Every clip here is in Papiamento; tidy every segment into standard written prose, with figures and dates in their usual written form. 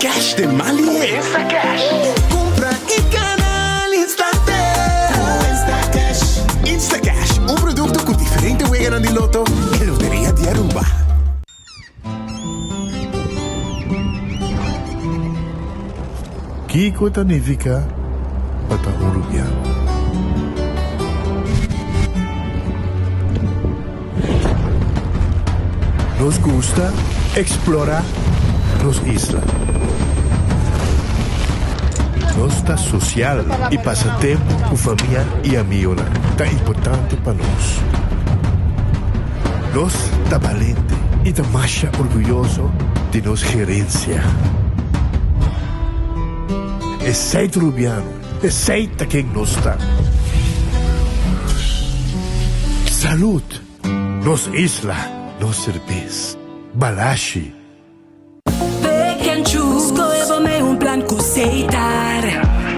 Cash den man lihe. Instacash. Kumpra i gana al instante. Ku Instacash. Instacash, un produkto ku diferente weganan di loto e Loteria di Aruba. Kiko ta nifiká pa ta un rubiano? Nos gusta eksplorá nos isla. Nos ta sosial i pasa tempu ku famia i amigonan ta importante pa nos. Nos ta balente i ta masha orguyoso di nos gerensia. Esei ta Rubiano, esei ta ken nos ta. Salud! Nos isla, nos serbes. Balashi. Pick and choose, skohe bo mei un plan ku Setar.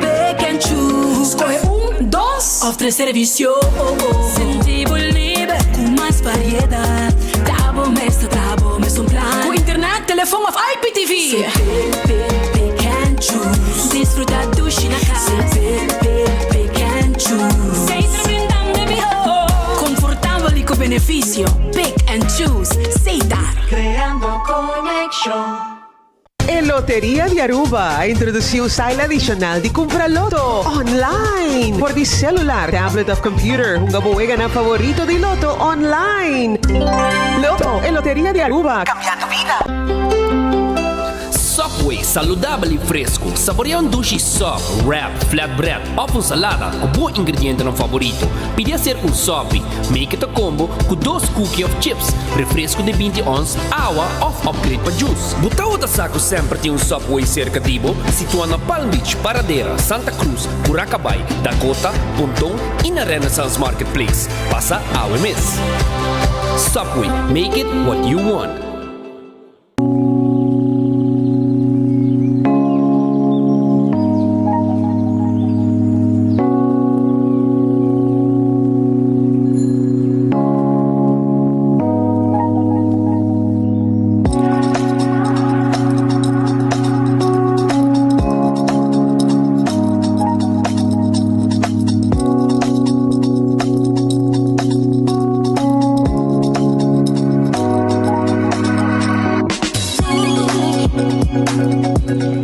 Pick and choose, skohe un, dos òf tres servisio. Sinti bo liber ku mas variedat. Ta bo mes ta traha bo mes un plan. Ku internet, telefon òf IPTV. Se pick, pick, pick and choose. Disfruta dushi na kas. Se pick, pick, pick and choose. Setar brindando e mihó. Komfortabel i ku benefisio. Pick and choose. Setar. Creando conexion. E Loteria di Aruba a introduci un style adicional di cumpra loto online. Por di celular, tablet of computer, hunga bo weganan favorito di loto online. Loto, e Loteria di Aruba, cambiando bida. Subway, saludabel i fresku. Saborea un dushi sub, wrap, flatbread òf un salada ku bo ingredientenan favorito. Pidi haser un sopi. Make it a combo ku dos cookie òf chips, refresku di 20 ons, awa òf upgrade pa juice. Bo tabata sa ku semper tin un Subway serka di bo? Situá na Palm Beach, Paradera, Santa Cruz, Curacabai, Dakota, Ponton i na Renaissance Marketplace. Pasa awe mes. Subway, make it what you want.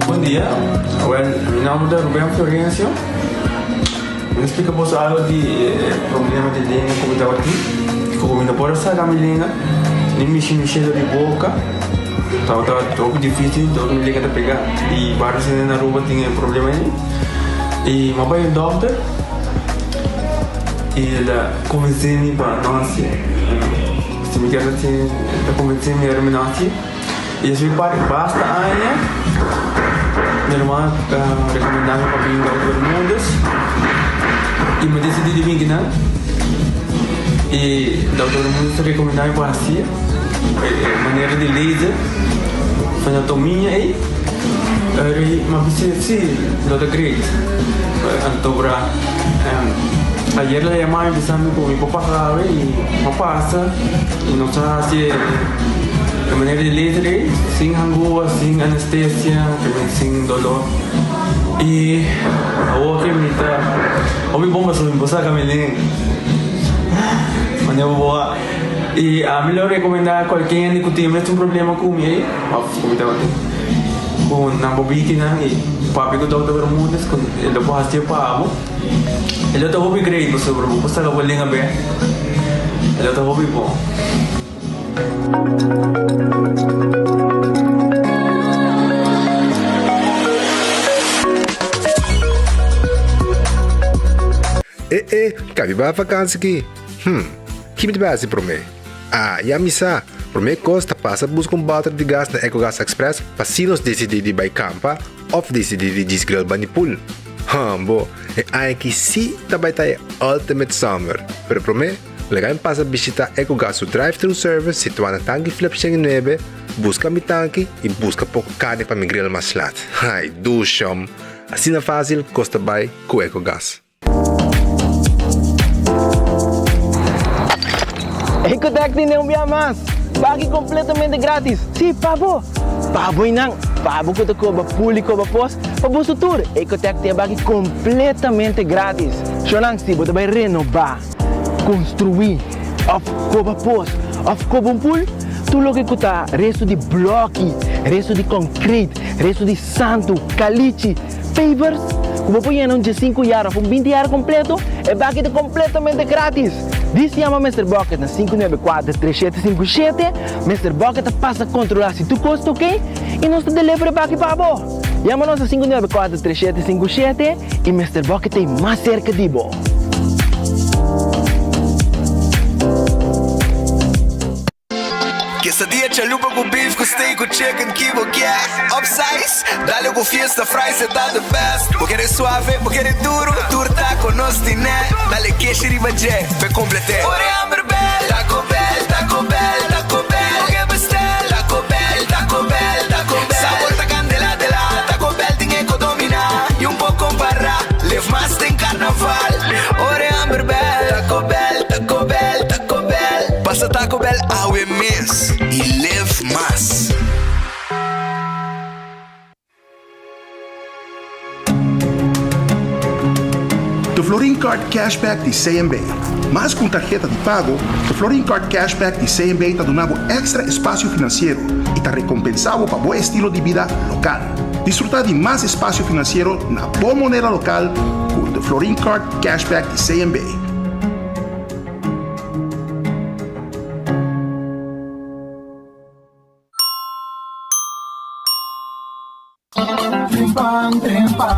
Bon dia, wel mi nomber ta Ruben Florencio. Mi ta splika boso algo di e problema di lenga ku mi tabatin. Ku mi no por a saka mi lenga, ni mishi mishi dor di boka. Tabata hopi dificil, dor mi lenga ta pega. I varios hende na Aruba tin e problema ei. I mi a bai un dokter i el a konvensé mi pa no hasié. Si mi kier hasié, el ta konvensé mi ora mi no hasié. I esei par basta aña mi ruman a rekomendá mi pa bin Dokter Bermudez i mi a disidí di bin kinan. I Dokter Bermudez a rekomendá mi pa hasié e manera di laser fenotomia ei. Eri mi a bisa si lo ta great. Anto bra ayer el a yama mi bisa mi ku mi por pasa awe i mi a pasa i nos a hasi e manera di laser ei sin hangua, sin anestesia, sin dolor i awor ke mi ta hopi bon pasobra mi por saka mi lenga manera bo a i ami lo rekomenda kualke hende ku tin mes un problema ku mi ei òf ku mi tabatin ku nan bo bikinan i papia ku Dòkter Bermudez ku e lo por hasié pa bo e lo ta hopi great pasobra bo por saka bo lenga bèk e lo ta hopi bon. E e, kabi bai vakansi ki? Hm, ki mi ta bai hasi promé? Ah, ya mi sa! Promé kos ta pasa buska un bòter di gas na Ecogas Express pa si nos disidí di bai kampa òf disidí di djis grill bani pool. Hòmbo, e aña aki sí ta bai ta e ultimate summer! Pero promé, Laga mi pasa bishita Ecogas su drive-thru service situá na Tanki Flip 109, buska mi tanki i buska poko karni pa mi grill mas lat. Ai, dushom! Asina fásil kos ta bai ku Ecogas. Ecotec tene un bia mas! Baki completamente gratis! Si, pa bo! Pa bo y nan! Pa bo ku ta koba pool i koba pos, pa boso tur, Ecotec tin e baki kompletamente gratis. Shownan, si bo ta bai renobá, konstruí òf koba pos òf koba un pool, tur loke ku ta restu di blòki, restu di kònkreit, restu di santu, kalichi, pavers, ku bo por yena un diesinku yar òf un binti yar kompleto, e baki ta kompletamente gratis. Dis yama Mister Bucket na 594 3757. Mister Bucket ta pasa kontrolá si tur kos ta oké i nos ta deliver e baki pa bo. Yama nos na 594 3757 i Mister Bucket ta ei mas serka di bo. Quesadilla chalupa cu beef cu steak cu chicken ki bo kier Upsize, dale cu fiesta fries e ta the best Bo kere suave, bo kere duro, tur taco nos tine Dale keshi riba dje, p'e complete Ora hamber bel, Taco Bell, Taco Bell, Taco Bell Bo ke bestel, Taco Bell, Taco Bell, Taco Bell Sabor ta candela de la, Taco Bell tin e cu domina Y un poco compara, live mas den carnaval Ora hamber bel, Taco Bell, Taco Bell, Taco Bell Pasa Taco Bell awe mes y live mas. The Florin Card Cashback di CMB. Mas ku un tarheta di pago, The Florin Card Cashback di CMB ta duna bo èkstra espasio finansiero i ta rekompensá bo pa bo estilo di bida lokal. Disfrutá di mas espasio finansiero na bo moneda lokal ku The Florin Card Cashback di CMB. Trempan, trempan,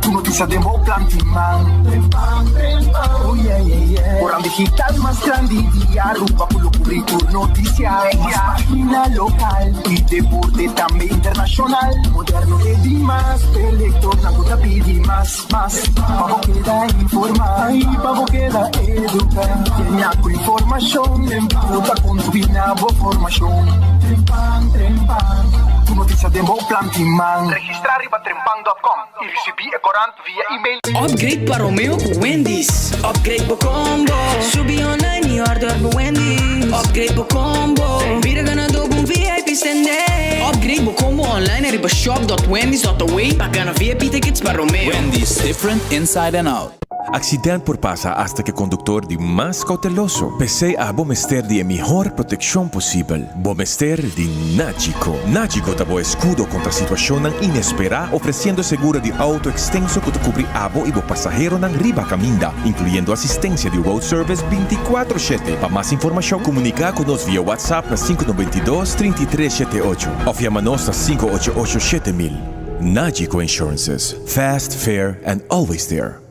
ku notisia den bo plan tin man. Trempan, trempan, oh yeah, yeah, yeah. Koran digital mas grandi di Aruba ku lo kubri tur notisia. Mas pagina lokal i deporte tambe internashonal. Moderno e dimas, p'e lektornan ku ta pidi mas, mas. Pa bo keda informá i pa bo keda eduká. Yena ku informashon ku ta kontribuí na bo formashon. Trempan, trempan, ku notisia den bo plan tin man. Registrá riba trempan dòt kòm i risibí e korant via email. Upgrade pa Romeo ku Wendy's. Upgrade bo combo. Subi online i order bo Wendy's. Upgrade bo combo. Bira ganadó ku un VIP stende. Upgrade bo combo online riba shop dot wendys dot away pa gana VIP tickets pa Romeo. Wendy's, different inside and out. Accident por pasa hasta cu e conductor di mas cauteloso. P'esey abo mester di e mihor proteccion posibel. Bo mester di Nagico. Nagico ta bo escudo contra situacionnan inespera, ofreciendo seguro di auto extenso cu ta cubri abo y bo pasaheronan riba caminda, incluyendo asistencia di road service binticuatro shete. Pa mas informacion comunica cu nos via WhatsApp na sinku 92 33 shete ocho of yama nos na 588 7000. Nagico Insurances, fast, fair and always there.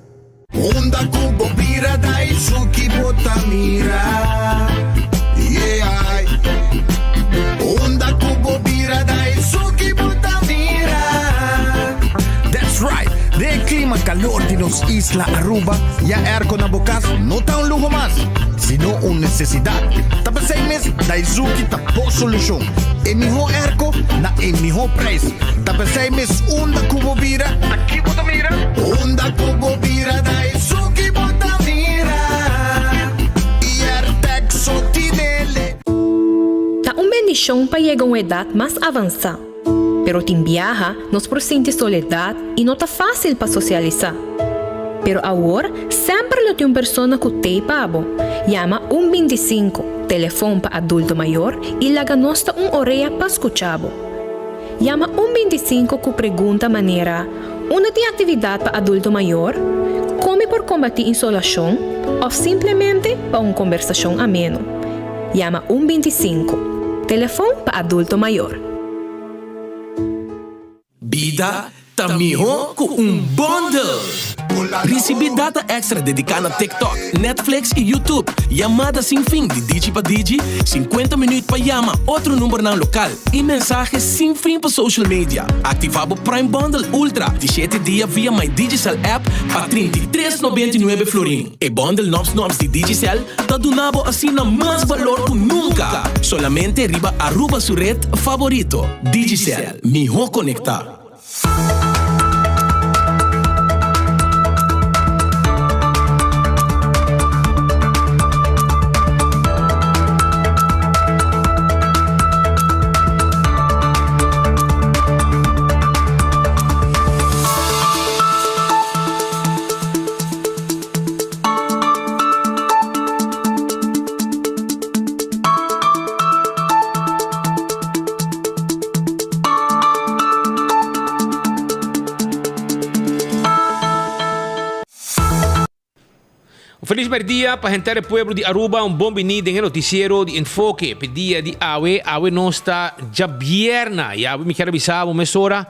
Unda ku bo bira da esun ki bo ta mira Yeah Unda ku bo bira da esun ki bo ta mira That's right! Den e klima kalor di nos isla Aruba, ya airco na bo kas no ta un luho mas, sino un nesesidat. Ta p'esei mes Daizuki ta bo solushon. E mihó airco na e mihó prijs. Ta p'esei mes unda ku bo bira, ta ki bo ta mira? Unda ku bo bira ta esun ki bo ta mira I Airtag so tinele. Ta un bendishon pa yega un edat mas avansá, pero tin biaha nos por sinti soledat i no ta fásil pa sosialisá. Pero awor semper lo tin un persona ku t'ei pa bo. Yama un 25, telefon pa adulto mayor, i laga nos ta un orea pa skucha bo. Yama un 25 ku pregunta manera, Unda tin aktividat pa adulto mayor? Kon mi por kombatí insolashon? Òf simplemente pa un kombersashon ameno. Yama un 25, telefon pa adulto mayor. Bida ta mihó ku un bundle! Risibí data èkstra dediká na TikTok, Netflix i YouTube, yamada sin fin di Digi pa Digi, 50 minüt pa yama otro numbernan lokal i mensahe sin fin pa social media. Aktivá bo Prime Bundle Ultra di shete dia via My Digicel app pa 33,99 florin. E bundle nòps nòps di Digicel ta duna bo asina mas balor ku nunka! Solamente riba Aruba su red favorito, Digicel. Mihó konektá. Un felis merdia pa henter e pueblo di Aruba, un bon bini den e noticiero di Enfoke p'e dia di awe. Awe nos ta djabierna y awe mi kier a bisa bo mesora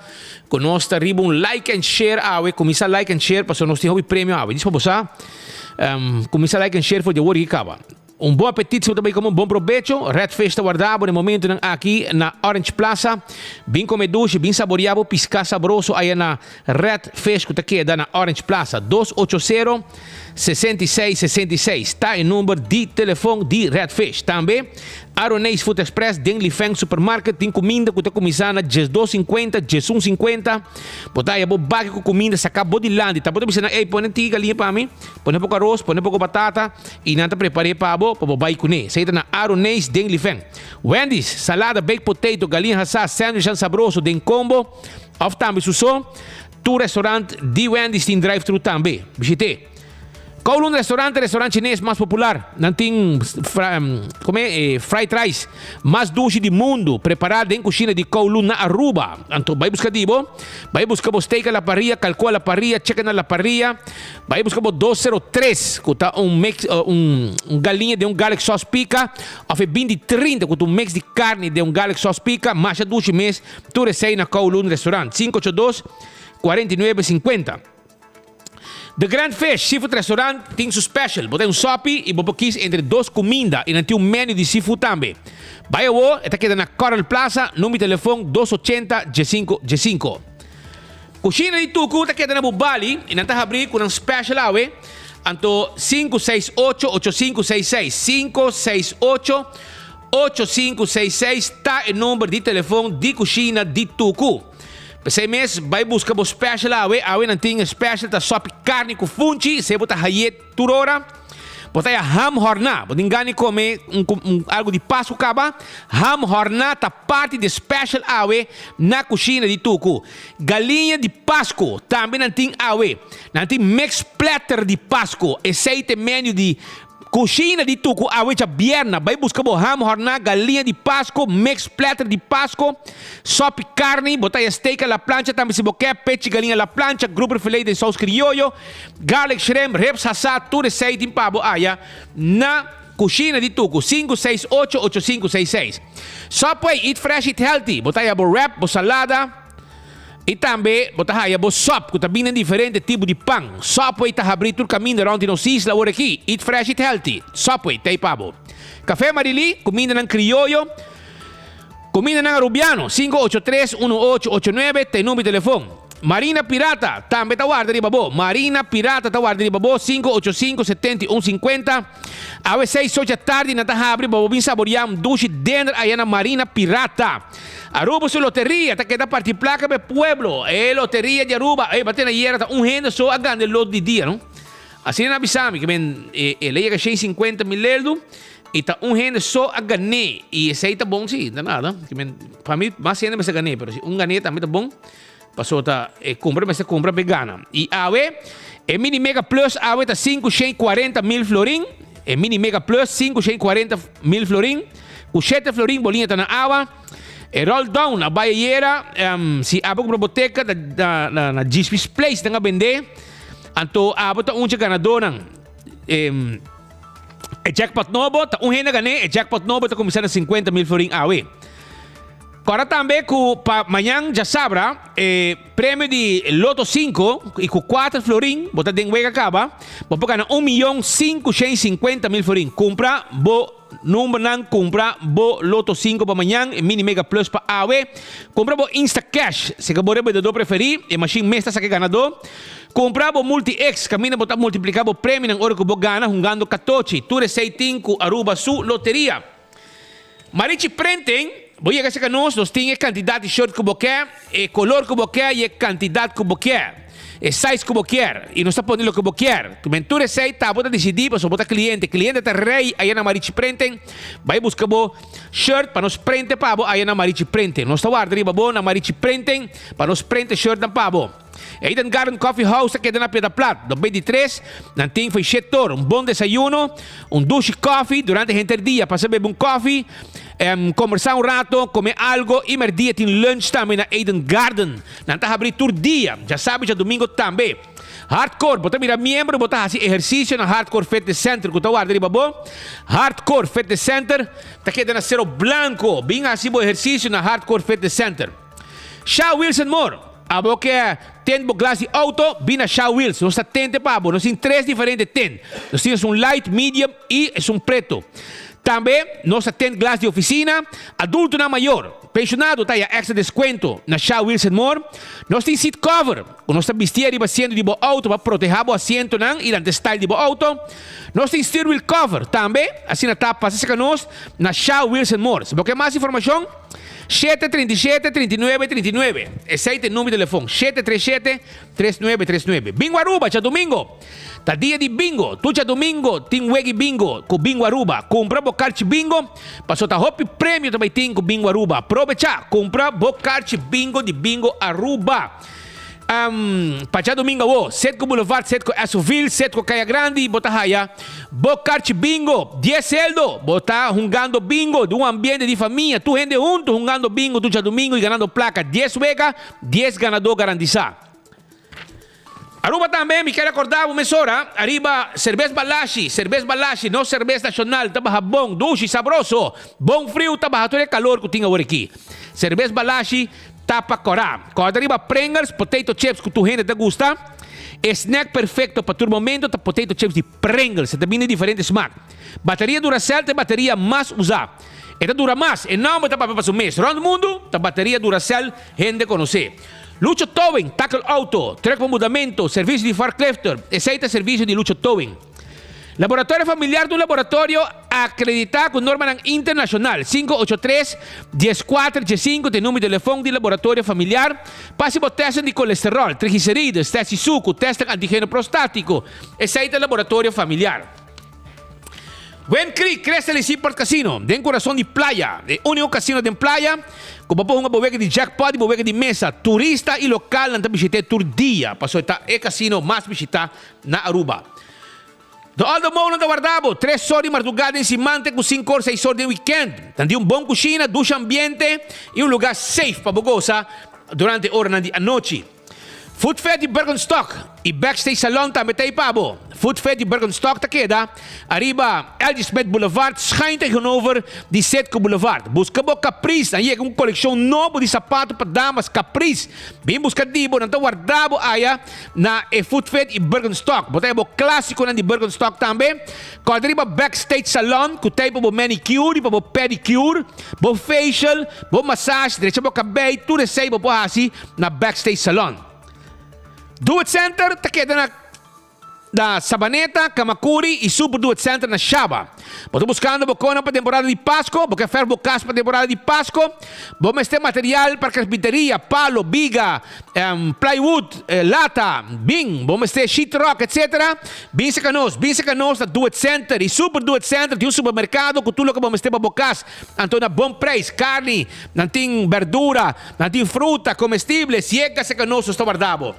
cu nos ta riba un like and share awe. Cuminsa like and share pasobra nos tin hopi premio awe. Djis pa bo sa, cuminsa like and share for di awor y caba. Un bon apetit si bo ta bay come un bon probecho. Red Fish ta warda bo den momentonan aki na Orange Plaza. Bin come dushi, bin saboria bo pisca sabroso aya na Red Fish cu ta keda na Orange Plaza. 280 66 66 ta e number di telefon di Red Fish. Tambe Aroneis Food Express den Lifeng Supermarket tin cuminda cu ta cuminsa na 12 cincuenta, 11 cincuenta. Bo ta haya bo baki cu cuminda saca bo dilanti. Ta bo ta bisa nan, ey pone tiki galiña pa mi, pone poco aros, pone poco batata. I nan ta prepar'é pa bo, pa bo bai kuné. Esei ta na Aroneis den Lifen. Wendy's, salada, baked potato, galiña hasá, sandwichnan sabroso den combo òf tambe su so. Tur restaurant di Wendy's tin drive-thru tambe. Bishit'é. Kowloon Restaurant ta e restaurant chines mas popular. Nan tin kome e fried rice mas dushi di mundu, prepará den kushina di Kowloon na Aruba. Anto bai buska di bo. Bai buska bo steak a la parrilla, kalkó a la parrilla, chicken a la parrilla. Bai buska bo 203 ku ta un mix un galiña den un garlic sauce pika of e binti 30 ku ta un mix di karni den un garlic sauce pika masha dushi mes tur esei na Kowloon Restaurant 582 49 50. The Grand Fish Seafood Restaurant tin su special bo ta un sopi i bo por kis entre dos kuminda i nan tin un menu di seafood tambe. Bai awo e ta keda na Coral Plaza number di telefon 280 15 15. Kushina di Tuku ta keda na Bubali i nan ta habrí ku nan special awe, anto 568 8566, 568 8566 ta e number di telefon di Kushina di Tuku. P'esei mes bai buska bo special awe, awe nan tin e special ta sopi karni ku funchi, esei bo ta haye tur ora. Bo ta ya ham horná. Bo tin gana di kome un un algu di Pasku kaba? Ham horná ta parti di e special awe na kushina di Tuku. Galiña di Pasku tambe nan tin awe. Nan tin mix platter di Pasku. Esei ta e menu di kushina di Tuku awe djabièrna. Bai buska bo ham horná, galiña di Pasku, mix platter di Pasku, sòpi karni. Bo ta ya steak a la plancha tambe si bo ke, pechi galiña a la plancha, grouper filet den sous krioyo. Garlic shrimp, ribs hasá, tur esei tin pa bo aya na Kushina di Tuku, 568 8566. Subway, eat fresh, eat healthy. Bo ta haya bo wrap, bo salada i tambe bo ta haya bo sop ku ta bini den diferente tipo di pan. Subway ta habrí tur kaminda rònt di nos isla awor aki. Eat fresh, eat healthy. Subway, ta ei pa bo. Café Marilí, kumindanan krioyo, kumindanan arubiano, 583 1889 ta e number di telefon. Marina Pirata tambe ta warda riba bo. Marina Pirata ta warda riba bo, 585 71 50. Awe seis ocha tardi nan ta habri pa bo bin saboria un dushi dender aya na Marina Pirata. Aruba su loteria ta keda parti plaka pa e pueblo. E loteria di Aruba, ey bate na yera ta un hende so a gana e lot di dia no. Asina nan a bisa mi ke men e la yega 150 mil eldo y ta un hende so a gané y esey ta bon si, ta nada. Ke men pa mi mas hende mester gané pero si un gané tambe ta bon. Paso ta e kumpra mester kumpra p'e gana. I awe e mini mega plus awe ta 540 mil florin. E mini mega plus 540 mil florin. Ku shete florin bo liña ta na awa. E roll down a bai ayera si abo kumpra bo ticket na na na Gisby's Place nan a bende. Anto abo ta un dje ganadónan. E jackpot nobo ta un hende a gané. E jackpot nobo ta kuminsá na 50 mil florin awe. Kòrda tambe ku pa mañan djasabra e premio di Loto sinku i ku kuater florin bo ta den wega kaba, bo por gana un miyon 550 mil florin. Kumpra bo numbernan, kumpra bo Loto sinku pa mañan, e Mini Mega Plus pa awe. Kumpra bo Instacash, si ka bo rebendedor preferí, e mashin mes ta saka e ganadó. Kumpra bo Multi X, kaminda bo ta multipliká bo premionan ora ku bo gana hungando katochi. Tur esei tin ku Aruba su loteria. Marichi Printing, bo yega serka nos, nos tin e kantidat di shirt ku bo ke, e kolor ku bo ke i e kantidat ku bo ke, e size ku bo kier, i nos ta pone loke bo kier. Men tur esei ta bo ta disidí pasobra bo ta kliente. Kliente ta rei aya na Marichi Printing. Bai buska bo shirt pa nos prente pa bo aya na Marichi Printing. Nos ta warda riba bo na Marichi Printing pa nos prente shirtnan pa bo. Eden Garden Coffee House ta keda na Piedra Plat, do 23. Nan tin for shetor, un bon desayuno, un dushi koffie durante henter dia. Pasa bebe un koffie, combersa un rato, come algo y merdia tin lunch tambe na Eden Garden. Nan ta habri tur dia, djasabi djadomingo tambe. Hardcore, bo ta mira miembro, bo ta hasi ehersisio na Hardcore Fitness Center ku ta warda riba bo. Hardcore Fitness Center ta keda na Sero Blanco. Bin hasi bo ehersisio na Hardcore Fitness Center. Sha Wilson Moore, abo ke tent bo glas di auto, bin na Sha Wheels. Nos ta tente pa bo. Nos tin tres diferente tent. Nos tin esun light, medium i esun preto. Tambe nos ta tent glas di oficina, adultonan mayor, pensionado ta haya extra descuento na Sha Wilson Moore. Nos tin seat cover cu nos ta bistia riba asiento di bo auto pa proteha bo asientonan y lanta style di bo auto. Nos tin steer wheel cover tambe, asina ta pasa cerca nos na Sha Wilson Moore. Si bo ke mas informacion, 737 39 39, esey ta e numero di telefon, 737 3939. Bingo Aruba djadumingo ta dia di bingo. Tur djadumingo tin wegi bingo ku Bingo Aruba. Kumpra bo karchi bingo paso ta hopi premio ta bai tin ku Bingo Aruba. Probecha kumpra bo karchi bingo di Bingo Aruba. Pa djadumingo awo, Setco Boulevard, Setco Essoville, Setco Kaya Grandi bo ta haya bo karchi bingo. Dies seldo bo ta hungando bingo den un ambiente di famia. Tur hende hunto hungando bingo tur djadumingo y ganando plaka. Dies wega. Dies ganadó garantisa. Aruba tambe mi kier acorda bo mesora ariba Cerbes Balashi, Cerbes Balashi, nos cerbes nacional ta baha bon, dushi, sabroso, bon friu ta baha tur e calor cu tin awor aki. Cerbes Balashi ta pa cora. Corda riba Pringles, potato chips cu tur hende ta gusta. E snack perfecto pa tur momento ta potato chips di Pringles, e ta bini diferente smaak. Bateria Duracell ta e bateria mas usa. E ta dura mas, e nomber ta papia pa su mes. Rond mundu ta bateria Duracell hende konosé. Lucho Towing, tackle auto, truck pa mudamento, servisio di forklifter, esei ta servisio di Lucho Towing. Laboratorio Familiar ta un laboratorio akreditá ku normanan internashonal. 583 14 15 ta e numero di telefon di Laboratorio Familiar pa hasi bo tèstnan di kolesteròl, trigliserides, tèst di suku, tèstnan antigeno prostátiko. Esei ta Laboratorio Familiar. Wind Creek, Crystal y Seaport Casino, den kurason di playa. E úniko kasino den playa ku bo por hunga bo wega di jackpot y bo wega di mesa. Turista y lokalnan ta bishit'é tur dia, pasobra e ta e kasino mas bishitá na Aruba. De Olde Molen ta warda bo tres or di mardugá den siman te ku sinku or, seis or den wikènt. Nan tin un bon kushina, dushi ambiente y un lugá safe pa bo gosa durante oranan di anochi. Food Fair di Birkenstock y Backstage Salon tambe ta ei pa bo. Food Fair di Birkenstock ta keda ariba LG Smith Boulevard schuin tegenover di Citgo Boulevard. Busca bo Caprice, nan yega un coleccion nobo di sapato pa damas Caprice. Bin busca di bo, nan ta warda bo aya na e Food Fair y Birkenstock. Bo ta haya bo clasiconan di Birkenstock tambe. Corda riba Backstage Salon cu ta ei pa bo manicure y pa bo pedicure, bo facial, bo massage, drecha bo cabey, tur esey bo por haci na Backstage Salon. Do It Center ta keda na na Sabaneta, Camacuri y Super Do It Center na Shaba. Bo ta buscando bo conan pa temporada di Pasco? Bo ke ferf bo cas pa temporada di Pasco? Bo mester material pa carpinteria, palo, biga, plywood, lata, bin, bo mester sheetrock, etc. Bin cerca nos, bin cerca nos na Do It Center y Super Do It Center tin un supermercado cu tur loke bo mester pa bo cas. Anto na bon prijs, carni, nan tin berdura, nan tin fruta, comestible, siega seca nos, nos ta warda bo.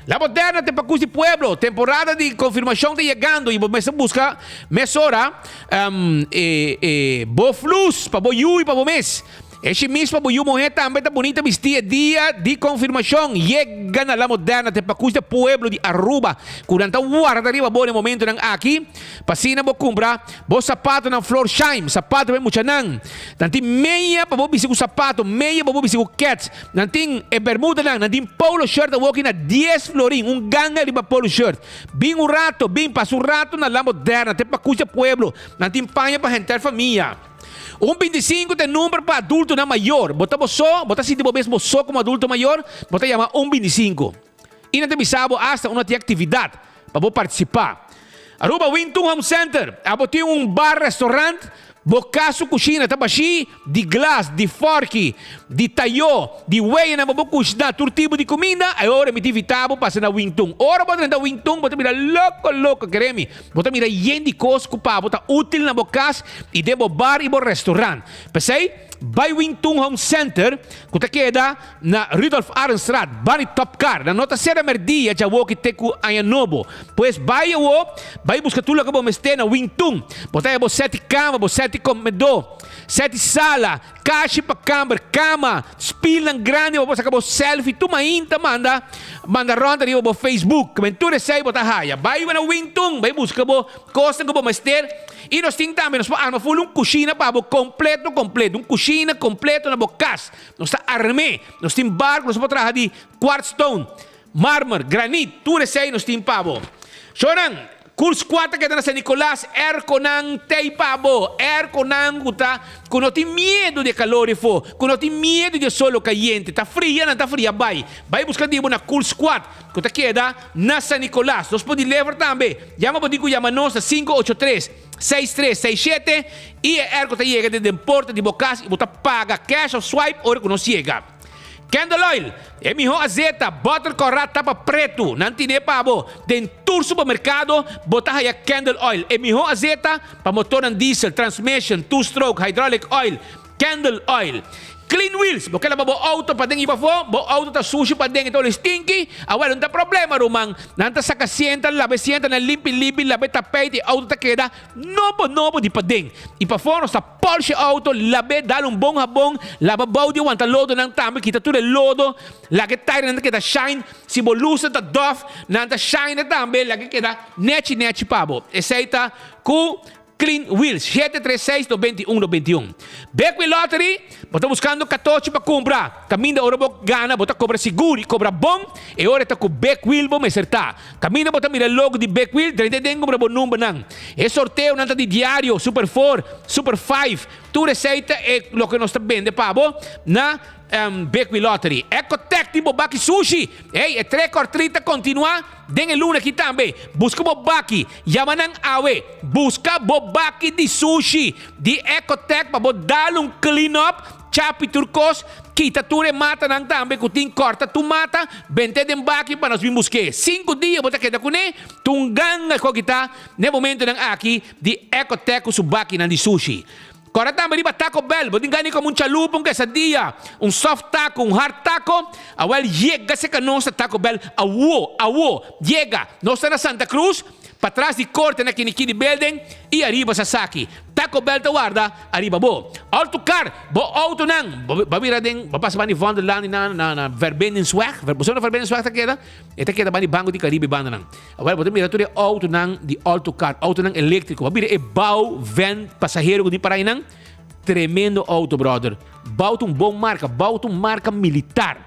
La Moderna ta pa cus di pueblo, temporada di confirmacion ta yegando y bo mester busca mesora e e bo flus pa bo yu y pa bo mes. E shimis pa bo yu muher tambe ta bunita bisti e dia di confirmacion. Yega na La Moderna ta pa cus di pueblo di Aruba cu nan ta warda riba bo na e momentonan aki. Pa asina bo kumpra bo sapatonan Florsheim, sapato pa e muchanan. Nan tin meya pa bo bisti ku sapato, meya pa bo bisti ku kets. Nan tin e bermudanan, nan tin polo shirt awoki na dies florin, un ganga riba polo shirt. Bin un rato, bin pasa un rato na La Moderna, te pa kucha pueblo. Nan tin paña pa henter famia. Un 25 ta e number pa adultonan mayor. Bo ta bo so, bo ta sinti bo mes bo so komo adulto mayor, bo ta yama un 25. I nan ta bisa bo asta unda tin aktividat pa bo partisipá. Aruba Wintun Home Center, abo tin un bar restaurant, bo kas su kushina ta bashí di glas, di fòrki, di tayó, di weyanan pa bo kushiná tur tipo di kuminda, e ora mi ta invitá bo pasa na Wintun. Ora bo drenta Wintun bo ta mira loko loko, kere mi, bo ta mira yen di kos ku pa bo ta útil na bo kas i den bo bar i bo restaurant. P'esei. Bai Wingtun Home Center ku ta keda na Rudolf Arendstraat, bani Top Car. Nan no ta sera merdia djawoki te ku aña nobo. Pues bai awo, bai buska tur loke bo mester na Wingtun. Bo ta haya bo seti kama, bo seti komedó, seti sala, kashi pa kamber, kama, spilnan grandi pa bo saka bo selfie. Tur mainta manda manda rònt ariba bo Facebook. Kimen tur esei bo ta haya. Bai na Wingtun, bai buska bo kosnan ku bo mester. I nos tin tambe, nos por arma ful un kushina pa bo kompleto kompleto, un kushina kompleto na bo kas. Nos ta arm'é. Nos tin barku, nos por traha di quartz stone, marmer, granit, tur esei nos tin pa bo. Shownan, Cool Squad ta keda na San Nicolas, airconan t'ei pa bo, airconan ku ta, ku no tin miedu di e kalor efo, ku no tin miedu di e solo kayente, ta fria nan ta fria bai. Bai buska di bo na Cool Squad ku ta keda na San Nicolas. Nos por deliver tambe. Yama bo tin ku yama nos na 583 6367 i e airco ta yega den den porta di bo kas i bo ta paga cash of swipe ora ku nos yega. Candle oil, e miho azeta, butter kòrá tapa pretu, nan tine pa bo den tur supermerkado bo ta haya candle oil, e miho azeta pa motornan diesel, transmission, two stroke, hydraulic oil, Candle oil. Clean wheels. Bo ke laba bo auto paden i pafó? Bo auto ta sushi paden i ta olo stinky? Awel, no ta problema, ruman. Nan ta saka sienta, laba e sienta nan limpi limpi, laba e tapijt i auto ta keda nobo nobo di paden. I pafó nos ta polish e auto, lab'é, dal un bon habon, laba bou di wanta lodonan tambe, kita tur e lodo, laga e tairenan ta keda shine. Si bo lusnan ta dof, nan ta shine tambe, laga e keda nechi nechi pa bo. Esei ta ku Clean Wheels, shete tres seis no benti un no benti un. Bekwin Lottery, bo ta buskando katochi pa kumpra. Kaminda ora bo gana bo ta kobra sigur i kobra bon, e ora ta ku Bekwil bo mester ta. Kaminda bo ta mira logo di Bekwil, drenta den kumpra bo numbernan. E sorteonan ta di diario, Super Four, Super Five, tur esei ta e loke nos ta bende pa bo na Bekwil Lottery. Ecotech tin bo baki sushi! Hey, e trek or treat ta kontinuá den e luna aki tambe. Buska bo baki, yama nan awe. Buska bo baki di sushi di Ecotech pa bo dal un clean up, chapi tur kos, kita tur e matanan tambe ku tin, kòrta tur mata, bent'é den baki pa nos bin busk'é. Sinku dia bo ta keda kuné, tur un ganga ku a kita n'e momentonan aki di Ecotech ku su bakinan di sushi. Kòrda tambe riba Taco Bell, bo tin gana di kome un chalupa, un quesadilla, un soft taco, un hard taco? Awel yega serka nos na Taco Bell awo, awo, yega! Nos ta na Santa Cruz, patras di korte na Kinikini Building i ariba Sasaki. Taco Bell ta warda ariba bo. Auto car, bo autonan, bo bo bira den, bo pasa banda di Vondellaan di na na na Verbindingsweg, bo sa unda Verbindingsweg ta keda? E ta keda banda di Banco di Caribe bandanan. Awor bo ta mira tur e autonan di autocar, autonan eléctrico. Bo mira e bouw van pasahero ku tin para einan. Tremendo auto, brother. Bouw ta un bon marka, bouw ta un marka militar.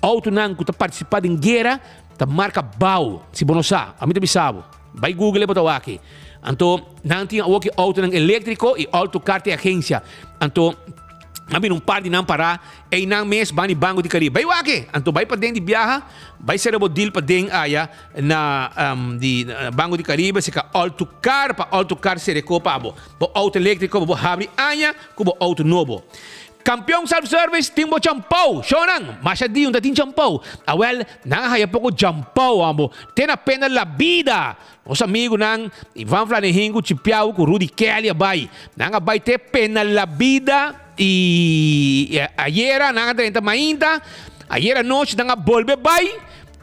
Autonan ku ta participa den guera ta marka bouw, si bo no sa. Ami ta bisa bo. Bai google bo ta wak. Anto nan tin awoki autonan eléctrico i autocar ta e agencia. Anto a bini un par di nan pará einan mes ban di Banco di Caribe. Bai wak e! Anto bai paden di biaha, bai sera bo deal paden aya na di Banco di Caribe seka autocar pa autocar sera e ko pa bo. Bo auto eléctrico pa bo habri aña ku bo auto nobo. Kampion Self Service tin bo champou! Shownan, masha di un ta tin champou. Awel, nan a haya poko champou amo. Te na pena la bida! Nos amigunan Ivan Flanegin ku Chipiau ku Rudy Kelly a bai. Nan a bai te pena la bida i ayera nan a drenta mainta. Ayera nochi nan a bolbe bai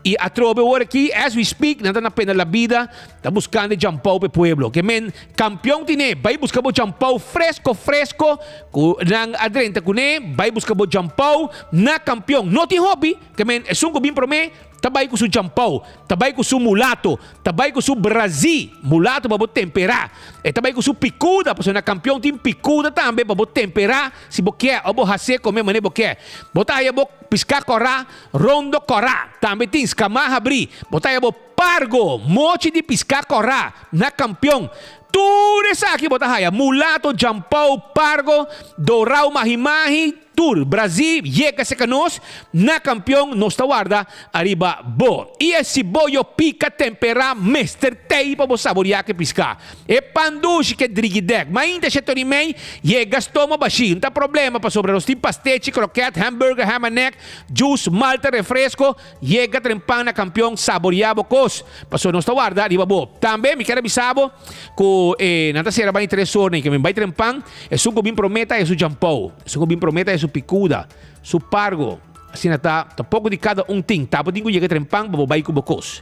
i atrobe ora aki as we speak nan ta na pena la bida ta buskando e champou pa e pueblo. Ke men kampion tine bai buska bo champou fresko fresko ku nan a drenta kuné bai buska bo champou na kampion. No tin hopi ke men esun ku bin promé Ta bai ku su champou, ta bai ku su mulato, ta bai ku su brazí, mulato pa bo temperá. E ta bai ku su pikuda, pasobra na kampion tin pikuda tambe pa bo temperá si bo kier òf bo hasé kome manera bo kier. Bo ta haya bo piská kòrá, rondo kòrá, tambe tin skamá habrí. Bo ta haya bo pargo, mochi di piská kòrá, na kampion. Tur esaki bo ta haya, mulato, champou, pargo, dorau, mahi-mahi. tur Brazil yega serka nos na kampion nos ta warda ariba bo. I e siboyo pika temperá mester tei pa bo saboriá ku e piská. E pan dushi ku e drigidèk. Mainta shetor i mei yega stoma bashí. No ta problema pasobra nos tin pastechi, kroket, hamburger, ham and egg, juice, malta, refresko. Yega trempan na kampion saboriá bo kos pasobra nos ta warda riba bo. Tambe mi kier a bisa bo ku e nan ta sera bai tres or na ke men bai trempan esun ku bin promé ta esun champou, esun ku bin promé ta esun pikuda, su pargo. Asina ta, ta poko di kada un tin. Ta bo tin ku yega trempan pa bo bai ku bo kos.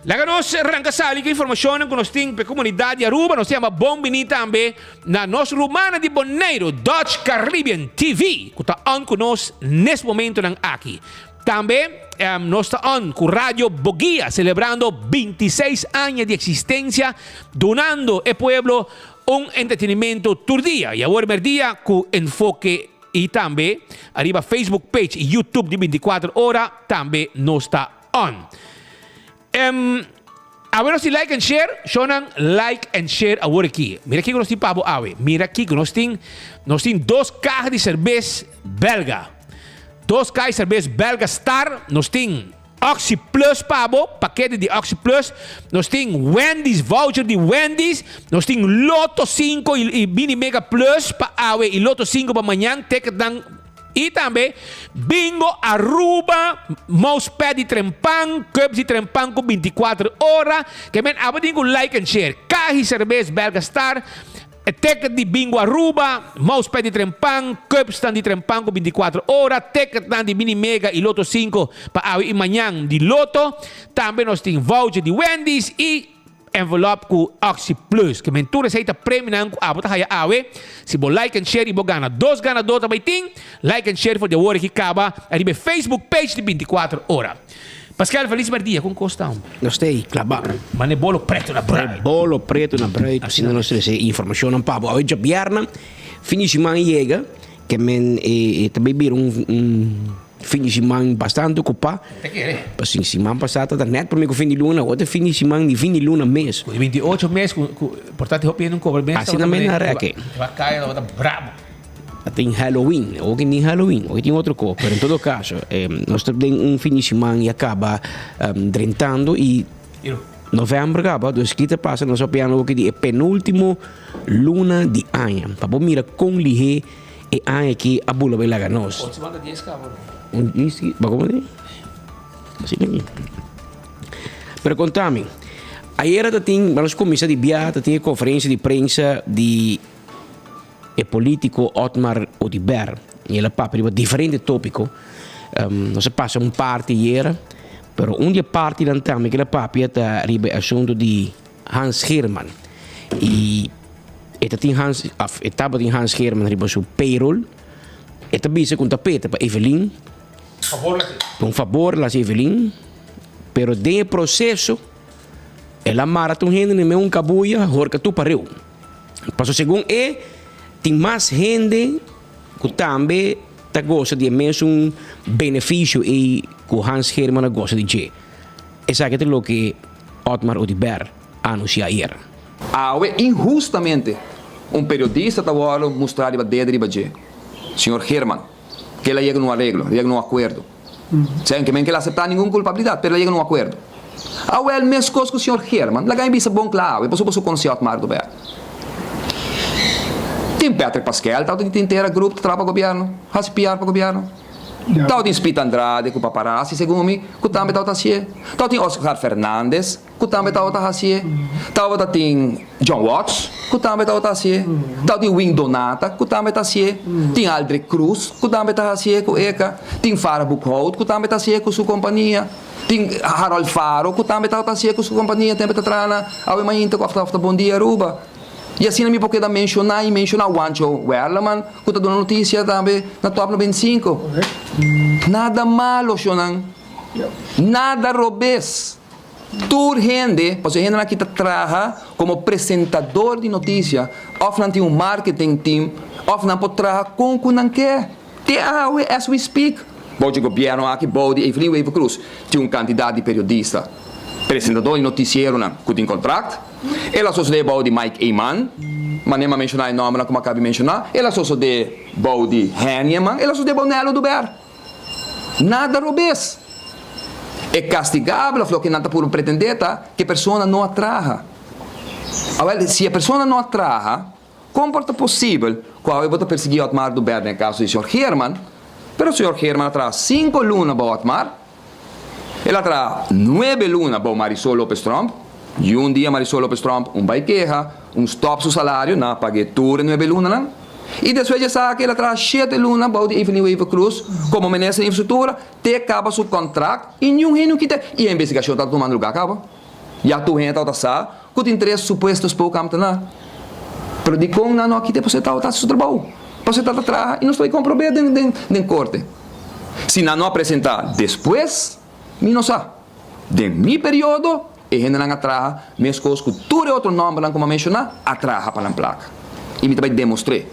Laga nos ranka sali ku informashonnan ku nos tin pa e komunidat di Aruba. Nos ta yama bon bini tambe na nos rumannan di Boneiru, Dutch Caribbean TV, ku ta on ku nos nes momentonan aki. Tambe nos ta on ku Radio Boguia, selebrando bintiseis aña di eksistensia, dunando e pueblo un entretenimento tur dia i awor merdia ku enfoke i tambe ariba Facebook page i YouTube di bintikuater ora tambe nos ta On. Em, awe nos tin like and share, shownan like and share awor aki. Mira kiko nos tin pa bo awe. Mira kiko nos tin. Nos tin dos kaha di serbes belga. Dos kaha di serbes belga Star. Nos tin Oxi Plus pa bo, pakete di Oxi Plus. Nos tin Wendy's voucher di Wendy's. Nos tin Lotto 5 i, i Mini Mega Plus pa awe i Lotto 5 pa mañan. Ticketnan Y tambe Bingo Aruba, mousepad di trempan, cups di trempan cu binticuater ora. Ke men abo tin cu like and share. Cahi cerbes Belga Star, e ticket di Bingo Aruba, mousepad di trempan, cupsnan di trempan cu binticuater ora, ticketnan di Mini Mega y Lotto cinco pa awe y mañan di Lotto. Tambe nos tin voucher di Wendy's y. Envelop ku Oxi Plus. Ke men tur esei ta premionan ku abo ta haya awe. Si bo like en share i bo gana dos ganador ta bai tin. Like en share for di awor aki kaba ariba e Facebook page di 24 ora. Pascal felis merdia kon kos ta hombre? Nos ta ei klabá. Mane bolo preto na bruid. Bolo preto na bruid. Asina nos trese informashonnan pa bo. Awe djabièrnè fin di siman yega ke men e ta bai bira un Fin di siman bastante okupá. Te kere. Pasin siman pasá ta nèt promé ku fin di luna, awor ta fin di siman di fin di luna mes. Ku di 28 mes ku ku por ta hopi hende kobra mes. Asina mes na rèk. E ba kaya tabata brabo. A tin Halloween, awor ki tin Halloween, awor ki tin otro kos, pero en todo kaso nos ta den un fin di siman ya kaba drentando i novèmber kaba, dus ki ta pasa nos a piano awor ki di e penúltimo luna di aña pa bo mira kon lihé. E aña aki a bula bai laga nos. Otro banda dies cabo. Un dies, ba como di? Asina aki. Pero contami, ayera ta tin, nos cuminsa di bia, ta tin e conferencia di prensa di e politico Otmar Oduber. Y el a papia riba diferente topico. Nos a pasa un parti ayera, pero un di e partinan tambe cu el a papia ta riba e asunto di Hans Geerman. Y e ta tin Hans, of e tabatin Hans Geerman riba su payroll. E ta bisa ku un tapete pa Evelyn. Favor la hasi. Un favor la hasi Evelyn. Pero den e proseso el a mara tur hende den un kabuya horka tur pareu. Pasobra segun e tin mas hende ku tambe ta gosa di e mesun benefisio ei ku Hans Geerman a gosa di dje. Esaki ta loke Otmar Oduber a anuncia ayer. Awe inhustamente un periodista ta wòrdu mustrá riba dede riba dje, señor Geerman, ke el a yega na un areglo, el a yega na un akuerdo. Señor ke men ke el aseptá ningun kulpabilidat, pero el a yega na un akuerdo. Awèl meskos ku señor Geerman, laga mi bisa bon kla awe, pasobra boso konosé Otmar Oduber. Tin Patrick Paskel tabata di Tintera Group ta traha pa gobièrnu, hasi PR pa gobièrnu. Tabatin Speed Andrade ku Paparazzi segun mi ku tambe tabata hasié. Tabatin Oscar Fernandez ku tambe tabata hasié. Tabata tin John Watts ku tambe tabata hasié. Tabatin Wing Donata ku tambe ta hasié. Tin Aldrich Cruz ku tambe ta hasié ku Eka. Tin Farah Boekhout ku tambe ta hasié ku su kompania. Tin Harold Faro ku tambe tabata hasié ku su kompania tempe ta traha na Awe Mainta ku òf ta Bon Dia Aruba. I asina mi por keda menshoná i menshoná Wancho Werleman ku ta duna notisia tambe na Top 95. Nada malo shonnan. Nada robes. Tur hende, pasobra e hendenan aki ta traha komo presentador di notisia òf nan tin un marketing team òf nan por traha kon ku nan ke. Te awe as we speak, bou dje gobièrnu aki bou di Evelyn Wever-Croes tin un kantidat di periodista. Presentador di noticieronan cu tin contract. El a sosode bou di Mike Eman, manera mi a menciona e nombernan cu mi a caba di menciona. El a sosode bou di Henny Eman, el a sosode bou Nelo Oduber. Nada robes. E castigabel of loke nan ta puru pretende ta cu e persona no a traha. Awel, si e persona no a traha, con por ta posibel cu awe bo ta persegui Otmar Oduber den e caso di señor Geerman, pero señor Geerman a traha cinco luna bou Otmar, El a traha nuebe luna bou Marisol Lopez Tromp y un dia Marisol Lopez Tromp un bay keha, un stop su salario, nan a pag'é tur e nuebe lunanan. Y despues di esaki el a traha shete luna bou di Evelyn Wever Croes como Minister di Infrastructura te caba su contract y niun hende no kita y e investigacion ta tumando lugar caba. Ya tur hende tabata sa cu tin tres supuesto spookambtenaar. Pero dicon nan no a kita pasobra e tabata haci su trabou, pasobra e tabata traha y nos por comprob'é den corte. Si nan no a presenta despues, mi no sa. Den mi periodo, e hendenan a traha mescos cu tur e otro nombernan cu mi a menciona a traha pa nan placa. Y mi ta bay demostr'é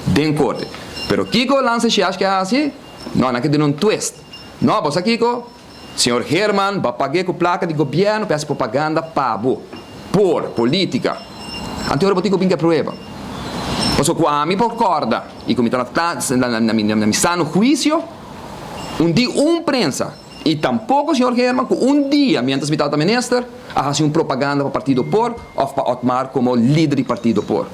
den corte. Pero kico Lance Shiash ke haci? No, nan ke duna un twist. No, bo sa kico? Señor Herman, bo a pag'é cu placa di gobierno pa haci propaganda pa bo. Por politica. Anto ora bo tin cu bin cu e prueba. Pasobra cu ami por corda y cu mi ta na mi sano huicio, un di un prensa y tampoco señor Herman cu un dia mientras mi tabata minister a haci un propaganda pa partido por of pa Otmar como lider di partido por.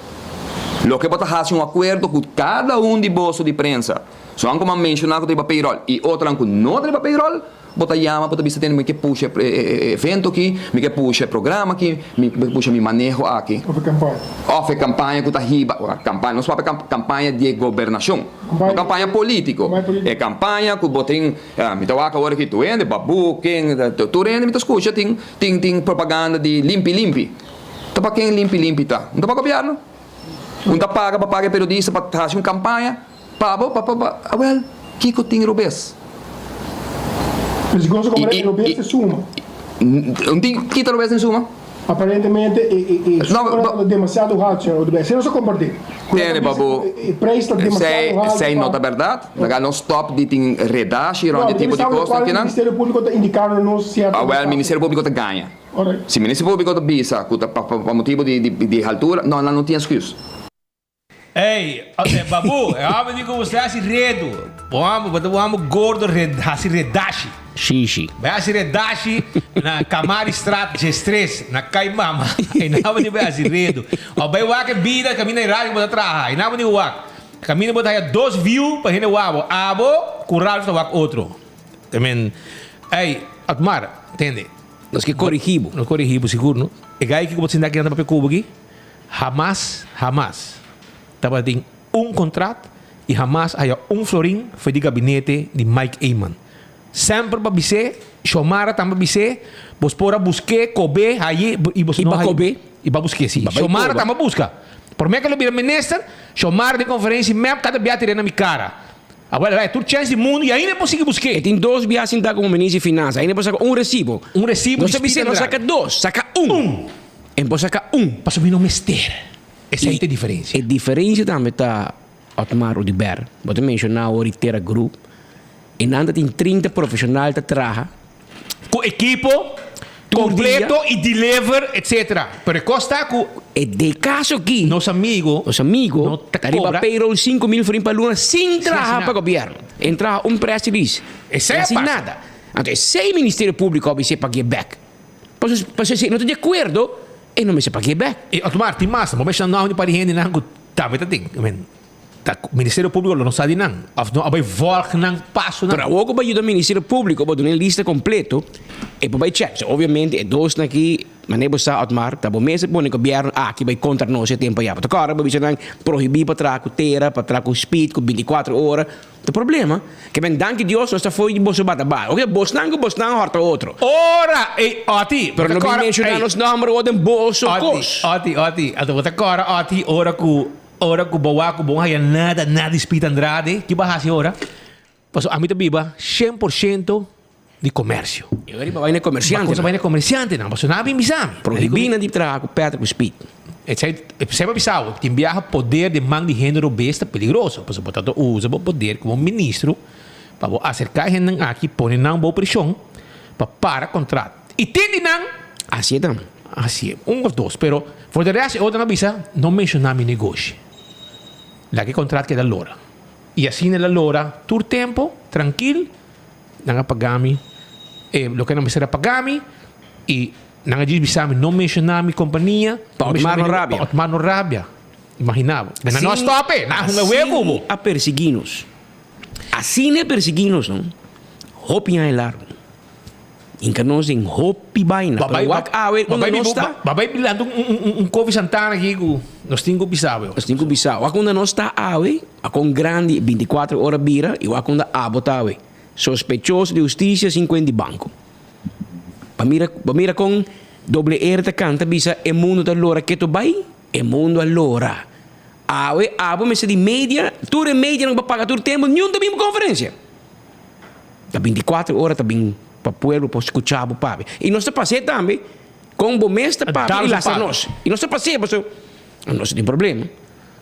Loke bo ta haci un acuerdo cu cada un di boso di prensa, Soan ku mi a menshoná ku ta riba payroll i otronan ku no ta riba payroll, bo ta yama, bo ta bisa tende mi ke pusha e evento aki, mi ke pusha e programa aki, mi ke pusha mi maneho aki. Òf e kampaña. Òf e kampaña ku ta hiba, kampaña, nos papia kampaña di e gobernashon, no kampaña polítiko. E kampaña ku bo tin, mi ta wak awor aki tur hende, Babu, ken, tur hende mi ta skucha tin tin propaganda di limpi limpi. Ta pa ken limpi limpi ta? No ta pa gobièrnu. Un ta paga pa paga e periodista pa hasi un kampaña. Pa bo, pa pa pa, awel, kiko tin robes? Pero si goso como e robes den suma. Un tin kita robes den suma? Aparentemente e e e suma ta demasiado halto, señor Oduber. Esei no sa comparti. Tene pa bo, E prijs ta demasiado halto. Esei no ta berdad. Laga nos stop di tin redashi rond e tipo di cosnan kinan. Ministerio Publico ta indicando nos cierto. Awel, Ministerio Publico ta gaña. Si Ministerio Publico ta bisa cu ta pa motibo di haltura, no, nan no tin excuse. Ey, babu, e homber di ku bo hasi redu. Bo homber, bo ta un homber gordo red, hasi redashi. Shishi. Bai hasi redashi na Kamaristraat 13, na Kai Mama. E naba di bai hasi redu. Of bai wak e bida kaminda e radio ku bo ta traha. E naba di wak. Kaminda bo ta haya dos view pa hende wak bo. Abo ku Ralph ta wak otro. I mean, ey, Otmar, tende. Nos ke korigi bo. Nos korigi bo sigur no. E guy ki ku bo ta sinta aki nan ta papia ku bo aki. Hamas, hamas tabatin un contract y hamas haya un florin for di gabinete di Mike Eman. Semper pa bis'é, Xiomara tambe a bis'é, bos por a busk'é, kob'é, hay'é y bos no Y ba hay'é. kob'é. Y ba busk'é, si. Ba bai Xiomara koba. tambe a buska. Promé ke lo bira minister, Xiomara den conferencia mep kada bia tir'é na mi cara. Awel, el a haya tur chens di mundu y ainda e por sigui busk'é. E tin dos bia sinta como minister di finansa, ainda e por saka un recibo. Un recibo Nos di ta bis'é Speed no saka Andrade. dos, saka un. Un. En por saca un. Pasobra mi no mester. Esei ta e diferencia. E diferencia tambe ta, Otmar Oduber, bo ta menciona awor di Terra Group, e nan ta tin 30 profesional ta traha. Cu ekipo completo y deliver etcetera. Pero e cos ta cu. E de caso aki. Nos amigo. Nos amigo no ta ta riba cobra. payroll 5000 florin pa luna sin traha haci pa gobierno. En traha un press release. Esei a Sin pasa. nada. Anto esei Ministerio Publico a bisa pa get back. Pasobra si e no ta di akuerdo, e no mester pag'é bèk. E Otmar, tin mas. Bo mester nan di par di hendenan ku tambe ta tin. I mean, ta Ministerio Públiko lo no sa di nan. Òf no a bai vòlg nan pasonan. Pero awor ku bo yuda Ministerio Públiko, bo duna e lista kompleto, e por bai chèk. So, obviamente, e dosnan aki, manera bo sa, Otmar, ta bo mes a pone gobièrnu aki bai kontra nos e tempu ayá. Bo ta kòrda bo bisa nan prohibí pa traha ku tera, pa traha ku speed, ku bintikuater ora. Ta problema ke men danki Dios nos ta fo'i di boso bata bai oke bosnan ku bosnan horta otro. Ora ey Oti Pero no bin menshoná nos nòmber o den boso kos. Oti Oti anto bo ta kòrda Oti ora ku ora ku bo wak ku bo no haya nada nada di Speed Andrade ki bo a hasi ora? Pasobra ami ta biba 100% di komersio. E ora riba bai na e komersiantenan. Bo a bai na e komersiantenan pasobra nan a bin bisa mi. Prohibí nan di traha ku Patrick ku Speed. Esei esei pa bisa bo, tin biaha poder den man di hende robes ta peligroso, pasobra bo ta ta usa bo poder komo ministro pa bo aserká e hendenan aki pone nan bou preshon pa para kontrat. I tin di nan. Hacié tambe. Hacié. Un of dos. Pero for de rest e otro nan a bisa, no menciona mi negoshi. Laga e contract keda lora. Y asina el a lora tur tempo, trankil, nan a paga mi e loke nan mester a paga mi y nan a djis bisa mi no menciona mi compania. Pa Otmar no rabia. Pa Otmar no rabia. Imagina bo. Nan no a stop e, nan a hunga wea cu bo. Asina a persigui nos. Asina a persigui nos no. Hopi aña largo. Inca nos den hopi baina. Pero wak awe unda nos ta. Babay bilando un kofi Santana aki cu nos tin cu bisa awe. Nos tin cu bisa. Wak unda nos ta awe, a con grandi binticuatro ora bira y wak unda abo ta awe. Sospechoso di husticia sin cuen di banco. Pa mira, pa mira con doble R ta canta bisa e mundo ta lora keto bay, e mundo a lora. Awe abo mester di media, tur e medianan pa paga tur tempo, niun ta bin pa conferencia. Ta binticuatro ora ta bin pa pueblo por scucha bo papia. Y nos ta pas'é tambe con bo mes ta papia y lastra nos. Y nos ta pas'é pasobra nos tin problema.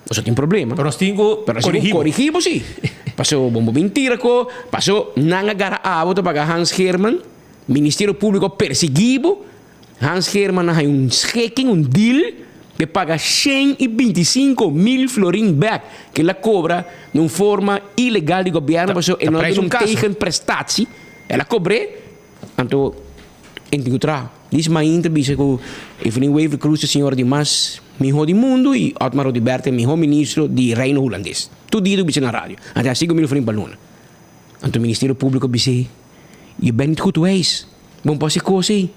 Nos tin problema. Pero nos tin cu corigi bo. Corigi bo si. Pasobra bo bin tira cu pasobra nan a gara abo ta paga Hans Geerman, Ministerio Publico a persigui bo. Hans Geerman a haña un schikking, un deal, p'e paga 125 mil florin bek ku el a kobra na un forma ilegal di gobièrnu pasobra e no a duna un tegenprestatie. El a kobr'é, anto e tin ku traha. Dis mainta bisa ku Evelyn Wever-Croes ta señora di mas mihó di mundu i Otmar Oduber ta e mihó ministro di Reino Hulandes. Tur dia ta bisa na radio. Anto e a 5 mil florin pa luna. Anto Ministerio Públiko a bis'é, Je bent niet goed wijs. Bo no por hasi kos ei.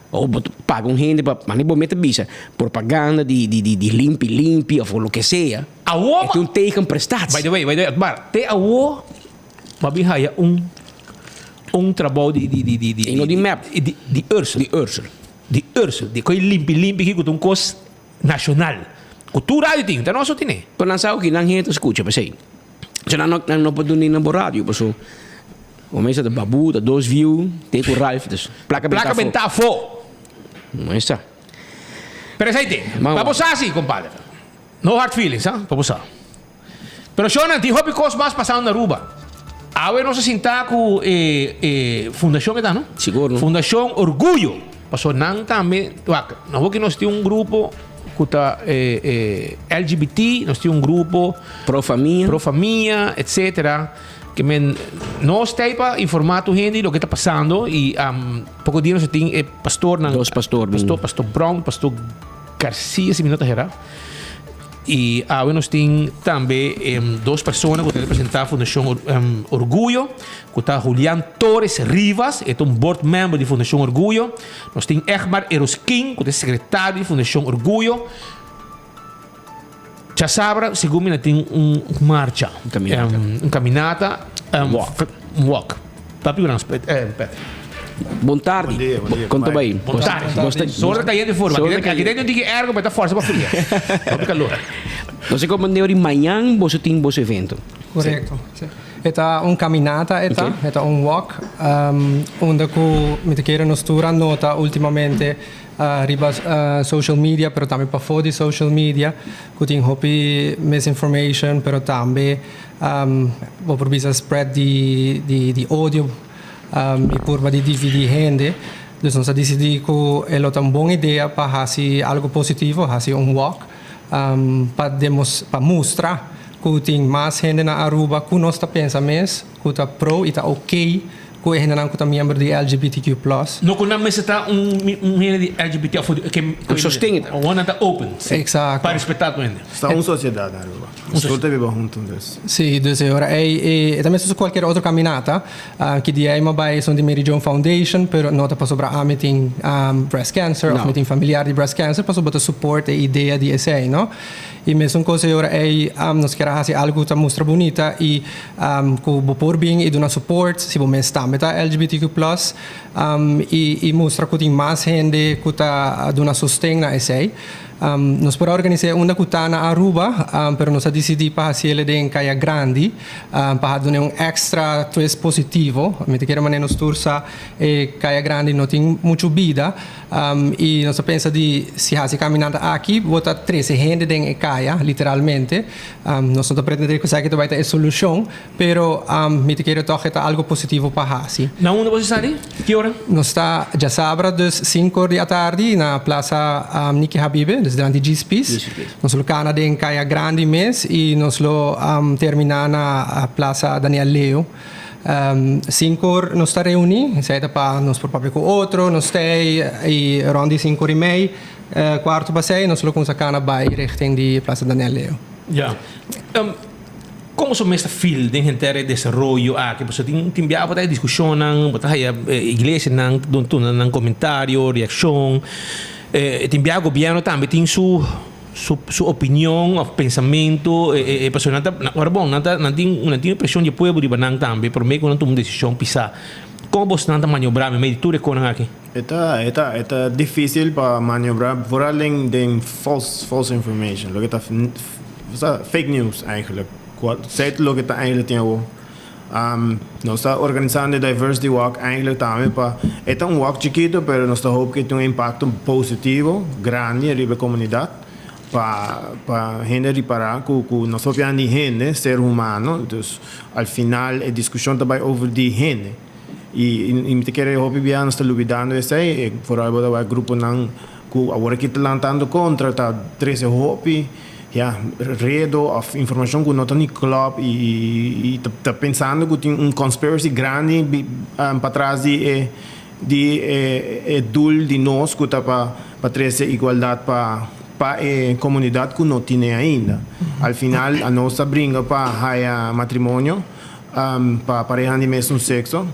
O bo ta paga un hende pa, mane bo mester bisa, propaganda di di di di limpi limpi of loke sea. Awo E tin un tegenprestatie. By the way, by the way, Otmar, te awo bo a bin haya un un trabou di di di di di E no di mep. Di di Ursel. Di Ursel. Di Ursel. Di koi limpi limpi ki ku ta un kos nashonal. Ku tur radio tin, ta nos so tine. Pero nan sa ku nan hende ta skucha p'esei. So nan no nan no por duna ni na bo radio paso bo mester ta babu ta dos view te ku Ralph dus plaka benta Plaka afo. benta afo. No esta. Pero esei tin. Mama. Pa bo sa si compadre. No hard feelings ha, pa bo sa. Pero shownan tin hopi kos mas pasando na Aruba. Awe nos a sinta ku e e fundashon e ta no? Sigur no. Fundashon Orguyo. Paso nan tambe wak nos hopi nos tin un grupo ku ta e e LGBT, nos tin un grupo Pro famia. Pro famia, etcetera. Ke men nos ta ei pa informa tur hende loke ta pasando i poko dia nos a tin e pastornan. Dos pastor bin. Pastor, pastor Brown, pastor Garcia si mi no ta hera. I awe nos tin tambe dos persona ku ta representá Fundashon Orguyo, ku ta Julian Torres Rivas, e ta un board member di Fundashon Orguyo. Nos tin Egmar Eroskin, ku ta e sekretario di Fundashon Orguyo. Djasabra, segun mi, na tin un marcha. Un kaminata. Un kaminata. Un walk. Un walk. Papi ku nan, Patrick. Bon tardi. Bon dia, bon dia. Kon ta bai? Bon tardi. Sor ta cayente for. Aki dentro un tiki ergo, pero ta forsa pa fria. Hopi calor. No sé como di mañan boso tin boso evento. Correcto. Si. E ta un caminata e ta, e ta un walk. Unda cu mi ta kere nos tur a nota ultimamente riba social media, pero tambe pafó di social media, cu tin hopi misinformation, pero tambe bo por bisa spread di di odio. I purba di dividí hende. Dus nos a disidí ku e lo ta un bon idea pa hasi algu positivo, hasi un walk, pa demos pa mustra ku tin mas hende na Aruba ku nos ta pensa mes ku ta pro i ta oké ku e hendenan ku ta miembro di LGBTQ plus. No ku nan mester ta un un hende di LGBT òf ke Un sosten ta. Awor nan ta open. Exacto. Pa respetá tur hende. Ta un sosiedat na Aruba. Nos tur ta biba huntu dus. Sí, dus e ora ei e ta mester su kualkier otro kaminata. Ki dia ei mi a bai esun di Mary Joan Foundation, pero no ta pasobra ami tin breast cancer of mi tin familiar di breast cancer, pasobra bo ta support e idea di esei, no? I mesun kos e ora ei nos kier a hasi algu ku ta mustra bunita i ku bo por bin i duna support si bo mes tambe ta LGBTQ plus i mustra ku tin mas hende ku ta duna sosten na esei. Nos por a organis'é unda ku ta na Aruba, pero nos a disidí pa hasiel den Kaya Grandi pa dun'é un èkstra twist positivo. Mi ta kere manera nos tur sa e Kaya Grandi no tin muchu bida i nos a pensa di si hasi kaminanta aki bo ta trese hende den e kaya literalmente. Nos no ta pretendé ku esaki ta bai ta e solushon, Pero mi ta kere tòg e ta algo positivo pa hasi. Na unda boso sa di? Ki ora? Nos ta djasabra dus sinku or di atardi na Plaza Niki Habibe, dus dilanti Djispis. Nos lo kana den Kaya Grandi mes i nos lo terminá na Plaza Daniel Leo. Sinku or nos ta reuní, esei ta pa nos por papia ku otro, nos tei i rònt di sinku or i mei, kuarto pa sei nos lo kumsa kana bai richting di Plaza Daniel Leo. Ya. Kon boso mes ta feel den henter e desaroyo aki? Pasobra tin tin biaha bo ta haya diskushonnan, bo ta haya iglesianan ta duna nan komentario, reakshon. Tin biaha gobièrnu tambe tin su su su opinion òf pensamentu. Pasobra nan ta ora bon nan ta nan tin nan tin e preshon di e pueblo riba nan tambe promé ku nan tuma un desishon pisá. Kon bosnan ta maniobrá meimei di tur e konan aki? E ta e ta e ta difísil pa maniobrá vooral den den false false information loke ta fake news eigenlijk cual zij loke ta eigenlijk tin awo. Nos ta organisando e diversity walk eigenlijk tambe pa e ta un walk chikito pero nos ta hoop ku e tin un impacto positivo grandi riba e comunidad pa pa hende ripara ku ku nos papiando di hende ser humano dus al final e discusion ta bay over di hende. I mi ta kere hopi bia nos ta lubidando esei, vooral bo ta wak gruponan ku awor aki ta lantando kontra ta trese hopi ya redo òf informashon ku no ta ni klòp i ta pensando ku tin un conspiracy grandi patras di e di e doel di nos ku ta pa trese igualdat pa pa e komunidat ku no tine ainda. Al final anos ta bringa pa haya matrimonio. Pa parehanan di mesun sexo.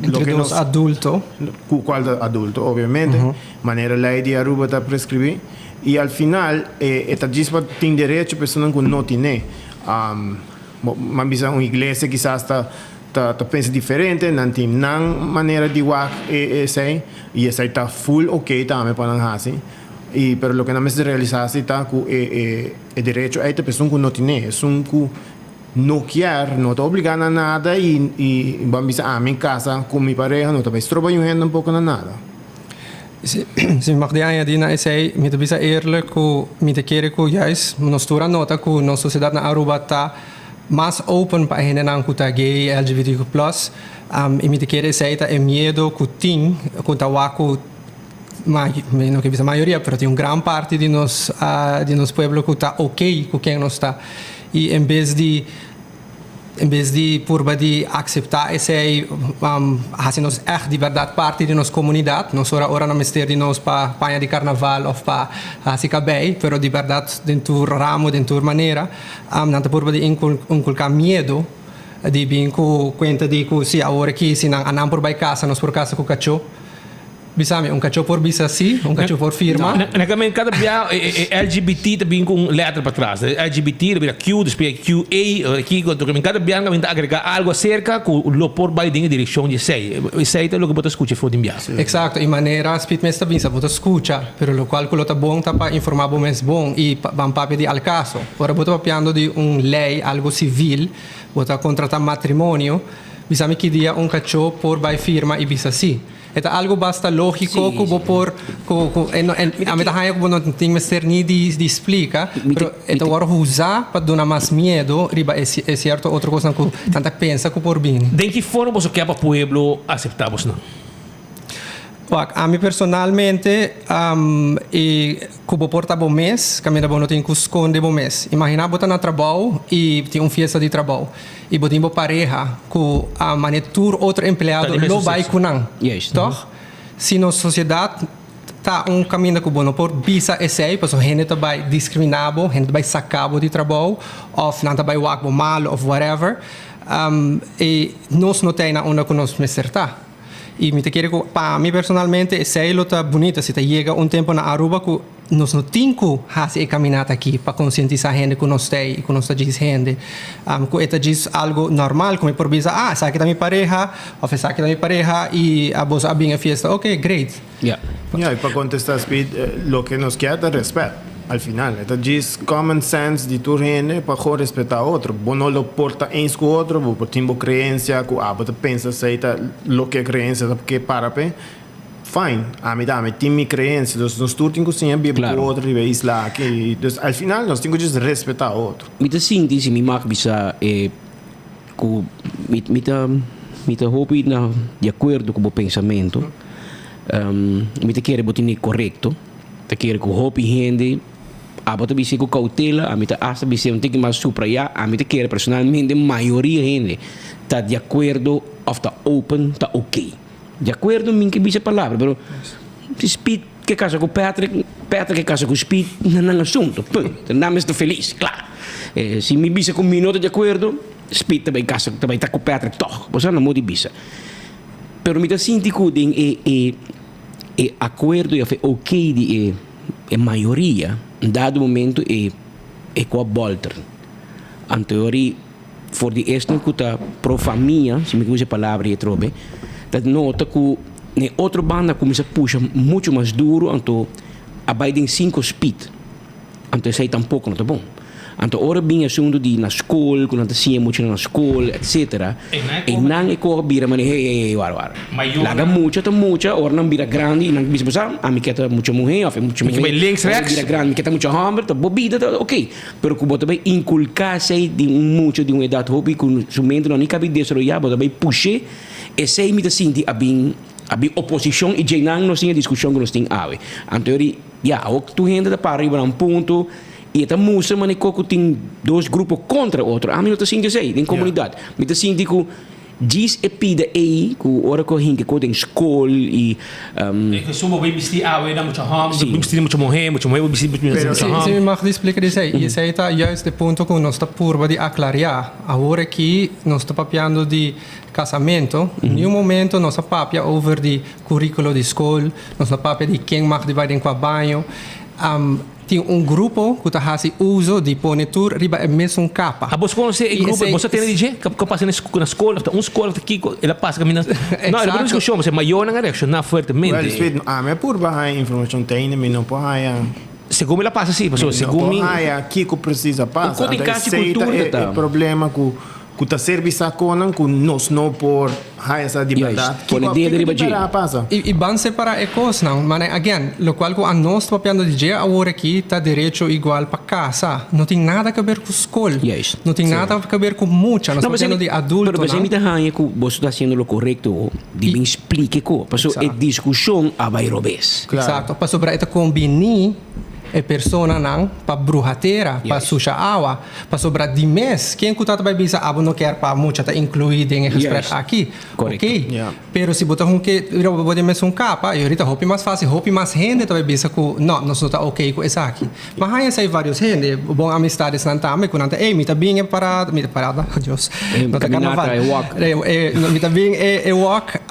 Entre dos adulto. Cu cual ta adulto, obviamente. Manera ley di Aruba ta prescribi. Y al final e ta djis pa tin derecho personanan cu no tine. Bo bisa un iglesia kisas ta ta pensa diferente, nan tin nan manera di wak e esey y esey ta full ok tambe pa nan haci. Y pero loke nan mester realisa si ta cu e e derecho ey ta pa esun cu no tine, esun cu No kier, no ta obliga na nada y y ban bisa ami casa cu mi pareha no ta bay stroba yu hende tampoco na nada. Si mi mag di añadi na esey, mi ta bisa eerlijk cu mi ta kere cu juist nos tur a nota cu nos sociedad na Aruba ta mas open pa e hendenan cu ta gay, LGBTQ plus, y mi ta kere esey ta e miedo cu tin cu ta wak cu mi no ke bisa mayoria, pero tin un gran parti di nos di nos pueblo ku ta ok ku ken nos ta. I en bes di en bes di purba di akseptá esei, hasi nos ègt di bèrdat parti di nos komunidat, no sora ora nan mester di nos pa paña di karnaval òf pa hasi kabei, pero di bèrdat den tur ramo, den tur manera, nan ta purba di inkulká miedu di bin ku kuenta di ku si awor aki si nan anan por bai kasa, nos por kasa ku kachó. Bisa mi, un kachó por bisa sí, un kachó por firma. Na kamen kada bia e LGBT ta bin ku un letter patras. LGBT ta bira Q, despues QA, kiko. Entonces kada bia nan ta agrega algo aserka ku lo por bai den e direkshon di esei. Esei ta loke bo ta skucha for di bia. Eksakto, i manera Speed mes ta bisa, bo ta skucha, pero lokual ku lo ta bon ta pa informa bo mes bon i ban papia di al kaso. Ora bo ta papiando di un lei, algo sivil, bo ta kontrata matrimonio, bisa mi ki dia un kachó por bai firma i bisa sí. E ta algo basta lógiko ku bo por ku ku e no ami ta haña ku bo no tin mester ni di di splika, pero e ta wòrdu usá pa duna mas miedu riba e e sierto otro kosnan ku nan ta pensa ku por bini. Den ki forma boso ke pa pueblo aseptá bosnan? Wak, ami personalmente i ku bo por ta bo mes, kaminda bo no tin ku skonde bo mes. Imaginá bo ta na trabou i tin un fiesta di trabou. I bo tin bo pareha ku a mane tur otro empleado lo bai ku nan. Tòg? Si nos sosiedat ta un kaminda ku bo no por bisa esei, pasobra hende ta bai diskriminá bo, hende ta bai saka bo di trabou, òf nan ta bai wak bo malu òf whatever, i nos no ta ei na unda ku nos mester ta. I mi ta kere ku pa mi personalmente esei lo ta bunita si ta yega un tempu na Aruba ku. Nos no tin ku hasi e kaminata aki pa konsientisá hende ku nos ta ei i ku nos ta djis hende. Ku e ta djis algu normal ku mi por bisa, ah, esaki ta mi pareha òf esaki ta mi pareha i boso a bin e fiesta, oke, great. Ya. Ya, i pa kontestá Speed, loke nos kier ta rèspèt. Al final, e ta djis common sense di tur hende pa gewoon respetá otro. Bo no lo por ta eens ku otro, bo por tin bo kreensia ku abo ta pensa esei ta loke e kreensia ta ke para p'e. Fine, ami tambe tin mi creencia, dus nos tur tin cu siña biba cu otro riba e isla aki, dus al final nos tin cu just respeta otro. Mi ta sinti si mi mag bisa e cu mi mi ta mi ta hopi na di acuerdo cu bo pensamento, mi ta kere bo tene corecto, ta kere cu hopi hende abo ta bis'e cu cautela, ami ta hasta bis'e un tiki mas subraya, ami ta kere personalmente mayoria hende ta di acuerdo of ta open ta ok. Di akuerdo mi ke bisa palabra pero si Speed ke kasa ku Patrick, Patrick ke kasa ku Speed na nan asunto punt nan mester felis kla. Si mi bisa ku mi no ta di akuerdo Speed ta bai kasa ta bai ta ku Patrick tog bo sa nan modo di bisa. Pero mi ta sinti ku den e e e akuerdo of e ok di e e mayoria dado momento e e ku a bolter anto yori. For di esnan ku ta pro famia, si mi ke usa e palabra ei atrobe, ta nota ku na e otro banda a kuminsá pusha muchu mas duru, anto a bai den sinku speed. Anto esei tampoko no ta bon. Anto ora bin e asuntu di na skol, ku nan ta siña muchanan na skol, etsetera, einan e kos a bira manera, hey, hey, hey, wara, wara. Laga mucha ta mucha, ora nan bira grandi, nan bisa bo sa, ami ke ta mucha muhé òf e mucha muhé, ora e bira grandi mi ke ta mucha hòmber, ta bo bida ta ok. Pero ku bo ta bai inkulká esei den un mucha di un edat hopi ku su mente no a ni kabi desaroyá, bo ta bai push'é, esei mi ta sinti a bin a bin oposishon i djeinan nos tin e diskushon ku nos tin awe. Anto yori, ya, awor tur hende ta para riba nan punto i e ta mustra manera ku tin dos grupo kontra otro. Ami no ta sinti esei den komunidat. Mi ta sinti ku Djis e pida ei ku ora ku a hinka ku den skol i. E Hesus bo bai bisti awe na mucha hòmber, bo bai bisti na mucha muhé, mucha muhé bo bisti na mucha hòmber. Si mi mag di splika di esei, i esei ta juist e punto ku nos ta purba di aklariá. Awor aki nos ta papiando di kasamentu, niun momento nos a papia over di kurikulo di skol, nos no papia di ken mag di bai den kua baño. Tin un grupo ku ta hasi uso di pone tur riba e mesun kapa. A bos konosé e grupo? Bos a tende di dje? Ku a pasa na skol òf ta un skol òf ta kiko? El a pasa kaminda. No, el a pone diskushon pasobra e mayornan a reakshoná fuertemente. Well, Speed, ami a purba haña informashon teine, mi no por haña. Segun mi el a pasa si, pasobra segun mi. Mi no por haña kiko presis a pasa. Un Anto esei ta e problema ku. Ku ta serbi sakonan ku nos no por haya sa di bèrdat. Pone dedo riba dje. I ban separá e kosnan. Mane again, lokual ku anos ta papiando di dje awor aki ta derecho igual pa kasa. No tin nada ke ber ku skol. No tin nada ke ber ku mucha. Nos ta papiando di adultonan. Pero p'esei mi ta haña ku boso ta hasiendo lo korekto di bin splika e ko. Pasobra e diskushon a bai robes. Eksakto. Pasobra e ta kombiní e personanan pa bruha tera, pa susha awa. Pasobra di mes, ken ku ta ta bai bisa abo no kier pa mucha ta inkluí den e gesprek aki? Ok, pero si bo ta hun ke riba bo den mesun kapa, i orita hopi mas fásil, hopi mas hende ta bai bisa ku no, nos no ta ok ku esaki. Ma haña esei vários hende, bon amistadesnan tambe ku nan ta, ey, mi ta bin e parada, mi ta parada, Dios, no ta karnaval, mi ta bin e walk,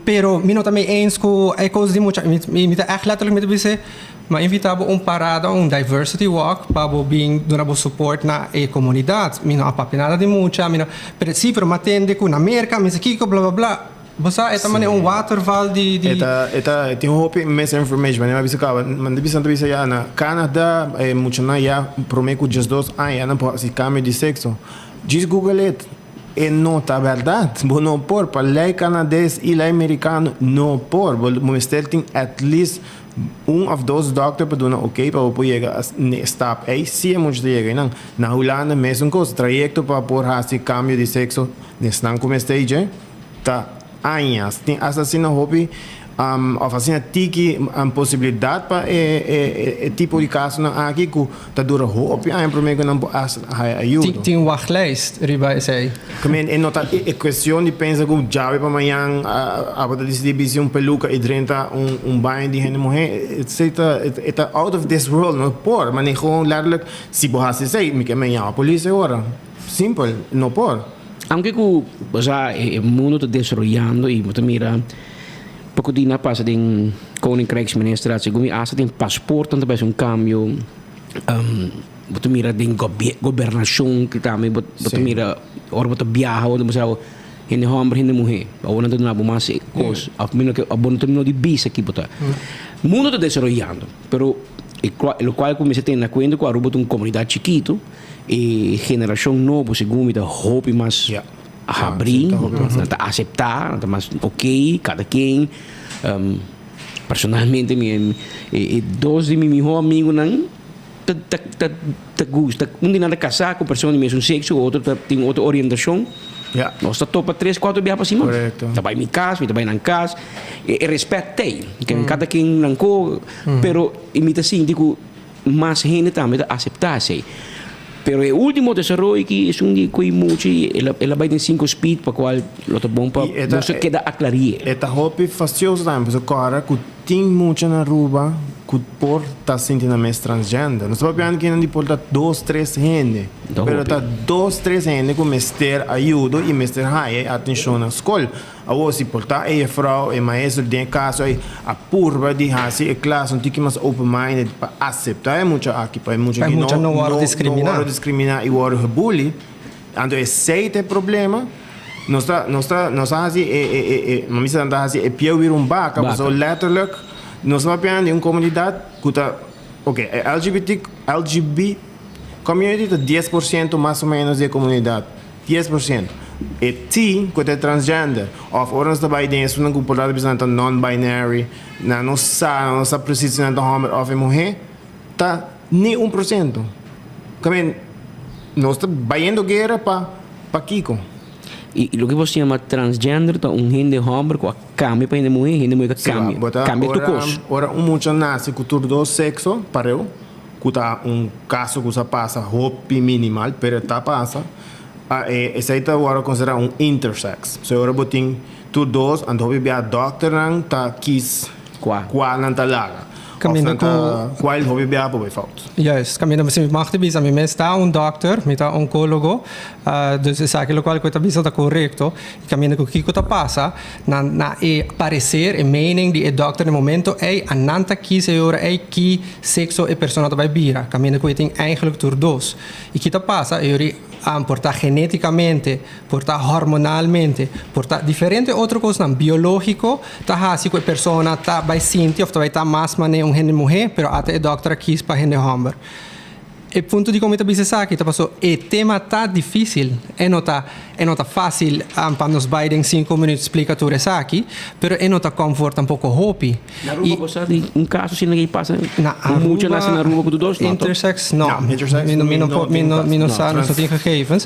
pero mi no ta mee eens ku e kos di mucha, mi ta ègt lèterlik mi ta bisa. M'a invitá bo un parada, un diversity walk, pa bo bin duna bo support na e komunidat. Mi no a papia nada di mucha, mi no, pero si, pero m'a tende ku na Merka mi sa kiko, bla bla bla. Bo sa, e ta manera un waterval di, di. E ta, e ta, e tin hopi misinformation, manera m'a bisa kaba, manda bisa nan ta bisa ya na Canada e muchanan ya prome ku diesdos aña ya nan por hasi kambio di sekso. Djis google it, e no ta bèrdat. Bo no por, pa lei Canades i lei Merikano no por. Bo mester tin at least Un of dos dokter pa duna ok pa bo por yega n'e stap ei, si e mucha ta yega einan. Na Hulanda mesun kos, trayekto pa por hasi kambio di sekso n'esnan ku mester ei dje ta añas. Tin asta asina hopi of asina tiki posibilidat pa e tipo di kasonan aki ku Ta dura hopi aña prome ku nan por hasta haya ayudo. Tin wachtlijst riba esei. Kemen e no ta e kuestion di pensa ku djawe pa mañan abo ta disidí bisti un peluka i drenta un baño di hende muhé. Esei ta e ta out of this world no por. Maneho letterlijk si bo hasi esei mi ke men yama polis e ora. Simpel no por. Aunke ku bo sa e mundo ta desaroyando i bo ta mira. Poko dia a pasa den Koninkrijksministerraad, segun mi hasta den paspoortnan ta bai haci un cambio. Bo ta mira den gobernacion ki tambe bo ta mira ora bo ta biaha bo ta mostra bo hende homber hende muhe. Awor nan ta duna bo mas cos of mino ke bo no ta mino di bisa ki bo ta. Mundo ta desaroyando pero e locual cu mester tene na cuenta cu Aruba ta un comunidad chikito e generacion nobo segun mi ta hopi mas habri, nan ta acepta, nan ta mas ok cada ken. Personalmente mi e dos di mi miho amigunan ta ta ta ta gusta un di nan ta casá cu persona di mesun sexo otro ta tin otro orientacion. Nos ta topa tres cuatro biaha pa siman. Ta bay mi cas mi ta bay nan cas e e respet t'ey cada ken nan co pero mi ta sinti cu mas hende tambe ta acepta esey. Pero e ultimo desaroyo aki esun di cu e mucha y el a bay den cinco speed pa cual lo ta bon pa boso keda aclarie. E ta hopi fastioso tambe pasobra cora cu tin mucha na Aruba cu por ta sinti nan mes transgender. Nos ta papiando kinan di por ta dos tres hende pero ta dos tres hende cu mester ayudo y mester haya e atencion na scol. Awor si por ta e jefrouw, e maestro den e caso ey a purba di haci e klas un tiki mas open minded pa acepta e mucha aki, pa e mucha Pa e aki mucha no worde discrimina. no worde discrimina y worde gebully, anto esey ta e problema. Nos ta, nos ta, nos a haci e, e, e, e, mami sa nan ta haci e pieu bira un baca, Baca. pasobra letterlijk nos ta papiando di un comunidad cu ta, ok, e LGBT, LGB community ta 10% mas o menos di e comunidad. 10%. E T ku ta e transgender òf ora nos ta bai den esunnan ku por ta bisa nan ta non-binary, nan no sa, nan no sa presis si nan ta hòmber òf e muhé, ta ni 1%. Kamen nos ta bayendo guera pa pa kiko? I loke bo yama transgender ta un hende hòmber ku a kambia pa hende muhé, hende muhé ku a kambia. Bo ta Kambia tur ora kos. ora un mucha nase ku tur dos sekso pareu, ku ta un kaso ku sa pasa hopi minimal, pero ta pasa. Esei ta wòrdu konsiderá un intersex. So ora bo tin tur dos, anto hopi bia dòkternan ta kis kua nan ta laga. Òf nan ta kual hopi bia por bai fout. Juist, kaminda si mi mag ta bisa mi mes ta un dòkter, mi ta onkólogo, dus esaki lokual ku e ta bisa ta korekto. I kaminda ku kiko ta pasa, nan na e pareser, e mening di e dòkter na e momento ei, a nan ta kis e ora ei ki sekso e persona ta bai bira. Kaminda ku e tin eigenlijk tur dos. I ki ta pasa e ora Por ta genéticamente, por ta hormonalmente, por ta diferente otro cosnan biológico ta haci cu e persona ta bay sinti of ta bay ta mas mane un hende muhe, pero ata e dokter a kies pa hende homber. E punto dicon mi ta bisa esaki ta paso e tema ta dificil, e no ta e no ta facil pa nos bay den cinco minuut splica tur esaki, pero e no ta comfort tampoco hopi. Na Aruba bo sa di un caso asina ke pasa? Na Un mucha nace na Aruba ku tur dos? No, toch? Intersex, no. Mi no, mi no por, mi no, mi no sa, nos no tin gegevens.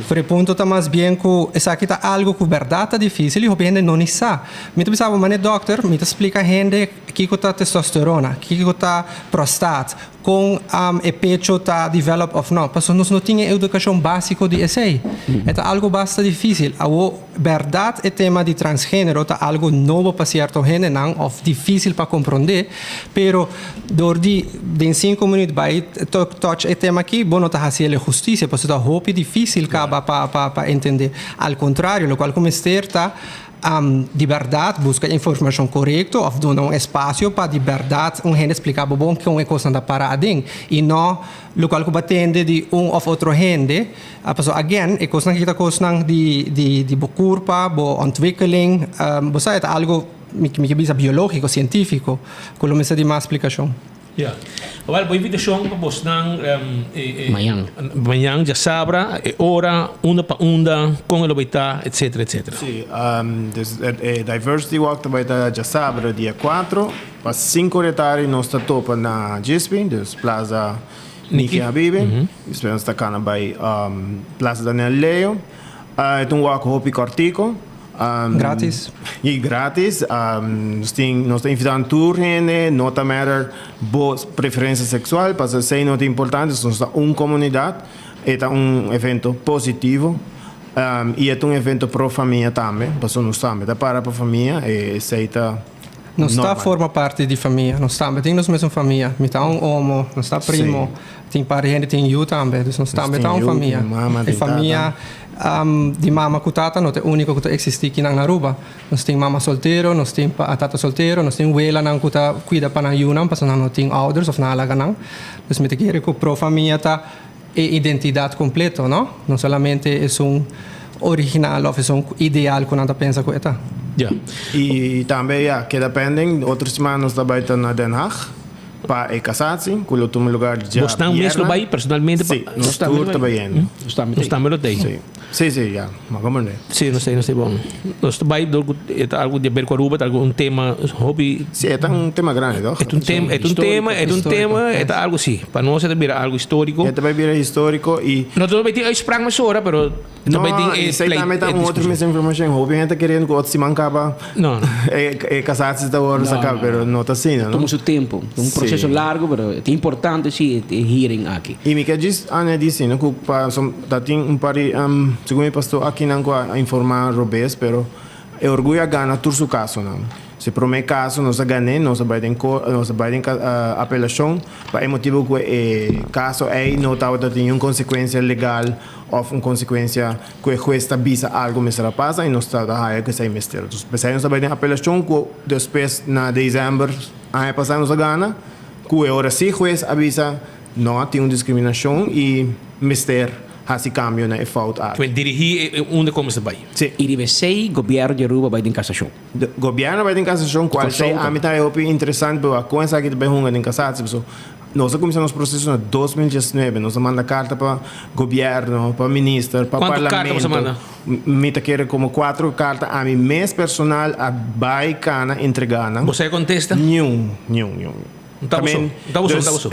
Pero e punto ta mas bien ku esaki ta algo ku bèrdat ta difísil i hopi hende no ni sa. Mi ta bisa bo manera dòkter, mi ta splika hende kiko ta testosterona, kiko ta prostaat, Kon e pecho ta develop of no. Pasobra nos no tin e edukashon básiko di esei. E ta algu basta difísil. Awor, bèrdat e tema di transgénero ta algu nobo pa sierto hendenan òf difísil pa komprondé, pero dor di den sinku minüt bai touch e tema akí, bo no ta hasi el e hustisia pasobra ta hopi difísil kaba pa pa entendé. Al kontrario, lokual ku mester ta Di bèrdat buska informashon korekto òf duna un espasio pa di bèrdat un hende splika bo bon kon e kosnan ta para aden i no lokual ku bo a tende di un òf otro hende. Pasobra again e kosnan aki ta kosnan di di di bo kurpa, bo ontwikkeling, bo sa e ta algu mi ke bisa biológiko, sientífiko ku lo mester di mas splikashon. Ya. Awel, bo invitashon pa bosnan Mañan. Mañan djasabra, e ora, unda pa unda, kon e lo bai ta, etcetera, etcetera. Sí, dus e Diversity Walk ta bai ta djasabra dia 4 pa 5 ora di tardi nos ta topa na Djispi, dus Plaza Niki Habibi. Despues nos ta kana bai Plaza Daniel Leo. E ta un walk hopi kòrtiku. Gratis. Y gratis. Nos tin, nos ta invitando tur hende, no ta matter bo preferencia sexual, pasobra esey no ta importante, nos ta un comunidad, e ta un evento positivo y e ta un evento pro famia tambe, pasobra nos tambe ta para pa famia, esey ta Nos ta forma parti di famia, nos tambe tin nos mesun famia, mi ta un omo, nos ta primo, tin par di hende tin yu tambe, dus nos tambe ta un famia. E famia. di mama ku tata no ta e úniko ku ta eksistí kinan na Aruba. Nos tin mama soltero, nos tin tata soltero, nos tin welanan ku ta kuida pa nan yunan pasobra nan no tin ouders òf nan a laga nan. Dus mi ta kere ku Pro Famia ta e identidat kompleto, no? No solamente esun original òf esun ideal ku nan ta pensa ku e ta. Ja. I tambe ya keda pending, otro siman nos ta bai ta na Den Haag pa e casatie ku lo tuma lugar dja Bosnan mes lo bierna. bai personalmente pa Sí, nos tur ta bayendo. Nos tambe lo ta ei. Sí. Sí, sí, ya. Ma como ne? Sí, nos ta nos ta bon. Nos ta bai dor ku e ta algu di haber ku Aruba, ta algu un tema hopi. Sí, e ta un tema grandi, toch? E ta un tema, e ta un tema, e ta un tema, e ta algu sí. Pa nos e ta bira algu histórico. E ta bai bira histórico i. No ta bai tin uitspraak mesora, pero ta bai tin No, e esei pleit, tambe ta e un otro discussión. misinformashon. Hopi hende ta keriendo ku otro siman kaba No, no. e e casatie ta wòrdu No, saká, no. pero no ta asina, no? Tuma su tempo. Ta un Sí. proceso largo, pero ta importante sí e hearing aki. I mi ke djis añadí si no ku pa som ta tin un par di segun mi pastor akinan ku a informá robes pero e orguyo a gana tur su kasonan. Si promé kaso nos a gan'é nos a bai den ko nos a bai den apelashon pa e motibu ku e kaso ei no tabata tin niun konsekuensia legal òf un konsekuensia ku e hues ta bisa algu mester a pasa i nos tabata haya ku esei mester. Dus p'esei nos a bai den apelashon ku despues na desèmber aña pasá nos a gana ku e ora sí hues a bisa No a tin un discriminacion y mester haci cambio na e fout aki. Kimen dirigi e unda con mester bay. Si. Y riba esey gobierno di Aruba bay den casacion. Gobierno bay den casacion cual Kòrsou esey ta. ami ta e hopi interesante pero con esaki ta bay hunga den casatie paso nos a cuminsa nos proceso na 2019 nos a manda carta pa gobierno pa minister pa Cuanto carta boso a parlamento manda? mi ta kere como cuatro carta ami mes personal a bay cana entrega nan. Boso a contesta? Niun niun niun. No ta boso, no ta boso, no ta boso.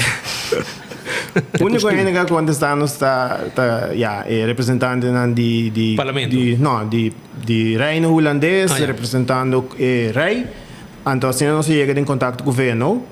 Úniko hende ku a kontestá nos ta ta ya e representantenan di di Parlamento. di no di di Reino Hulandes Ah, ya. representando e rei. Anto asina nos a yega den kontakto ku VNO,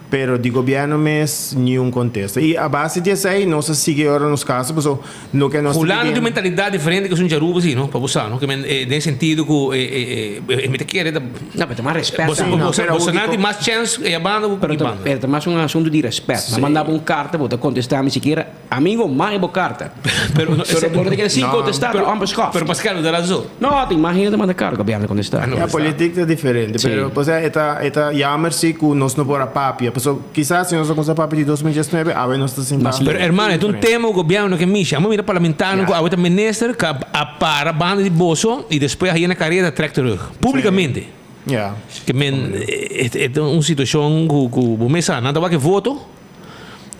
pero di gobièrnu mes niun kontesta. I a base di esei nos a sigui ora nos kaso paso loke nos ta Hulanda tin un pidiendo. mentalidat diferente ku esun dje Aruba si no, pa bo sa no. Ke men den sentido ku e e mi ta kere ta. No, pero ta mas respet Boso, tambe. boso, pero boso awor nan tin mas chens e banda ku Pero ki ta, banda. pero ta mas un asunto di respet. Nan manda bo un karta, bo ta kontestá mi sikiera, amigo, manda bo karta. Pero no, Pero bo no ta keda sin No. kontestá, ta onbeschoft. Pero Pascal no ta razon. No, tin mas hende ta manda karta, gobièrnu ta kontestá. Ah, no. Ya, politik ta diferente, Sí. pero pues e ta e ta jammer si ku nos no por a papia. Pasobra kisas si nos a kuminsá papia di 2019, awe nos ta sinta. Mas Pero hermano, e ta un tema ku gobièrnu no ke mishi. Amo mira parlamentarionan ku awe ta minister ku a para banda di boso i despues a yena kareda trèk terug. Publicamente. Ja. Ke men e ta un situacion ku ku bo mes sa nan ta wak e voto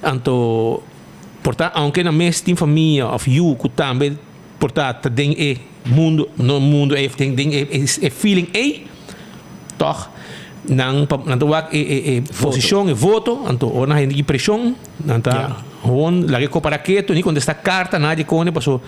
anto por ta aunke nan mes tin famia of yu ku tambe por ta ta den e mundo no mundo ey den den e feeling ey tog nan pa nan ta wak e e e posicion e voto anto ora nan hende ki presion nan ta gewoon laga e kopa raketo ni kontesta karta nadie kone paso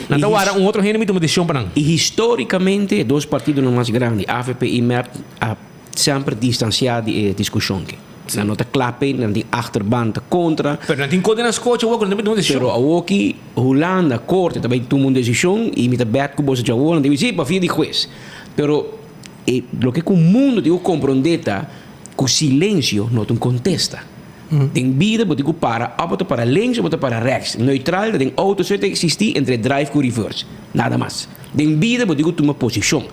Nan ta wara un otro hende mi tuma decision pa nan. Y históricamente e dos partidonan mas grandi, avp y mep, a semper distancia di e discusion aki. Nan no ta cla p'e, nan tin achterban ta contra. Pero nan tin cos den nan scocha awor cu nan ta tuma decision. Pero awoki Hulanda, corte ta bay tuma un decision y mi ta bet cu boso djawo nan ta bisa, si, pa via di huez. Pero e loke cu mundo tin cu compronde ta cu silencio no ta un contesta. Den bida bo tin ku para òf bo ta para links òf bo ta para rèks. Neutral ta den outo so e ta eksistí entre drive ku reverse. Nada mas. Den bida bo tin ku tuma posishon.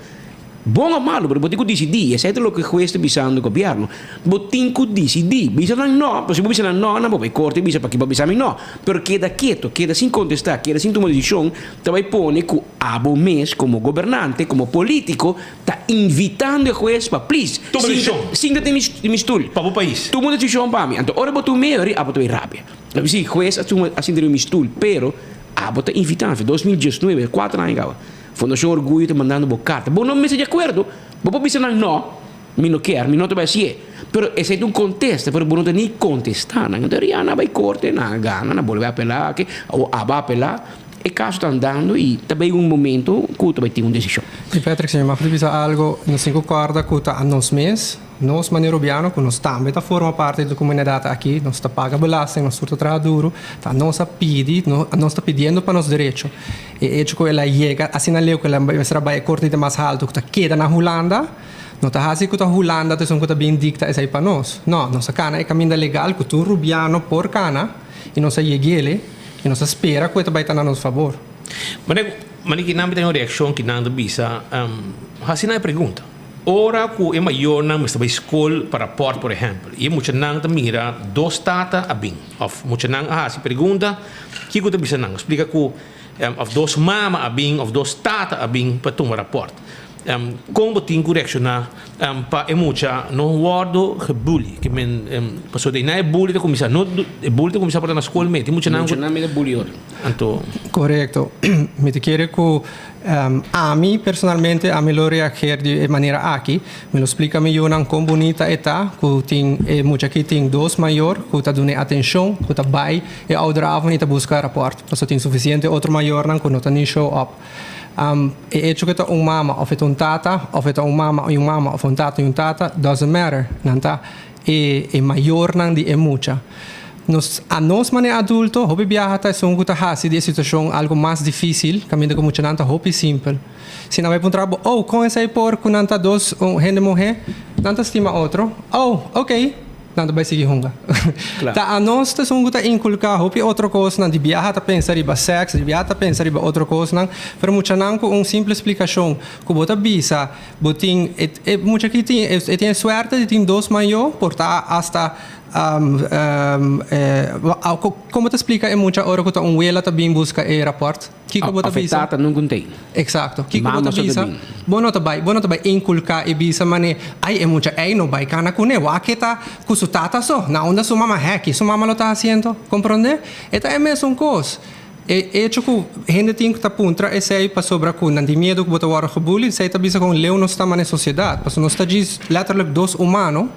Bon òf malu, pero bo tin ku disidí. Esei ta loke hues ta bisando gobièrnu. Bo tin ku disidí. Bisa nan nò, pasobra si bo bisa nan nò, nan bo bai korte i bisa paki bo a bisa mi nò. Pero keda ketu, keda sin kontestá, keda sin tuma desishon, ta bai pone ku abo mes komo gobernante, komo polítiko, Ta invitando e hues pa please Tuma sinta desishon. sinta den mi stoel. Pa bo pais. Tuma un desishon pa mi. Anto ora bo tuma e ori abo ta bay rabia. Ta bisa si hues a tuma a sinta den mi stoel pero abo ta invitando fi 2019 cuatro aña caba Fundacion Orguyo ta mandando bo carta bo no mester di acuerdo bo por bisa nan no mi no kier mi no ta bay hacié pero esey ta un contesta pero bo no ta ni contesta nan anto Rihanna a bay corte nan a gana nan a bolbe apela aki abo a apela. E kaso ta andando i ta bay un momento ku ta bay tin un desishon. I Patrick, si mi mag bisa algo, nos tin ku kòrda ku ta nos mes, nos manera Rubiano, ku nos tambe ta forma parti di komunidat aki, nos ta paga belasting, nos tur ta traha duru, ta nos a pidi, nos ta pidiendo pa nos derecho. E hecho ku el a yega asina leu ku el a mester a bai e korte di mas haltu ku ta keda na Hulanda, no ta hasi ku ta Hulanda ta esun ku ta bin dikta esei pa nos. No, nos a kana e kaminda legal ku tur Rubiano por kana i nos a yeg'ele. I nos a spera ku e ta bai ta na nos fabor. Manera. Mane ki nan mi ta un reakshon ki nan ta bisa, hasi nan e pregunta. Ora ku e mayornan mester bai skol pa rapòrt por ehèmpel i e muchanan ta mira dos tata a bin òf muchanan a hasi pregunta, kiko ta bisa nan? Splika ku òf dos mama a bin òf dos tata a bin pa tuma rapòrt. Kon bo tin ku reakshoná pa e mucha no wòrdu gebully? Ke men pasobra di einan e bully ta kuminsá, no e bully ta kuminsá por ta na skol mes, tin muchanan ku. Muchanan mester bully otro. Anto. Korekto. Mi ta kere ku ami personalmente ami lo reageer di e manera aki. Mi lo splika mi yunan kon bunita e ta ku tin e mucha aki tin dos mayor ku ta dun'é atenshon, ku ta bai e ouderavond i ta buska rapòrt. Pasobra tin sufisiente otro mayornan ku no ta ni show up. E hecho ku e ta un mama òf e ta un tata, òf e ta un mama i un mama òf un tata i un tata, doesn't matter. Nan ta e e mayornan di e mucha. Nos, anos manera adulto, hopi biaha ta esun ku ta hasi di e situashon algu mas difísil, kaminda ku muchanan ta hopi simpel. Si nan bai puntra bo, Oh, kon esei por ku nan ta dos hende muhé? Nan ta stima otro. Oh, oké. Nan ta bai sigui hunga. Ta anos ta esun ku ta inkulká hopi otro kosnan, di biaha ta pensa riba sèks, di biaha ta pensa riba otro kosnan, pero muchanan ku un simpel splikashon ku bo ta bisa, bo tin e e mucha aki tin e tin e suerte di tin dos mayó, por ta asta kon bo ta splika e mucha ora ku ta un wela ta bin buska e rapòrt? Kiko bo ta Of e bisa? tata nunca tei. Exacto. Kiko bo Mama ta so ta bisa? bin. Bo no ta bai, bo no ta bai inculca e bisa mane, ai e mucha ei no bai cana cune, wak e ta cu su tata so, na unda su mama heki su mama lo ta haciendo. Comprende? E ta e mesun cos. E hecho cu hende tin cu ta puntra esey pasobra cu nan tin miedo cu bo ta wordo gebully, esey ta bisa con leu nos ta mane sociedad. Pasobra nos ta djis letterlijk dos humano.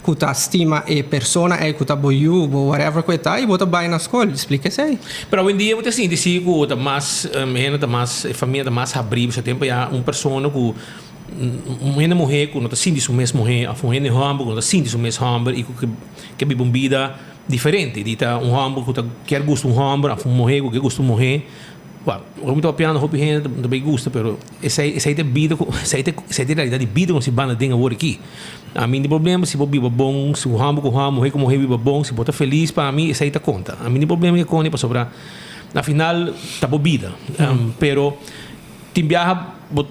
Ku ta stima e persona ei ku ta bo yu, bo whatever ku e ta, i bo ta bai na skol splika esei. Pero awendia bo ta sinti si ku ta mas hende ta mas e famia ta mas habrí pasobra tempu ya un persona ku un hende muhé ku no ta sinti su mes muhé òf un hende hòmber ku no ta sinti su mes hòmber i ku ke biba un bida diferente di ta un hòmber ku ta kier gusta un hòmber òf un muhé ku ke gusta un muhé. Wak, ora mi ta papiando hopi hende ta bay gusta pero esey esey ta e bida ku esey ta esey ta e realidad di bida ku nos banda den awor aki. Ami no tin problema si bo biba bon, si un homber ku homber, muher ku muher biba bon, si bo ta felis pa mi esey ta konta. Ami no tin problema ku e koni pasobra na final ta bo bida. Pero tin biaha bo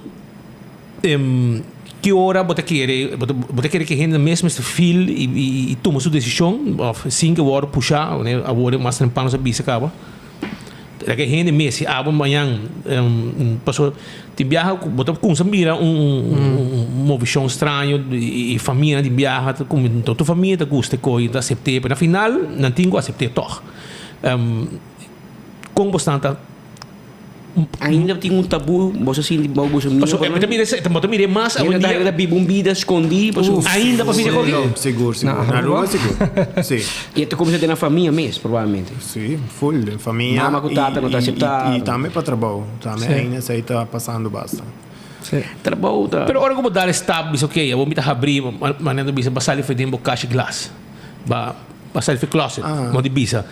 ki ora bo ta kere bo ta kere ku e hende mes mester feel i tuma su desishon òf sin ke wòrdu pusha awor mas temprano nos a bisa kaba. Rek e hende mes si abo mañan paso tin biaha ku bo ta kumsa mira un movishon straño i famia tin biaha ta kuminsa no tur famia ta gusta e kos i ta asept'é pero na final nan tin ku asept'é tòg. Kon bo stan ta. Ainda tin un tabú bo sa sinti bo boso miedo Paso e ta mira esei bo ta mira e mas Hende ta awendia. ta biba un bida skondí paso. Ainda pa mira koki. Sigur sigur na Aruba sigur si. I e ta kuminsá den nan famia mes probablemente. Si full den famia. Mama ku tata no ta aseptá. I tambe pa trabou tambe ainda esei ta pasando basta. Trabou ta. Pero ora ku bo dal e stap bisa ok awor mi ta habrí manera ta bisa bo sali for den bo kashi glas ba ba sali for closet bo di bisa.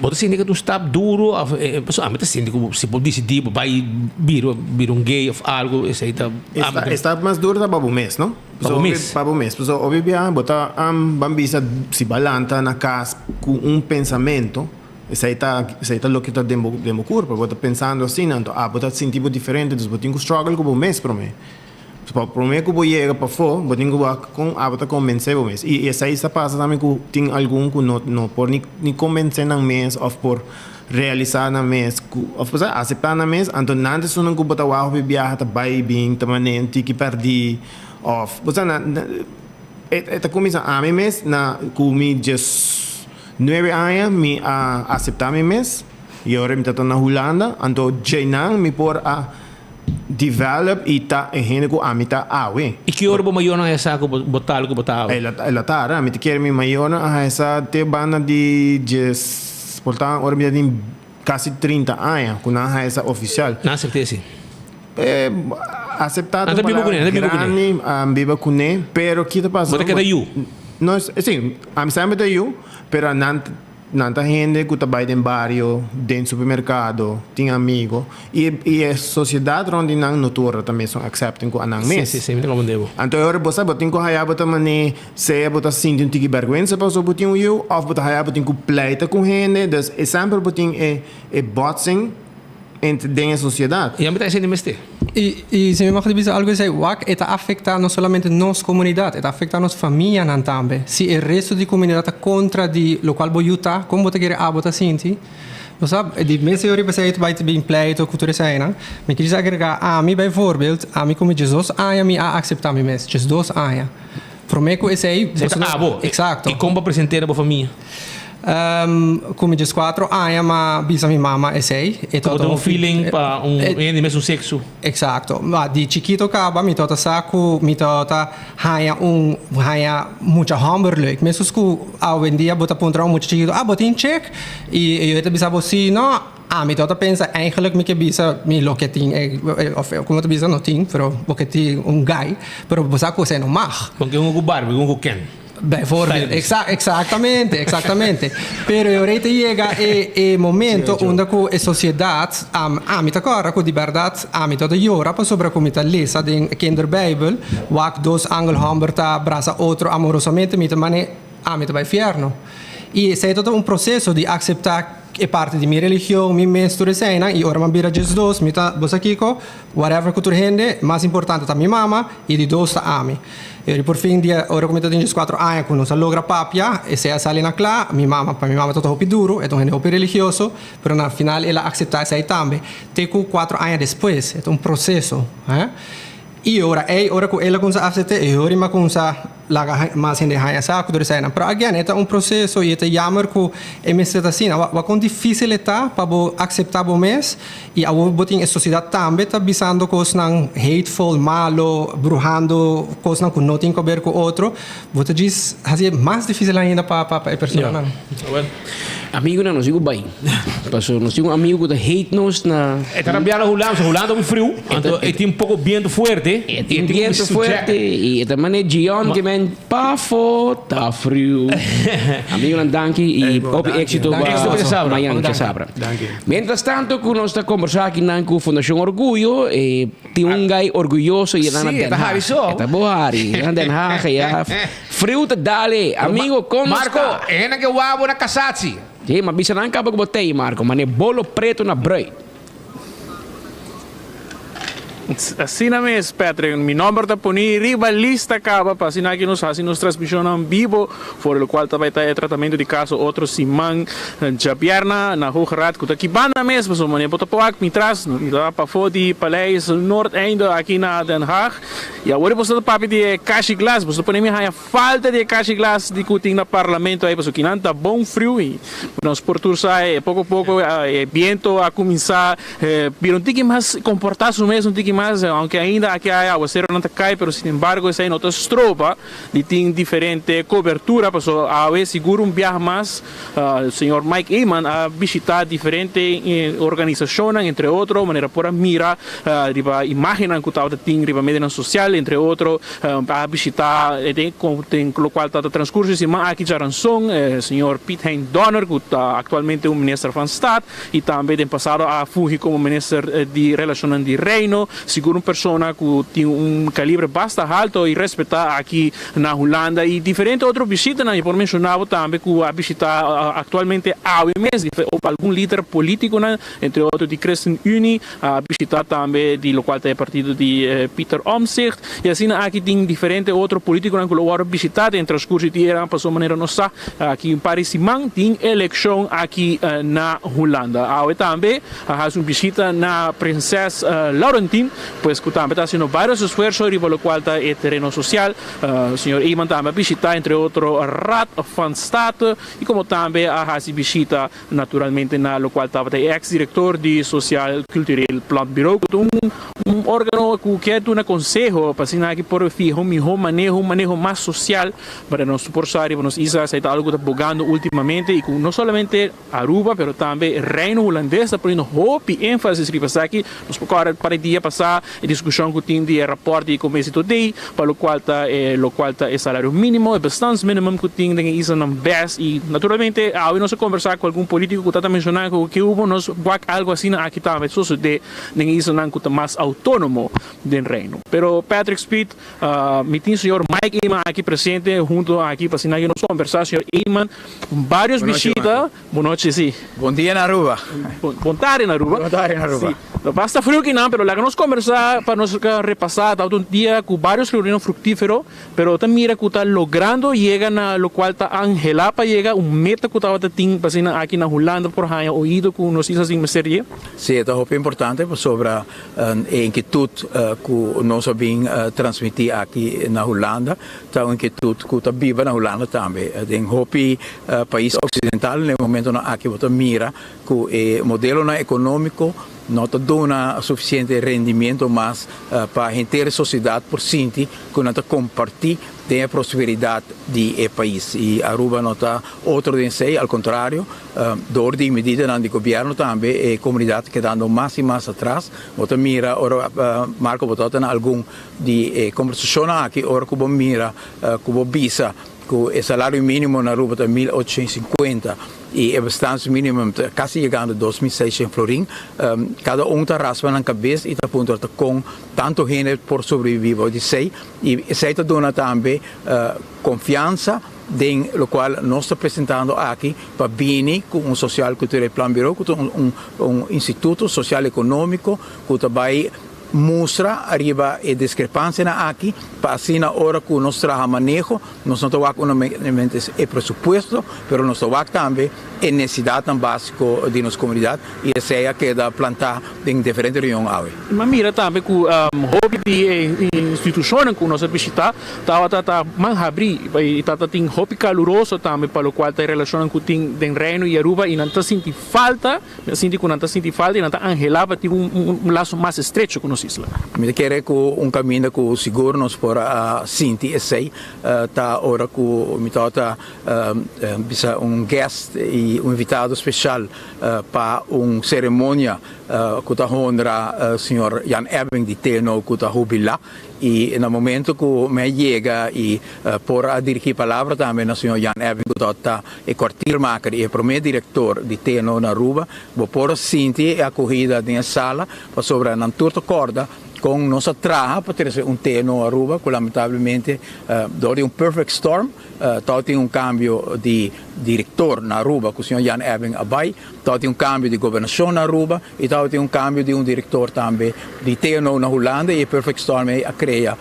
Bo ta sinti ku ta un stap duru òf pasobra ami ta sinti ku si bo disidí bo bai bira bira un gay òf algu esei ta E stap mas duru ta pa bo mes no? Pa bo mes. Pa bo mes pasobra hopi bia bo ta ban bisa si bo a lanta na kas ku un pensamentu esei ta esei ta loke ta den bo den bo kurpa bo ta pensando asina anto abo ta sinti bo diferente dus bo tin ku struggle ku bo mes promé. Pa promé ku bo yega pafó, bo tin ku wak kon abo ta konbensé bo mes. I esei sa pasa tambe ku tin algun ku no no por ni ni konbensé nan mes òf por realisá nan mes ku òf por aseptá nan mes, anto nan ta esunnan ku bo ta wak hopi biaha ta bai i bin ta manera un tiki pèrdí òf bo sa nan e e ta kuminsá ami mes na ku mi diesnuebe aña mi a aseptá mi mes i ora mi ta ta na Hulanda anto djeinan mi por a Develop y ta e hende cu ami ta awe. Y ki ora bo mayornan a haya sa cu bo tal cu bo ta awe? El a tarda. Mi ta kere mi mayornan a haya sa te banda di djes, por ta ora mi ta tin casi 30 aña cu nan a haya sa oficial. Nan acepta esi? Acepta ta un palabra grandi, biba cune, pero ki ta pasa? Bo ta keda yu? No, si, ami semper ta yu, pero nan. Nan ta hende ku ta bai den bario, den supermerkado, tin amigo, i i e sosiedat rònt di nan no tur ta mesun accepting ku anan mes. Sí, sí, sí, mi ta komprendé bo. Anto e ora bo sa bo tin ku haya bo ta man'é sea bo ta sinti un tiki bèrgwensa pasobra bo tin un yu òf bo ta haya bo tin ku pleita ku hende, dus e semper bo tin e e botsing. ent den e sociedad. Y ami ta esei mester. Y y si mi mag di bisa algo esei wak e ta afecta no solamente nos comunidad e ta afecta nos famianan tambe. Si e resto di comunidad ta contra di locual bo yu ta con bo ta kere abo ta sinti? Bo sa di mes e ora esei ta bai ta bin pleito cu tur eseinan. Mi kier agrega ami bijvoorbeeld ami cu mi diesdos aña mi a acepta mi mes diesdos aña. Prome cu esey. Esey ta abo. Exacto. Y con bo presente na bo famia? Cu mi diescuatro aña m'a bisa mi mama esey. E tabata un feeling pa un hende di mesun sexo. Exacto. Ma di chikito caba mi tabata sa cu mi tabata haña un haña mucha homber leuk. Mescos cu awendia bo ta puntra un mucha chikito, ah bo tin chick? Y ellos ta bisa bo si, no. Ami tabata pensa eigenlijk mi ke bisa mi loke tin e of como ta bisa no tin pero bo ke tin un guy pero bo sa ku esei no mag. Con ke un ku Barbie un ku Ken. Bijvoorbeeld exa exactamente exactamente pero e ora ei ta yega e e momento unda ku e sociedad ami ta kòrda ku di bèrdat ami tabata yora pasobra ku mi ta lesa den kinderbijbel wak dos angel hòmber ta brasa otro amorosamente mi ta mane ami ta bai fièrnu i esei tabata un proseso di akseptá E parti di mi religion, mi mes, tur eseinan, i ora mi a bira diesdos, mi ta, bo sa kiko? Whatever ku tur hende, mas importante ta mi mama, i di dos ta ami. E ora por fin dia, ora ku mi ta tin dieskuatro aña ku nos a logra papia, esei a sali na kla, mi mama, pa mi mama tabata hopi duru, e ta un hende hopi religioso, pero na final el a akseptá esei tambe, te ku kuatro aña despues, e ta un proseso, he. I ora ei, ora ku el a kumsa aksept'é, e hori mi a kumsa laga mas hende haña sa ku tur eseinan. Pero again, e ta un proseso i e ta jammer ku e mester ta asina. Wak kon difísil e ta pa bo akseptá bo mes i awor bo tin e sosiedat tambe ta bisando kosnan hateful, malo, bruhando kosnan ku no tin ku aber ku otro. Bo ta djis hasi e mas difísil ainda pa pa e personanan. Amigunan nos tin ku bai. Paso nos tin un amigu ku ta hate nos na. E ta rabiá na Hulanda, pasobra Hulanda ta un friu, anto e tin poko bientu fuerte. E tin bientu fuerte i e ta mane Gion ke men pafo ta friu. Amigunan danki i hopi éksito pa mañan djasabra. Mientras tanto ku nos ta kombersá akinan ku Fundashon Orguyo e tin un gai orguyoso yena na Den Haag. E ta bo Harry, na Den Haag ya. Friu ta dale, amigo, como Marco, sta? e hendenan ke wou bo na kasatsi. Sí, ma bisa nan kaba ku bo tei, Marco, mane bolo preto na bruid. Asina mes, Patrick. Mi nomber ta poni riba lista caba pa asina aki nos haci nos transmisionnan bibo for locual ta bay ta e tratamento di caso otro siman djabièrna na Hoge Raad cu ta aki banda mes pasobra manera bo ta por wak mi tras mi ta pafó di Paleis Noordeinde aki na Den Haag. I awor boso ta papia di e kashi glas, boso ta pone mi haña falta di e kashi glas di ku tin na parlamento ei, pasobra kinan ta bon friu i nos por tur sa e poko poko e biento a kuminsá bira un tiki mas komportá su mes un tiki mas, ounke ainda aki ai awaseronan ta kai, pero sin embargo esei no ta stroba di tin diferente kobertura, pasobra awe sigur un biaha mas Señor Mike Eman a bishita diferente organisacionnan, entre otro, manera por a mira riba imagennan cu tabata tin riba medionan social, entre otro, a bishita den locual tabata transcurso e siman aki djaranson, señor Piet Hein Donner, cu ta actualmente un minister van Staat y tambe den pasado a fungi como minister di Relacionnan di Reino, sigur un persona cu tin un calibre basta halto y respeta aki na Hulanda y diferente otro bishitanan. Y por menciona bo tambe cu a bishita actualmente awe mes algun lider politiconan, entre otro di Christen Unie, a bishita tambe di locual ta e partido di Pieter Omtzigt. Y asina aki tin diferente otro politiconan cu lo wordo bishita den transcurso di e pasobra manera nos sa aki un par di siman tin eleccion aki na Hulanda. Awe tambe a haci un bishita na Prinses Laurentien. Pues cu tambe ta haciendo varios esfuerzo riba locual ta e tereno social. Señor Eman tambe a bishita entre otro Raad van State y como tambe a haci bishita naturalmente na locual tabata e ex director di Sociaal Cultureel Planbureau cu ta un organo cu kier duna conseho pa asina aki por fiha un miho maneho, un maneho mas social para nos por sa riba nos isla. Esey ta algo cu ta bogando ultimamente y cu no solamente Aruba, pero tambe Reino Hulandes ta poniendo hopi énfasis riba esaki. Nos por kòrda par di dia pasá. repasá e diskushon ku tin di e rapòrt di Commissie Today pa lokual ta e lokual ta e salario mínimo, e bestaansminimum ku tin den e islanan bes i naturalmente awe nos a kombersá ku algun polítiko ku ta ta menshoná ku ke hubo nos wak algu asina aki tambe sosodé den e islanan ku ta mas outónomo den Reino. Pero Patrick Speed, mi tin señor Mike Eman aki presente hunto aki pa asina nos kombersá. Señor Eman, varios bishita. Bon nochi, si. Bon dia na Aruba. Bon tarde na Aruba. Bon tarde na Aruba. Si. No basta friu kinan, pero laga nos kombersá pa nos repasá. Tabata un dia ku varios reunion fruktífero, pero ta mira ku ta logrando yega na lokual ta anhelá pa yega, un meta ku tabata tin pa asina aki na Hulanda por haña oido ku nos islas tin mester di. Si, e ta hopi importante pasobra e inkietut ku nos a bin transmití aki na Hulanda ta un inkietut ku ta biba na Hulanda tambe. Den hopi pais oksidental na e momentonan aki bo ta mira ku e modelonan ekonómiko no ta duna sufisiente rendimiento mas pa henter e sosiedat por sinti ku nan ta kompartí den e prosperidat di e pais. I Aruba no ta otro den esei, al kontrario, dor di medidanan di gobièrnu tambe e komunidat ta kedando mas i mas atras. Bo ta mira ora, Marco, bo tabata na algun di e kombersashonnan aki ora ku bo mira ku bo bisa ku e salario mínimo na Aruba ta 1850 i e bestaansminimum ta kasi yegando 2600 florin, kada un ta raspa nan kabes i ta puntra ta kon tantu hende por sobreviví bou di esei. I esei ta duna tambe konfiansa den lokual nos ta presentando aki pa bini ku un Sociaal Cultureel Planbureau ku ta un instituto sosial ekonómiko ku ta bai Mustra ariba e diskrepansianan aki pa asina ora ku nos traha maneho nos no ta wak únikamente e presupuesto pero nos ta wak tambe e nesesidatnan básiko di nos komunidat i esei a keda plantá den diferente reunion awe. Mi a mira tambe ku hopi di e institushonnan ku nos a bishitá tabata ta man habrí i tabata tin hopi kaluroso tambe pa lokual ta e relashonnan ku tin den Reino i Aruba i nan ta sinti falta. Mi a sinti ku nan ta sinti falta i nan ta anhelá pa tin un laso mas estrecho ku nos isla. Mi ta kere ku un kaminda ku sigur nos por a sinti esei ta ora ku mi tabata bisa un guest i un invitado speshal pa un seremonia ku ta honra señor Jan Ebbing di TNO ku ta hubilá. I na momento ku mi a yega i por a dirigí palabra tambe na señor Jan Ebbing ku tabata e kwartiermaker i e promé direktor di TNO na Aruba, bo por a sinti e akohida den e sala pasobra nan tur ta kòrda kon nos a traha pa trese un TNO Aruba ku lamentablemente dor di un perfect storm tabatin un kambio di direktor na Aruba ku señor Jan Ebbing a bai, tabatin un kambio di gobernashon na Aruba i tabatin un kambio di un direktor tambe di TNO na Hulanda i e perfect storm ei a krea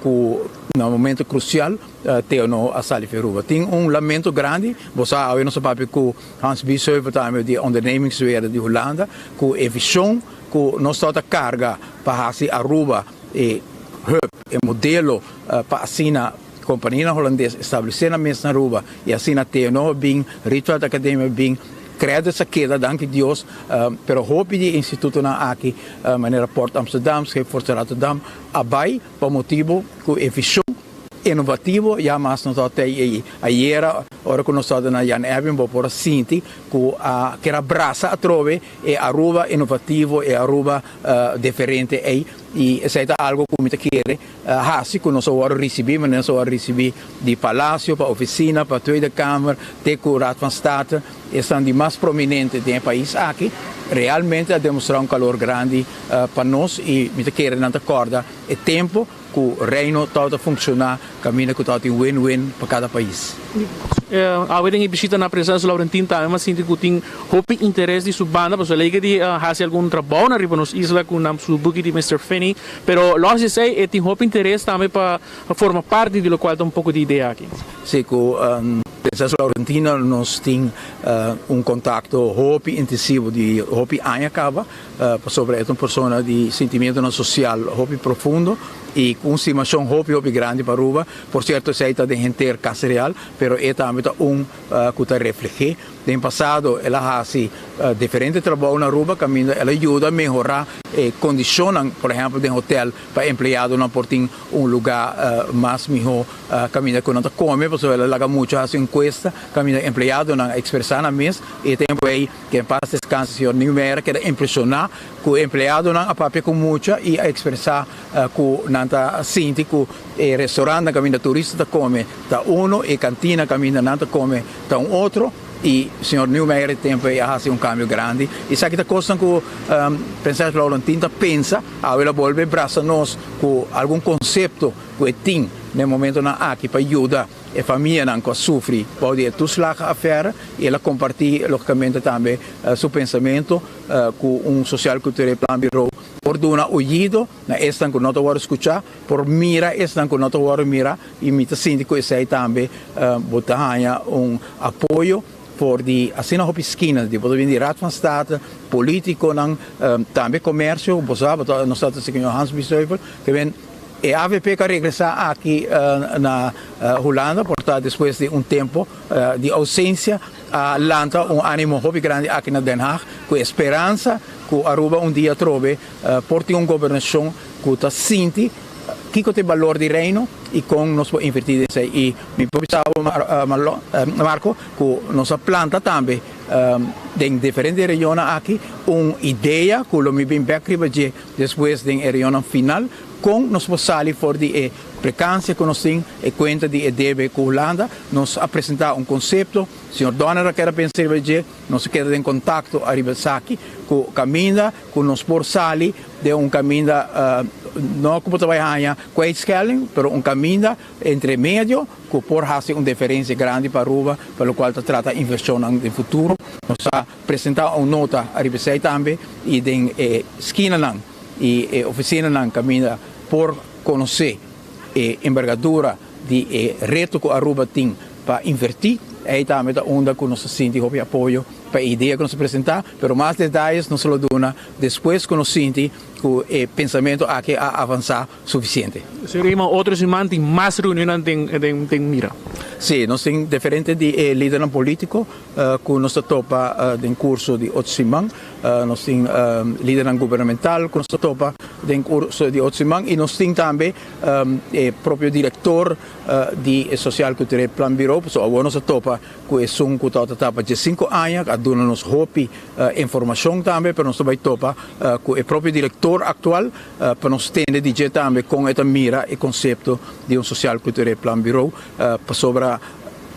ku na momento krusial TNO a sali fi Aruba. Tin un lamento grandi, bo sa awe nos a papia ku Hans Biesheuvel tambe di Ondernemingswereld di Hulanda ku e vision ku nos tabata karga pa hasi Aruba e hub, e modelo pa asina Kompanianan Holandes establesé nan mes na Aruba i asina TNO a bin, Rietveld Academie a bin, Credits a keda, danki Dios, pero hopi di e institutonan aki, manera Port Amsterdam, Scheepvaart Rotterdam, a bai pa motibu ku e vishon inovativo ya mas no tabata ei. Ayera ora ku nos tabata na Jan Ebbing bo por a sinti ku a kier a brasa atrobe e Aruba inovativo, e Aruba diferente ei i esei ta algu ku mi ta kere Hasi ku nos a wòrdu risibí, manera nos a wòrdu risibí di Palacio pa ofisina, pa Tweede Kamer, te ku Raad van State, esnan di mas prominente den e pais aki, realmente a demostrá un kalor grandi pa nos i mi ta kere nan ta kòrda e tempu ku Reino tabata funkshoná kaminda ku tabatin win-win pa kada pais. Awe den e bishita na Prinses Laurentien tambe mi a sinti ku tin hopi interes di su banda pasobra lei ke di hasi algun trabou na riba nos isla ku nan su buki di Mister Finney. Pero los di esei e tin hopi interes tambe pa forma parti di lokual ta un poko di idea aki. Si ku Prinses Laurentina nos tin un kontakto hopi intensivo di hopi aña kaba pasobra e ta un persona di sentimientonan sosial hopi profundo. y cu un stimacion hopi hopi grandi pa Aruba. Por cierto esey ta den henter Cas Real, pero e tambe ta un cu ta reflehe. Den pasado el a haci diferente trabou na Aruba caminda el a yuda mehora e condicionnan, por ehempel den hotel pa empleadonan por tin un luga mas miho caminda cu nan ta come, pasobra el a laga mucho haci encuesta caminda empleadonan a expresa nan mes y e tempo ey Que en paz descanse señor Nieuwmeyer a keda impresiona cu e empleadonan a papia cu mucha y a expresa cu nan ta sinti cu e restaurantnan caminda turista ta come ta uno y e cantina caminda nan ta come ta un otro y señor Nieuwmeyer e tempo ey a haci un cambio grandi. Esaki ta cosnan cu Prinses Laurentien ta pensa awe lo bolbe brasa nos cu algun concepto cu e tin na e momentonan aki pa yuda E famianan ku a sufri bou di e toeslagenaffaire i el a kompartí lógikamente tambe su pensamentu ku un Sociaal Cultureel Planbureau por duna oyido na esnan ku no ta wòrdu skuchá, por mira esnan ku no ta wòrdu mirá i mi ta sinti ku esei tambe bo ta haña un apoyo for di asina hopi skina, di bo ta bini di Raad van State, polítikonan, tambe komersio, bo sa, bo ta nos ta señor Hans Biesheuvel, ke men. E avp ku a regresá aki na Hulanda por ta despues di un tempu di ousensia a lanta un ánimo hopi grandi aki na Den Haag ku e speransa ku Aruba un dia atrobe por tin un gobernashon ku ta sinti kiko ta e balor di Reino i kon nos por invertí den esei. I mi por bisa bo Marco ku nos a planta tambe den diferente regionnan aki un idea ku lo mi bin bèk riba dje Despues den e reunionnan final, kon nos por sali for di e prekansia ku nos tin, e kuenta di e debe ku Hulanda, nos a presentá un konsepto, señor Donner a keda pensa riba dje, nos a keda den kontakto ariba esaki, ku kaminda ku nos por sali den un kaminda, no ku bo ta bai haña kwijtschelding, pero un kaminda entre medio ku por hasi un diferensia grandi pa Aruba, pa lokual ta trata invershonnan den futuro. Nos a. Presentá un nota ariba esei tambe i den e skinanan i e ofisinanan kaminda por konosé e embergadura di e reto ku Aruba tin pa invertí. Ei tambe ta unda ku nos ta sinti hopi apoyo pa e idea ku nos a presentá, pero mas detayes nos lo duna despues ku nos sinti ku e pensamentu aki a avansá sufisiente. Señor Eman, otro siman tin mas reunionnan den mira. Sí, nos tin diferente di e lidernan polítiko ku nos ta topa den kurso di otro siman. Nos tin lidernan gubernamental ku nos ta topa den kurso di otro siman i nos tin tambe e propio direktor di e Sociaal Cultureel Planbureau, pasobra awor nos a topa ku esun ku tabata ta pa diesinku aña, a duna nos hopi informashon tambe, pero nos ta bai topa ku e propio direktor aktual Pa nos tende di dje tambe kon e ta mira e konsepto di un Sociaal Cultureel Planbureau, pasobra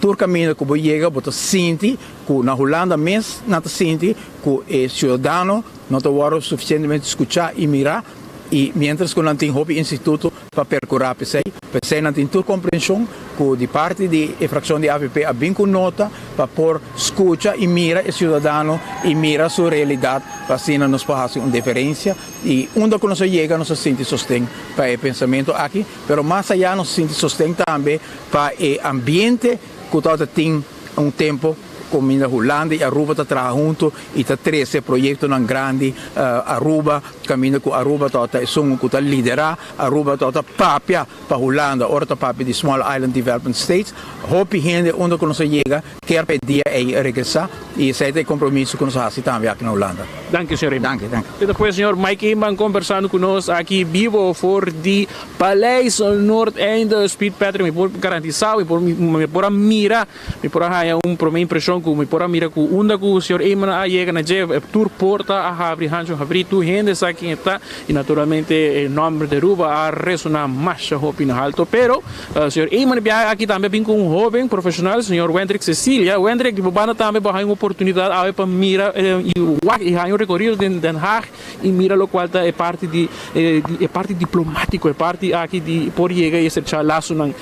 tur kaminda ku bo yega bo ta sinti ku na Hulanda mes nan ta sinti ku e siudadano no ta wòrdu sufisientemente skuchá i mirá i miéntras ku nan tin hopi instituto pa perkurá p'esei. P'esei nan tin tur komprenshon ku di parti di e frakshon di avp a bin ku nota pa por skucha i mira e siudadano i mira su realidat pa asina nos por hasi un diferensia. I unda ku nos a yega nos a sinti sosten pa e pensamentu aki, pero mas ayá nos a sinti sosten tambe pa e ambiente ku tabata tin un tempu kaminda Hulanda i Aruba ta traha huntu i ta trese proyektonan grandi Aruba, kaminda ku Aruba tabata esun ku ta liderá, Aruba tabata papia pa Hulanda ora ta papia di Small Island Development States. Hopi hende unda ku nos a yega kier pa e dia ei regresá i esei ta e kompromiso ku nos a hasi tambe aki na Hulanda. Danki, señor Eman. Danki, danki. Te despues, señor Mike Eman kombersando ku nos aki bibo for di Paleis Noordeinde. Speed Patrick, mi por garantisá, mi por mi por a mira, mi por a haña un promé impreshon ku mi por a mira ku unda ku señor Eman a yega na dje, tur porta a habri hancho habrí, tur hende sa ken e ta i naturalmente e nòmber di Aruba a resoná masha hopi na halto. Pero Señor Eman e biaha aki tambe a bin cu un hoben profesional, señor Wendrick Cecilia. Wendrick, di bo banda tambe bo a haña un oportunidad awe pa mira y wak y haña un recorido den Den Haag y mira locual ta e parti di e parti diplomatico, e parti aki di por yega y estrecha lasonan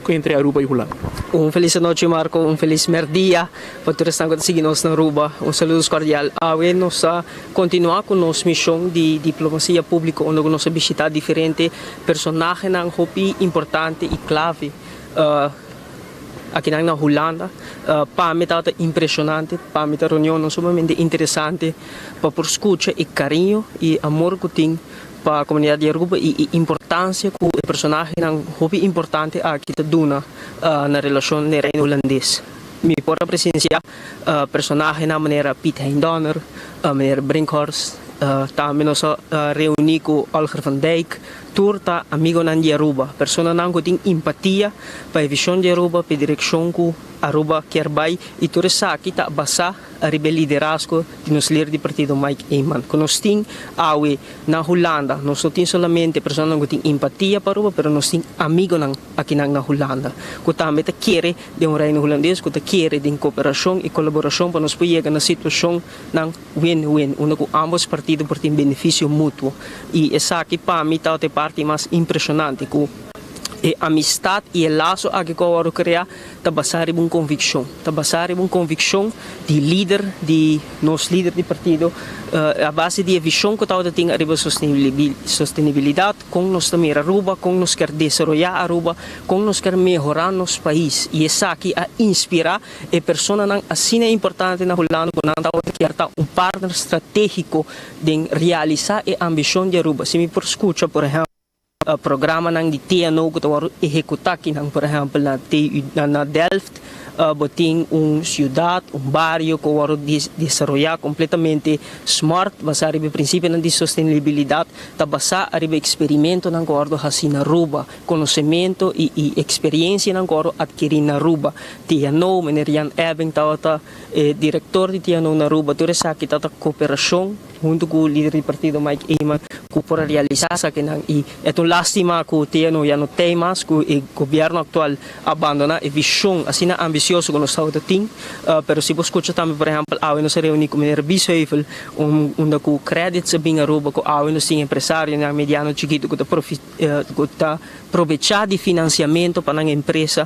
entre Aruba y Hulanda. Un feliz anochi Marco, un feliz merdia pa tur esnan cu ta sigui nos na Aruba. Un saludos cordial. Awe nos ta continua cu nos mision di diplomacia publico unda cu nos a bishita diferente Personahenan hopi importante y clave. akinan na Hulanda. Pa mi tabata impresionante, pa mi ta reunionnan sumamente interesante pa por scucha e cariño y amor cu tin pa comunidad di Aruba y e importancia cu e personahenan hopi importante aki ta duna na relacion den Reino Hulandes. Mi por a presencia personahenan manera Piet Hein Donner, meneer Brinkhorst, tambe nos a reuni cu Olger van Dijk, tur ta amigonan di Aruba, personanan cu tin empatia pa e vision di Aruba, pa e direccion cu Aruba kier bay y tur esaki ta basa ariba e liderazgo di nos lider di partido Mike Eman. Cu nos tin awe na Hulanda, nos no tin solamente personanan cu tin empatia pa Aruba, pero nos tin amigonan akinan na Hulanda cu tambe ta kere den un Reino Hulandes, cu ta kere den cooperacion y colaboracion pa nos por yega na situacionnan win-win, unda cu ambos partido por tin beneficio mutuo. Y esaki pa mi tabata e parti mas impresionante, cu e amistad y e lazo aki cu a wordo crea ta basá riba un conviccion, ta basá riba un conviccion di lider di nos lider di partido, a base di e vision cu tabata tin ariba sostenibilidad, con nos ta mira Aruba, con nos kier desaroya Aruba, con nos kier mehora nos pais. Y esaki a inspira e personanan asina importante na Hulanda cu nan tabata kier ta un partner strategico den realisa e ambicion di Aruba. Si mi por scucha, por ehempel, Programanan di TNO ku ta wòrdu ehekutá kinan, por ehèmpel na TU na Delft bo tin un siudat, un bario ku a wòrdu desaroyá kompletamente smart basá riba e prinsipionan di sostenibilidat, ta basá ariba eksperimentonan ku a wòrdu hasí na Aruba, konosementu i i eksperiensianan ku a wòrdu atkirí na Aruba. TNO, meneer Jan Ebbing tabata e direktor di TNO na Aruba, tur esaki ta ta koperashon. Huntu ku lider di partido Mike Eman ku por a realisá esakinan i e ta un lástima ku TNO ya no tei mas ku e gobièrnu aktual a bandoná e vishon asina ambisioso ku nos tabata tin. Pero si bo skucha tambe por ehèmpel awe nos a reuní ku meneer Biesheuvel unda ku credits a bin Aruba ku awe nos tin empresarionan mediano chikitu ku ta ku ta probechá di finansiamentu pa nan empresa.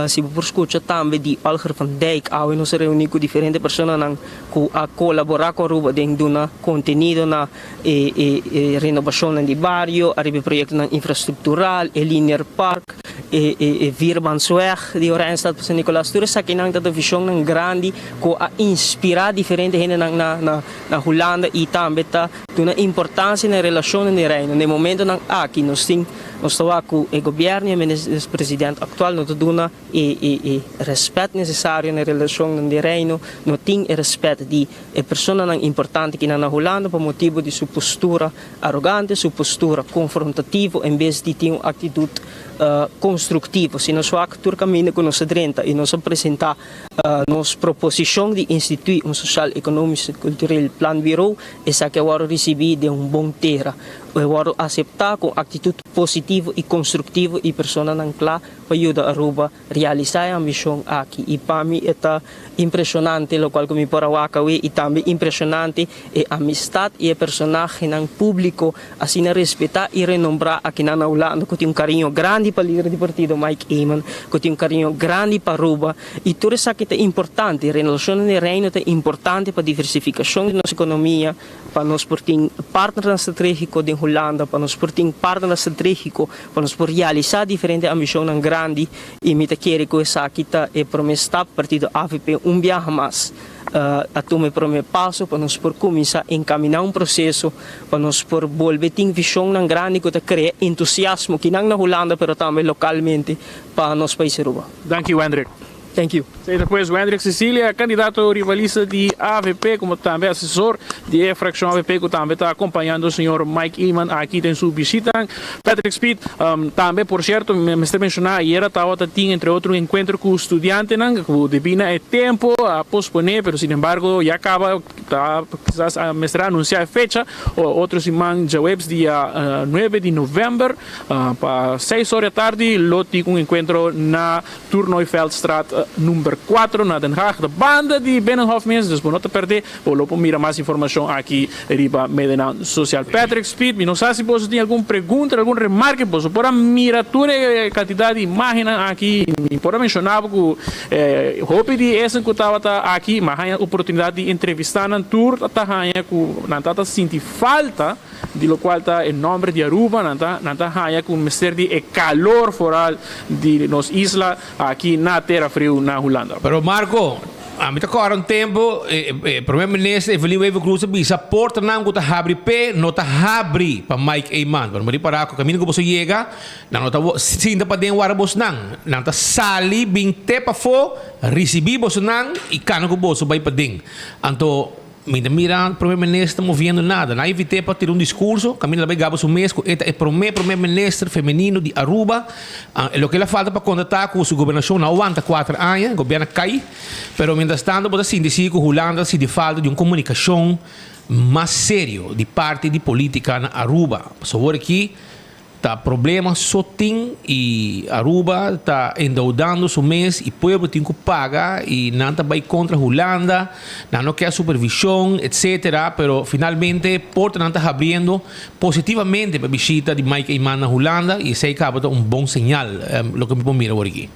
Si bo por skucha tambe di Olger van Dijk, awe nos a reuní ku diferente personanan ku a kolaborá ku Aruba den duna kontenido na e e renobashonnan di bario, ariba e proyektonan infrastruktural, e Linear Park, e e Vierbandsweg di Oranjestad pa San Nicolas. Tur esakinan ta ta vishonnan grandi ku a inspirá diferente hendenan na na na Hulanda i tambe ta duna importansia na e relashonnan den Reino. Na e momentonan aki nos tin, nos ta wak ku e gobièrnu i e minister-president aktual no ta duna e e e rèspèt nesesario na e relashonnan den Reino, no tin e rèspèt di e personanan importante kinan na Hulanda pa motibu di su postura arogante, su postura konfrontativo en bes di tin un aktitut konstruktivo. Si nos wak tur kaminda ku nos a drenta i nos a presentá Nos proposishon di instituí un Sosial Ekonomische Kultureel Planbureau, esaki a wòrdu risibí den un bon tera. E wòrdu aseptá ku un aktitut positivo i konstruktivo i personanan kla pa yuda Aruba realisá e ambishon aki. I pa mi e ta impreshonante lokual ku mi por a wak awe i tambe impreshonante e amistat i e personahenan públiko asina respetá i renombrá akinan na Hulanda ku tin un kariño grandi pa lider di partido Mike Eman, ku tin un kariño grandi pa Aruba i tur esaki ta importante. Relashonnan den Reino ta importante pa diversifikashon di nos ekonomia, pa nos por tin partnernan stratégiko den Hulanda, pa nos por tin partnernan stratégiko pa nos por realisá diferente ambishonnan grandi i mi ta kere ku esaki ta e promé stap partido avp un biaha mas. A tuma e prome paso pa nos por cuminsa encamina un proceso pa nos por bolbe tin visionnan grandi cu ta crea entusiasmo kinan na Hulanda pero tambe localmente pa nos pais Aruba. Danki Wendrick. Thank you. Esei ta pues Wendrick Cecilia, candidato rivalista di avp como tambe asesor di e fraccion avp cu tambe ta acompañando señor Mike Eman aki den su bishita. Patrick Speed, Tambe, por cierto, mi mester menciona ayera tawata tin entre otro un encuentro cu studiantenan cu debi na e tempo a pospone, pero sin embargo ya caba ta kisas a mester a anuncia e fecha otro siman djaweps dia nuebe di november pa seis ora di atardi lo tin un encuentro na Tournooiveldstraat number cuatro na Den Haag, ta banda di Binnenhof mes, dus bo no ta perde, bo lo por mira mas informacion aki riba medenan social. Patrick Speed, mi no sa si boso tin algun pregunta, algun remarke, boso por a mira tur e cantidad di imagennan aki, mi por a menciona bo cu hopi di esnan cu tabata aki, mi a haña oportunidad di entrevista nan tur, ta haña cu nan tabata sinti falta. di locual ta e nomber di Aruba, nan ta nan ta haya cu mester di e calor foral di nos isla aki na tera friu na Hulanda. Pero Marco, ami ta kòrda un tempu e Prome Minister Evelyn Wever-Croes a bisa portanan ku ta habri p'e no ta habri pa Mike Eman. Pero mi ripará ku kaminda ku boso yega nan no ta sinta paden wara bosnan. Nan ta sali bin te pafó risibí bosonan i kana ku boso bai paden. Anto Mi ta mira Prome Minister moviendo nada. Nan a invit'é pa tira un discurso, caminda ta bay gaba su mes cu e ta e prome Prome Minister femenino di Aruba. Loke el a falta pa conta ta cu su gobernacion no a wanta cuater aña, gobierno a cay. Pero mientras tanto bo ta sinti si cu Hulanda ta sinti falta di un comunicacion mas serio di parti di politica na Aruba. Pasobra awor aki Ta problema so tin y Aruba ta endeudando su mes y pueblo tin cu paga y nan ta bay contra Hulanda, nan no kier supervision etc. Pero finalmente portanan ta habriendo positivamente pa bishita di Mike Eman na Hulanda y esey caba ta un bon señal loke mi por mira awor aki.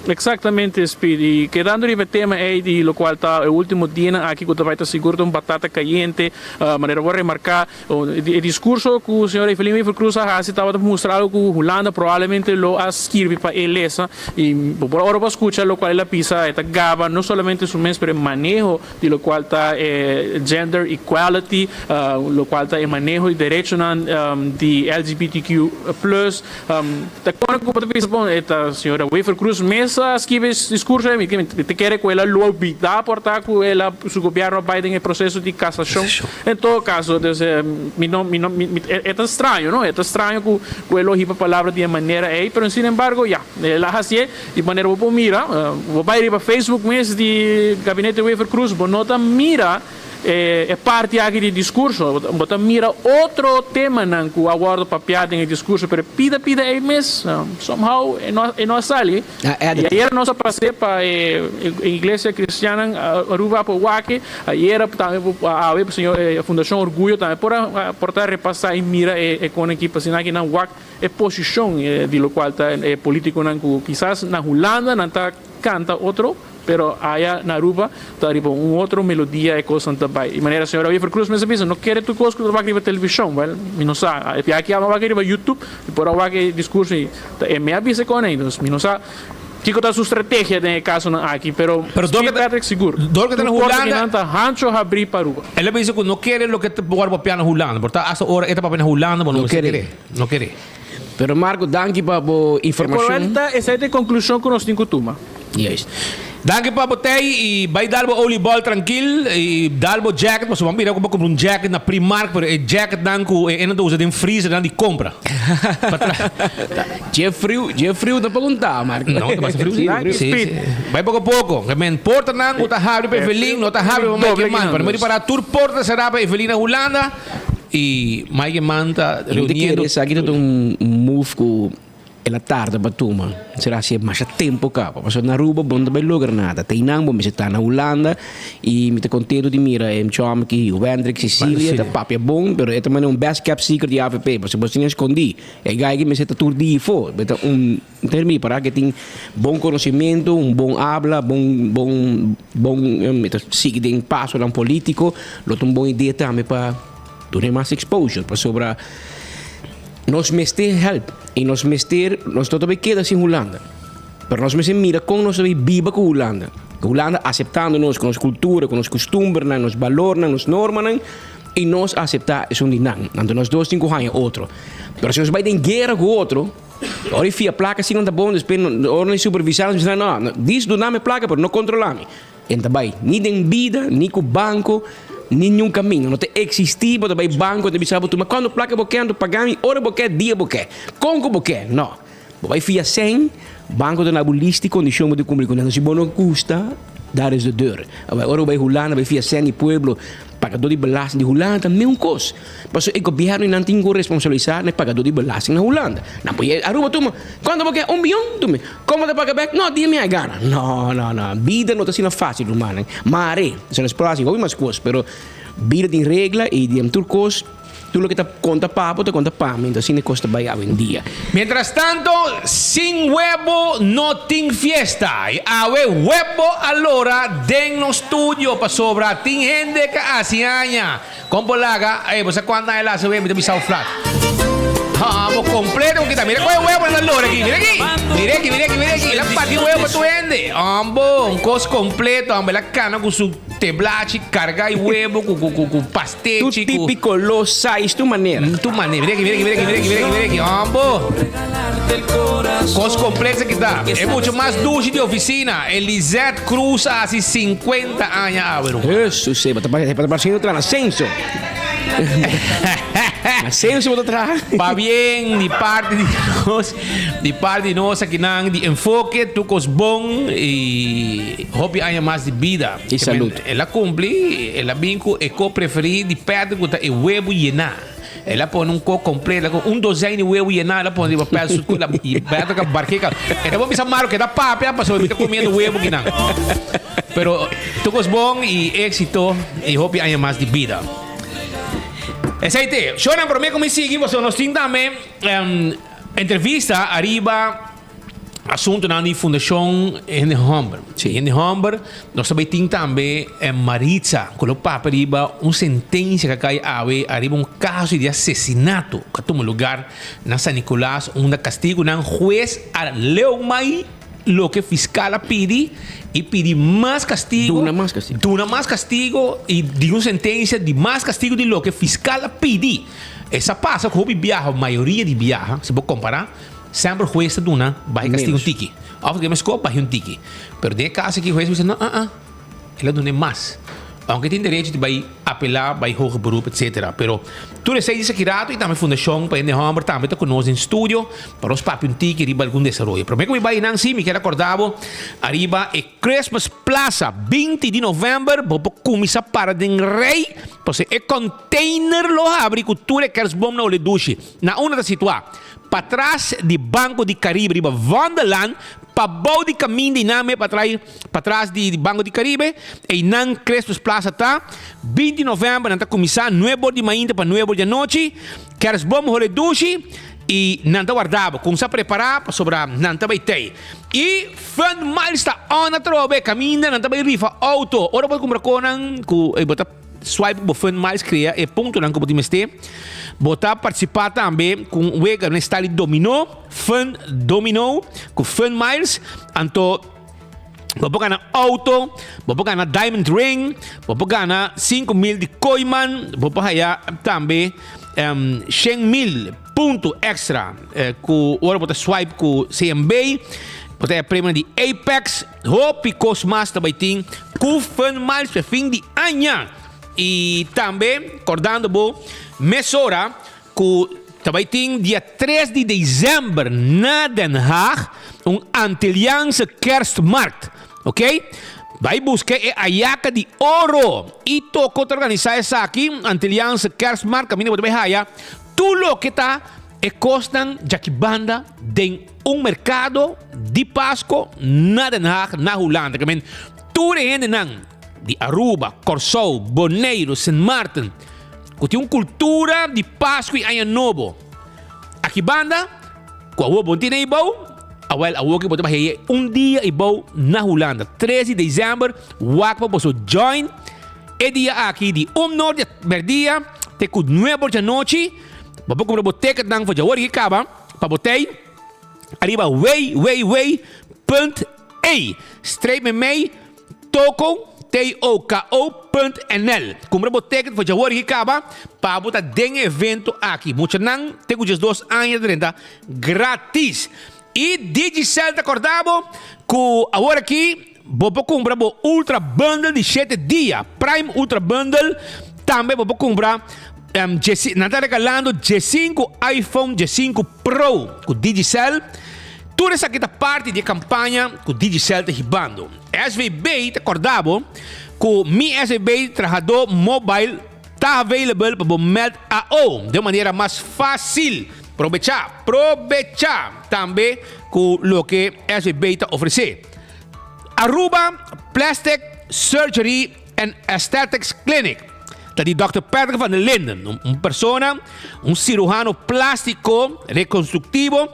Exactamente Speed, y kedando riba e tema ey di locual ta e ultimo dianan aki cu ta bay ta sigur ta un batata cayente, manera bo a remarca e discurso cu señor Evelyn Wever Croes a haci tabata mustra algo cu Hulanda probablemente lo a skirbi pa e lesa y bo por ora bo a scucha locual el a bisa e ta gaba no solamente su mes pero e maneho di locual ta e gender equality, locual ta e maneho di derechonan di LGBTQ plus. Ta con cu bo ta bisa bon e ta señora Wever Croes mes a skibi es discurso ey mi ta kere cu el a lo olbida por ta cu el a su gobierno a bay den e proceso di casacion en todo caso dus mi no mi no mi e ta straño no e ta straño cu cu el lo hiba palabra di e manera ey pero sin embargo ya el a hacié di manera bo por mira bo bay riba Facebook mes di gabinete Wever Croes bo no ta mira E parti aki di discurso, bo ta mira otro temanan cu a wordo papia den e discurso, pero e pida pida ey mes, somehow e no e no a sali. Y ayera nos a pase pa e iglesia cristiannan Aruba por wak, ayera tambe awe señor e Fundacion Orguyo tambe por a por ta repasa y mira e con aki pa asina aki nan wak e posicion di locual ta e politiconan cu kisas na Hulanda nan ta canta otro. Pero aya na Aruba ta riba un otro melodia e cosnan ta bay. Y manera señora Wever Croes mes a bisa, no kere tur cos cu ta wak riba television. Well, mi no sa. E biaha aki a wak riba YouTube y por a wak e discurso y ta e me a bisa con ey. Dus mi no sa kico ta su strategia den e casonan aki, pero Steve Patrick sigur. Dor cu ta na Tur porta Hulanda. kinan ta hancho habri pa Aruba. El a bisa cu no kere loke ta worde papia na Hulanda. Por ta hasta ora e ta papia na Hulanda, bo no mester kere. No kere. Pero Marco, danki pa bo E informacion. por ta esey ta e conclusion cu nos tin cu tuma. Juist. Danki pa bo tei y bay dal bo oliebol trankil y dal bo jacket pasobra bo a mira cu bo cumpra un jacket na Primark pero e jacketnan cu e nan ta usa den freezernan di compra pa tra. Dje friu, dje friu ta pregunta Marco. No, ta basta friu si. Danki Si, Speed. si. Bay poco poco. Ke men portanan cu ta habri pa Evelyn no ta habri pa Mike Eman. Pero mi ripara tur porta ta cera pa Evelyn na Hulanda y Mike Eman ta Mi ta reuniendo. kere esaki ta un move cu El a tarda pa tuma. Sera si e masha tempo caba. Pasobra na Aruba bo no ta bay logra nada. Te einan bo mester ta na Hulanda y mi ta contento di mira e chom aki, Wendrick Cecilia, ta papia bon, pero e ta manda un best kept secret di avp. Pasobra bo tin escondi. E guy aki mester ta tur dia afo. Bo ta un termi para ke tin bon conocimento, un bon habla, bon bon bon mi ta sigui den pasonan politico. Lo ta un bon idea tambe pa duna e mas exposure. Pasobra Nos mester help y nos mester, nos no ta bay keda sin Hulanda, pero nos mester mira con nos ta bay biba cu Hulanda. Hulanda aceptando nos cu nos cultura, cu nos custumbernan, nos balornan, nos normanan y nos acepta esun di nan. Anto nos dos tin cu haña otro. Pero si nos bay den guera cu otro, ora y fia placa si nan ta bon, despues ora nan supervisa nos bisa nan no, dis duna mi placa pero no controla mi. E no ta bai ni den bida, ni ku banko, ni niun kaminda. No ta eksistí bo ta bai banko i ta bisa bo tuma kuantu plaka bo ke, anto paga mi ora bo ke, dia bo ke, kon ku bo ke. No. Bo bai fia sèn, banko ta na bo lista di kondishon bo ta kumpli ku nan. Si bo no gusta, daar is de deur. Ora bo bai Hulanda bai fia sèn di pueblo, pagadó di belasting di Hulanda ta meun kos. Pasobra e gobièrnu nan tin ku responsabilisá na e pagadó di belasting na Hulanda. Nan por yega Aruba tuma, kuantu bo ke? Un bion? Tuma. Komo ta paga bèk? No, dia mi a gana. No, no, no. Bida no ta asina fásil, rumannan. Mare, esei no es por hasi hopi mas kos, pero bida tin regla i den tur kos. Tur loke ta konta pa bo ta konta pa mi, enton asina e kos ta bai awendia. Mientras tanto, sin webo no tin fiesta. I awe webo a lora den nos studio pasobra tin hende ka hasi aña. Kon por laga? Ey, bo sa kuantu aña el hasi webo? Mi ta bisa bo flat. Haa, bo kompleto bo kita. Mira kon e webonan ta lora aki. Mira aki! Mira aki, mira aki, mira aki. El a bati webo pa tur hende. Hombo, un kos kompleto, hombo. El a kana ku su teblachi karga e webo ku ku ku ku pastechi Tu ku. típiko lo size, tu manera. Tu manera. Mira aki, mira aki, mira aki, mira aki, mira aki, mira aki. Hombo. Kos kompleto esaki ta. E mucho mas dushi di ofisina. Elizette Cruz a hasi 50 aña awe, ruman. Hesus, bo ta parsiendo traha na censo. Na censo bo ta traha. Pabien di parti di nos, di parti di nos akinan di Enfoke, tur kos bon y hopi aña mas di bida. Y salud. El a cumpli, el a bin cu e ko preferi di Pedro cu ta e huevo yená. El a pone un ko completo, cu un dozijn di huevo yená el a pone riba Pedro su cu y Pedro ka barke ka. E ta bon bisa malo ke ta papia pasobra mi ta comiendo huevo kinan. Pero tur kos bon y éxito y hopi aña mas di bida. Esei te. Shownan prome ku mi sigui pasobra nos tin tambe entrevista ariba asuntonan di Fundashon Hende Homber. Sí. Hende Homber, nos ta bay tin tambe Maritza ku lo papia riba un sentensia ku a kai awe ariba un kaso di asesinato ku a tuma lugar na San Nicolas unda kastigunan hues a leumai Loke fiscal a pidi y pidi mas castigo. Duna mas castigo. Duna mas castigo y di un sentencia di mas castigo di loke fiscal a pidi. Esa pasa cu hopi biaha, mayoria di biaha, si bo compara, semper huez ta duna bahi castigo un tiki. Of ke mesco bahi un tiki. Pero den e caso aki huez a bisa no, ah ah. El a dun'é mas. Aunke tin derecho di bai apelá, bai hoger beroep, etcetera. Pero tur esei di esaki rato i tambe Fundashon pa Hende Hòmber tambe ta ku nos den studio pa nos papia un tiki riba algun desaroyo. Promé ku mi bai einan sí, mi kier a kòrda bo ariba e Christmas Plaza 20 di novèmber. Bo por kuminsá para den rei pasobra e kònteiner lo habri ku tur e kèrsbom na Oledushi. Na unda ta situá? Patras di Banco di Caribe riba Vondellaan, pabou di kaminda einan me patrai. Patras di Banco di Caribe, einan Christmas Plaza ta. 20 november nan ta cuminsa nuebe or di mainta pa nuebe or di anochi. Kerstboom hole dushi y nan ta warda bo. Cumsa prepara pasobra nan ta bay tey. Y Fun Miles ta on atrobe caminda nan ta bay rifa auto. Ora bo ta cumpra conan cu bo ta swipe bo Fun Miles crea e puntonan cu bo tin mester. Bo ta participa tambe cu un wega na style di domino, Fun Domino cu Fun Miles. Anto. Bo por gana auto, bo por gana diamond ring, bo por gana 5000 di Kooiman, bo por haya tambe um, 100.000 punto extra eh, ku ora bo ta swipe ku CMB, bo ta haya premio di Apex, hopi kos mas ta bai tin ku Fun Miles pe fin di aña. I tambe kordando bo mesora Ku ta bai tin dia tres di december na Den Haag un Antilliaanse Kerstmarkt. Ok? Bai buska e Ayaka di Oro. I toko ta organisa esaki, Antilliaanse Kerstmarkt, kaminda bo ta bai haya tur loke ta e kosnan djaki banda den un merkado di Pasko na Den Haag, na Hulanda. Ke men tur e hendenan di Aruba, Kòrsou, Boneiru, Sint Maarten, Ku tin un kultura di Pasku i Aña Nobo. Aki banda, ku awor bo no tin ei bou, awel awor ke bo ta bai heye un dia ei bou na Hulanda. Tres di desèmber, wak pa boso join e dia aki di un nor di mèrdia te ku nuebe or di anochi. Bo por kumpra bo ticketnan for djaor i kaba pa bo tei ariba www punt e streep memei Toko, T-O-K-O, punt nl. Kumpra bo ticket for djawor ki kaba pa bo ta den e evento aki. Muchanan te ku 12 aña ta drenta gratis. I Digicel ta korda bo ku awor aki bo por kumpra bo Ultra Bundle di shete dia, Prime Ultra Bundle. Tambe bo por kumpra nan ta regalando 15 iPhone 15 Pro ku Digicel. Tur esaki ta parti di e kampaña ku Digicel ta hibando. SVB ta kòrda bo ku Mi SVB Trahadó Mobile ta available pa bo mèld AO den un manera mas fásil. Probechá, probechá tambe ku loke SVB ta ofresé. Aruba Plastic Surgery and Aesthetics Clinic. ta di Dòkter Patrick van der Linden, un persona, un siruhano plástiko rekonstruktivo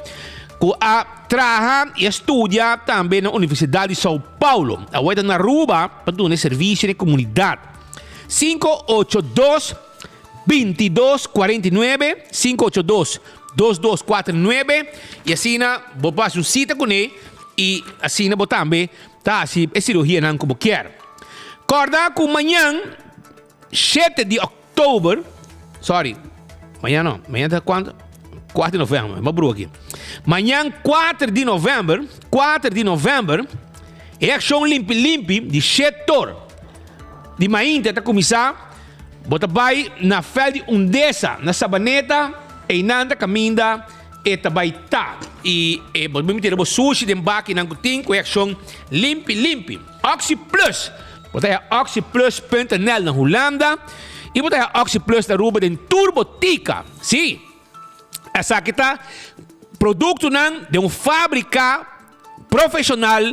ku a traha i a studia tambe na Universidat di São Paulo. Awor e ta na Aruba pa duna e servisio na e komunidat. 582 22 49, 582 2249, i asina bo por hasi un sita kuné i asina bo tambe ta hasi e siruhianan ku bo kier. Kòrda ku mañan shete di òktober, sorry, mañan no, mañan ta kuantu? Kuater di novèmber, mi a brua aki. Mañan kuater di novèmber, kuater di novèmber, e akshon Limpi Limpi di shetor di mainta ta kuminsá, bo ta bai na vèlt di Undesa na Sabaneta, einan ta kaminda E ta bai ta i e bo bin tira bo sushi den bakinan ku tin ku e akshon limpi limpi. Oxi Plus! Bo ta haña Oxi Plus punt nl na Hulanda i bo ta haña Oxi Plus na Aruba den tur botika. Sí, esaki ta produktonan den un fábrika profeshonal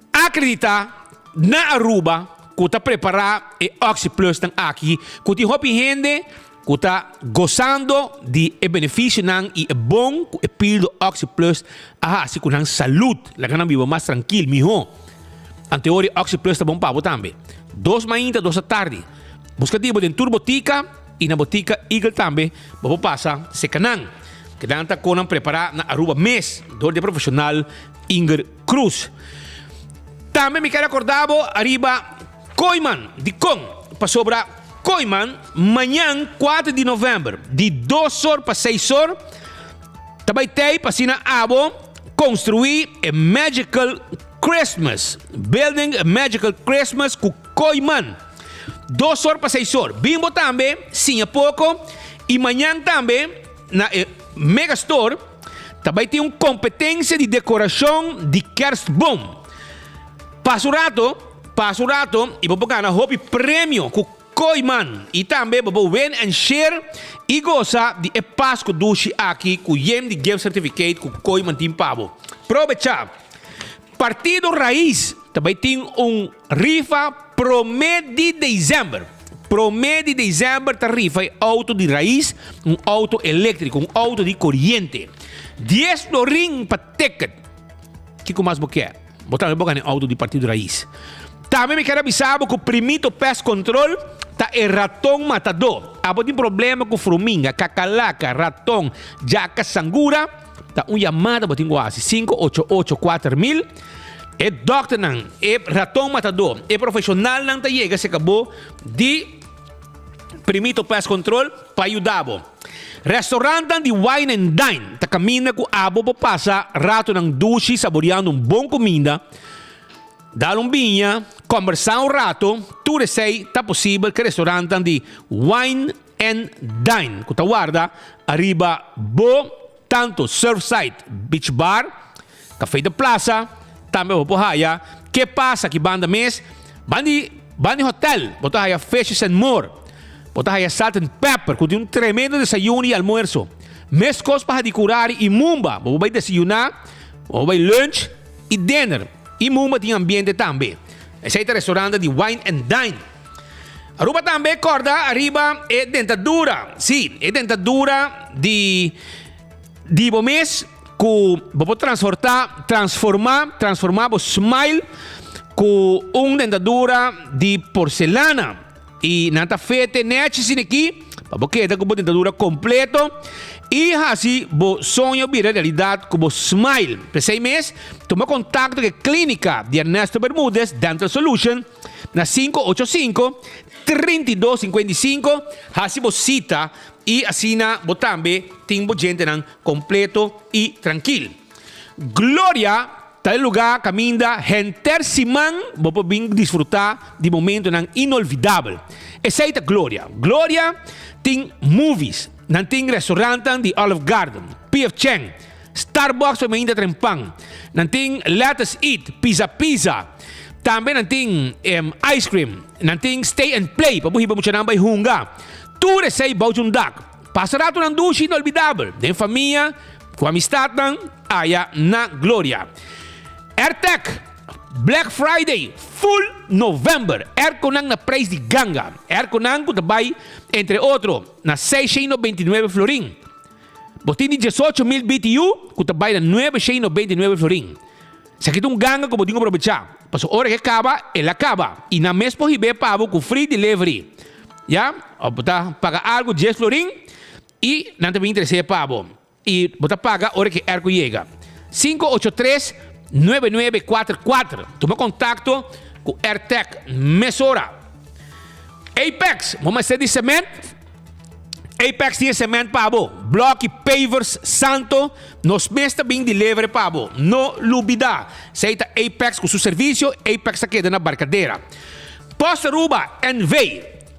akreditá na Aruba ku ta prepará e Oxi Plusnan aki ku tin hopi hende ku ta gosando di e benefisionan i e bon ku e pildo Oxi Plus a hasi ku nan salud, laga nan biba mas trankil, mihó. Anteori Oxi Plus ta bon pa bo tambe. Dos mainta, dos atardi. Buska di bo den tur botika i na botika Eagle tambe bo por pasa seka nan. Kedan ta kon nan prepará na Aruba mes dor di e profeshonal Inger Cruz. Tambe mi ker acorda bo ariba Kooiman. Dikon? Pasobra Kooiman mañan kuater di november di dos or pa seis or ta bai tei pa asina abo construi e Magical Christmas. Building a Magical Christmas ku Kooiman. Dos or pa seis or. Bin bo tambe siña poko y mañan tambe na e Megastore. Ta bai tin un kompetensia di dekorashon di kerstboom. Pasa un rato, pasa un rato i bo por gana hopi premio ku Kooiman. I tambe bo por win and share i gosa di e Pasku dushi aki ku yen di gift certificate ku Kooiman tin pa bo. Probecha! Partido Raiz ta bai tin un rifa prome di december. Prome di december ta rifa e auto di Raiz, un auto electrico, un auto di coriente. Dies florin pa ticket. Kico mas bo kier? Bo tambe bo gana e auto di Partido Raiz. Tambe mi kier a bisa bo cu Primito Pest Control ta e raton matador. Abo tin problema cu fruminga, cacalaca, raton, jaca, sangura? Ta un yamada bo tin ku hasi, 588 4000. E dòkternan, e raton matadó, e profeshonalnan ta yega serka bo di Primito Pest Control pa yuda bo. Restaurantnan di Wine and Dine ta kaminda ku abo por pasa ratonan dushi saboriando un bon kuminda, dal un biña, kòmbersá un rato, tur esei ta posibel ku e restaurantnan di Wine and Dine ku ta warda ariba bo tanto Surfside Beach Bar, Café de Plaza, tambe bo por haya Ke Pasa aki banda mes, banda di hotel bo ta haya Fishes and More, bo ta haya Salt and Pepper ku tin un tremendo desayuno y almuerzo. Meskos pa Hadicurari y Mumba bo por bai desayuna, bo por bai lunch y dinner y Mumba tin ambiente tambe. Esei ta restaurante di Wine and Dine. Aruba tambe corda ariba e dentadura, sí, e dentadura di di bo mes cu bo por transporta, transforma, transforma bo smile cu un dentadura di porcelana. Y nan ta fete nechi sin aki pa bo keda cu bo dentadura completo y haci bo soño bira realidad cu bo smile. P'esey mes, tuma contacto cu e clinica di Ernesto Bermudez Dental Solution Na 585 32 55 hasi bo sita i asina bo tambe tin bo djentenan kompleto i trankil. Gloria ta e lugá kaminda henter siman bo por bin disfrutá di momentonan inolvidabel. Esei ta Gloria. Gloria tin movies, nan tin restaurantnan di Olive Garden, PF Chang, Starbucks pa mainta tren pan. Nan tin Let Us Eat, Pizza Pizza. Tambe nan tin ice cream. Nan tin Stay and Play pa bo hiba muchanan bai hunga. Tur esei bou djun dak. Pasa ratonan dushi inolvidabel den famia, ku amistatnan aya na Gloria. Airtec. Black Friday full November. Airconan na prijs di ganga. Airconan ku ta bai entre otro na 699 florin. Bo tin di 18,000 BTU ku ta bai na 999 florin. Esaki ta un ganga ku bo tin ku probechá. Pasobra ora ke kaba, el a kaba. I nan mes por hib'é pa bo ku free delivery. Ya, òf bo ta paga algu dies florin i nan ta bin tres'é pa bo. I bo ta paga ora ku e airco yega. 583 9944. Tuma kontakto ku Airtech mesora. Apex, bo mester di sement? Apex tin e cement pa bo. Bloki, pavers, santo, nos mes ta bin deliver pa bo. No lubida. Esey ta Apex cu su servicio. Apex ta keda na Barcadera. Post Aruba NV.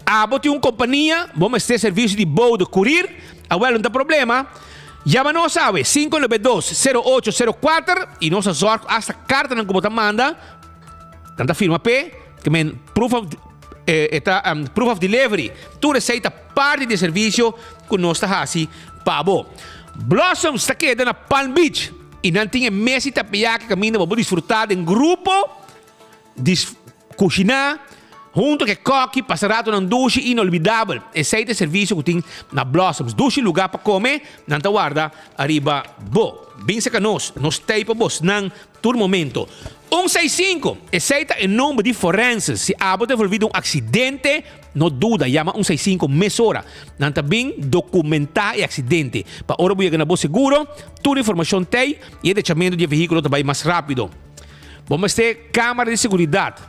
Abo tin un compania, bo mester servicio di bode, courier? Awel no ta problema. Yama nos awe, 592 0804 y nos a zorg hasta cartanan cu bo ta manda. Nan ta firma p'e, ke men proof of e ta proof of delivery. Tur esei ta parti di e servisio ku nos ta hasi pa bo. Blossoms ta keda na Palm Beach i nan tin e mes i tapiaki kaminda bo por disfrutá den grupo, dis kushiná huntu ku e kòki, pasa ratonan dushi inolvidabel. Esei ta e servisio ku tin na Blossoms. Dushi lugá pa kome, nan ta warda ariba bo. Bin serka nos, nos t'ei pa bosnan Tur momento. Un seis sinku, esei ta e nomber di forenses. Si abo ta envolvi den un aksidente, no duda, yama un seis sinku mesora. Nan ta bin dokumentá e aksidente. Pa ora bo yega na bo seguro, tur informashon t'ei i e dechamentu di e vehíkulo ta bai mas rápido. Bo mester kámara di seguridat.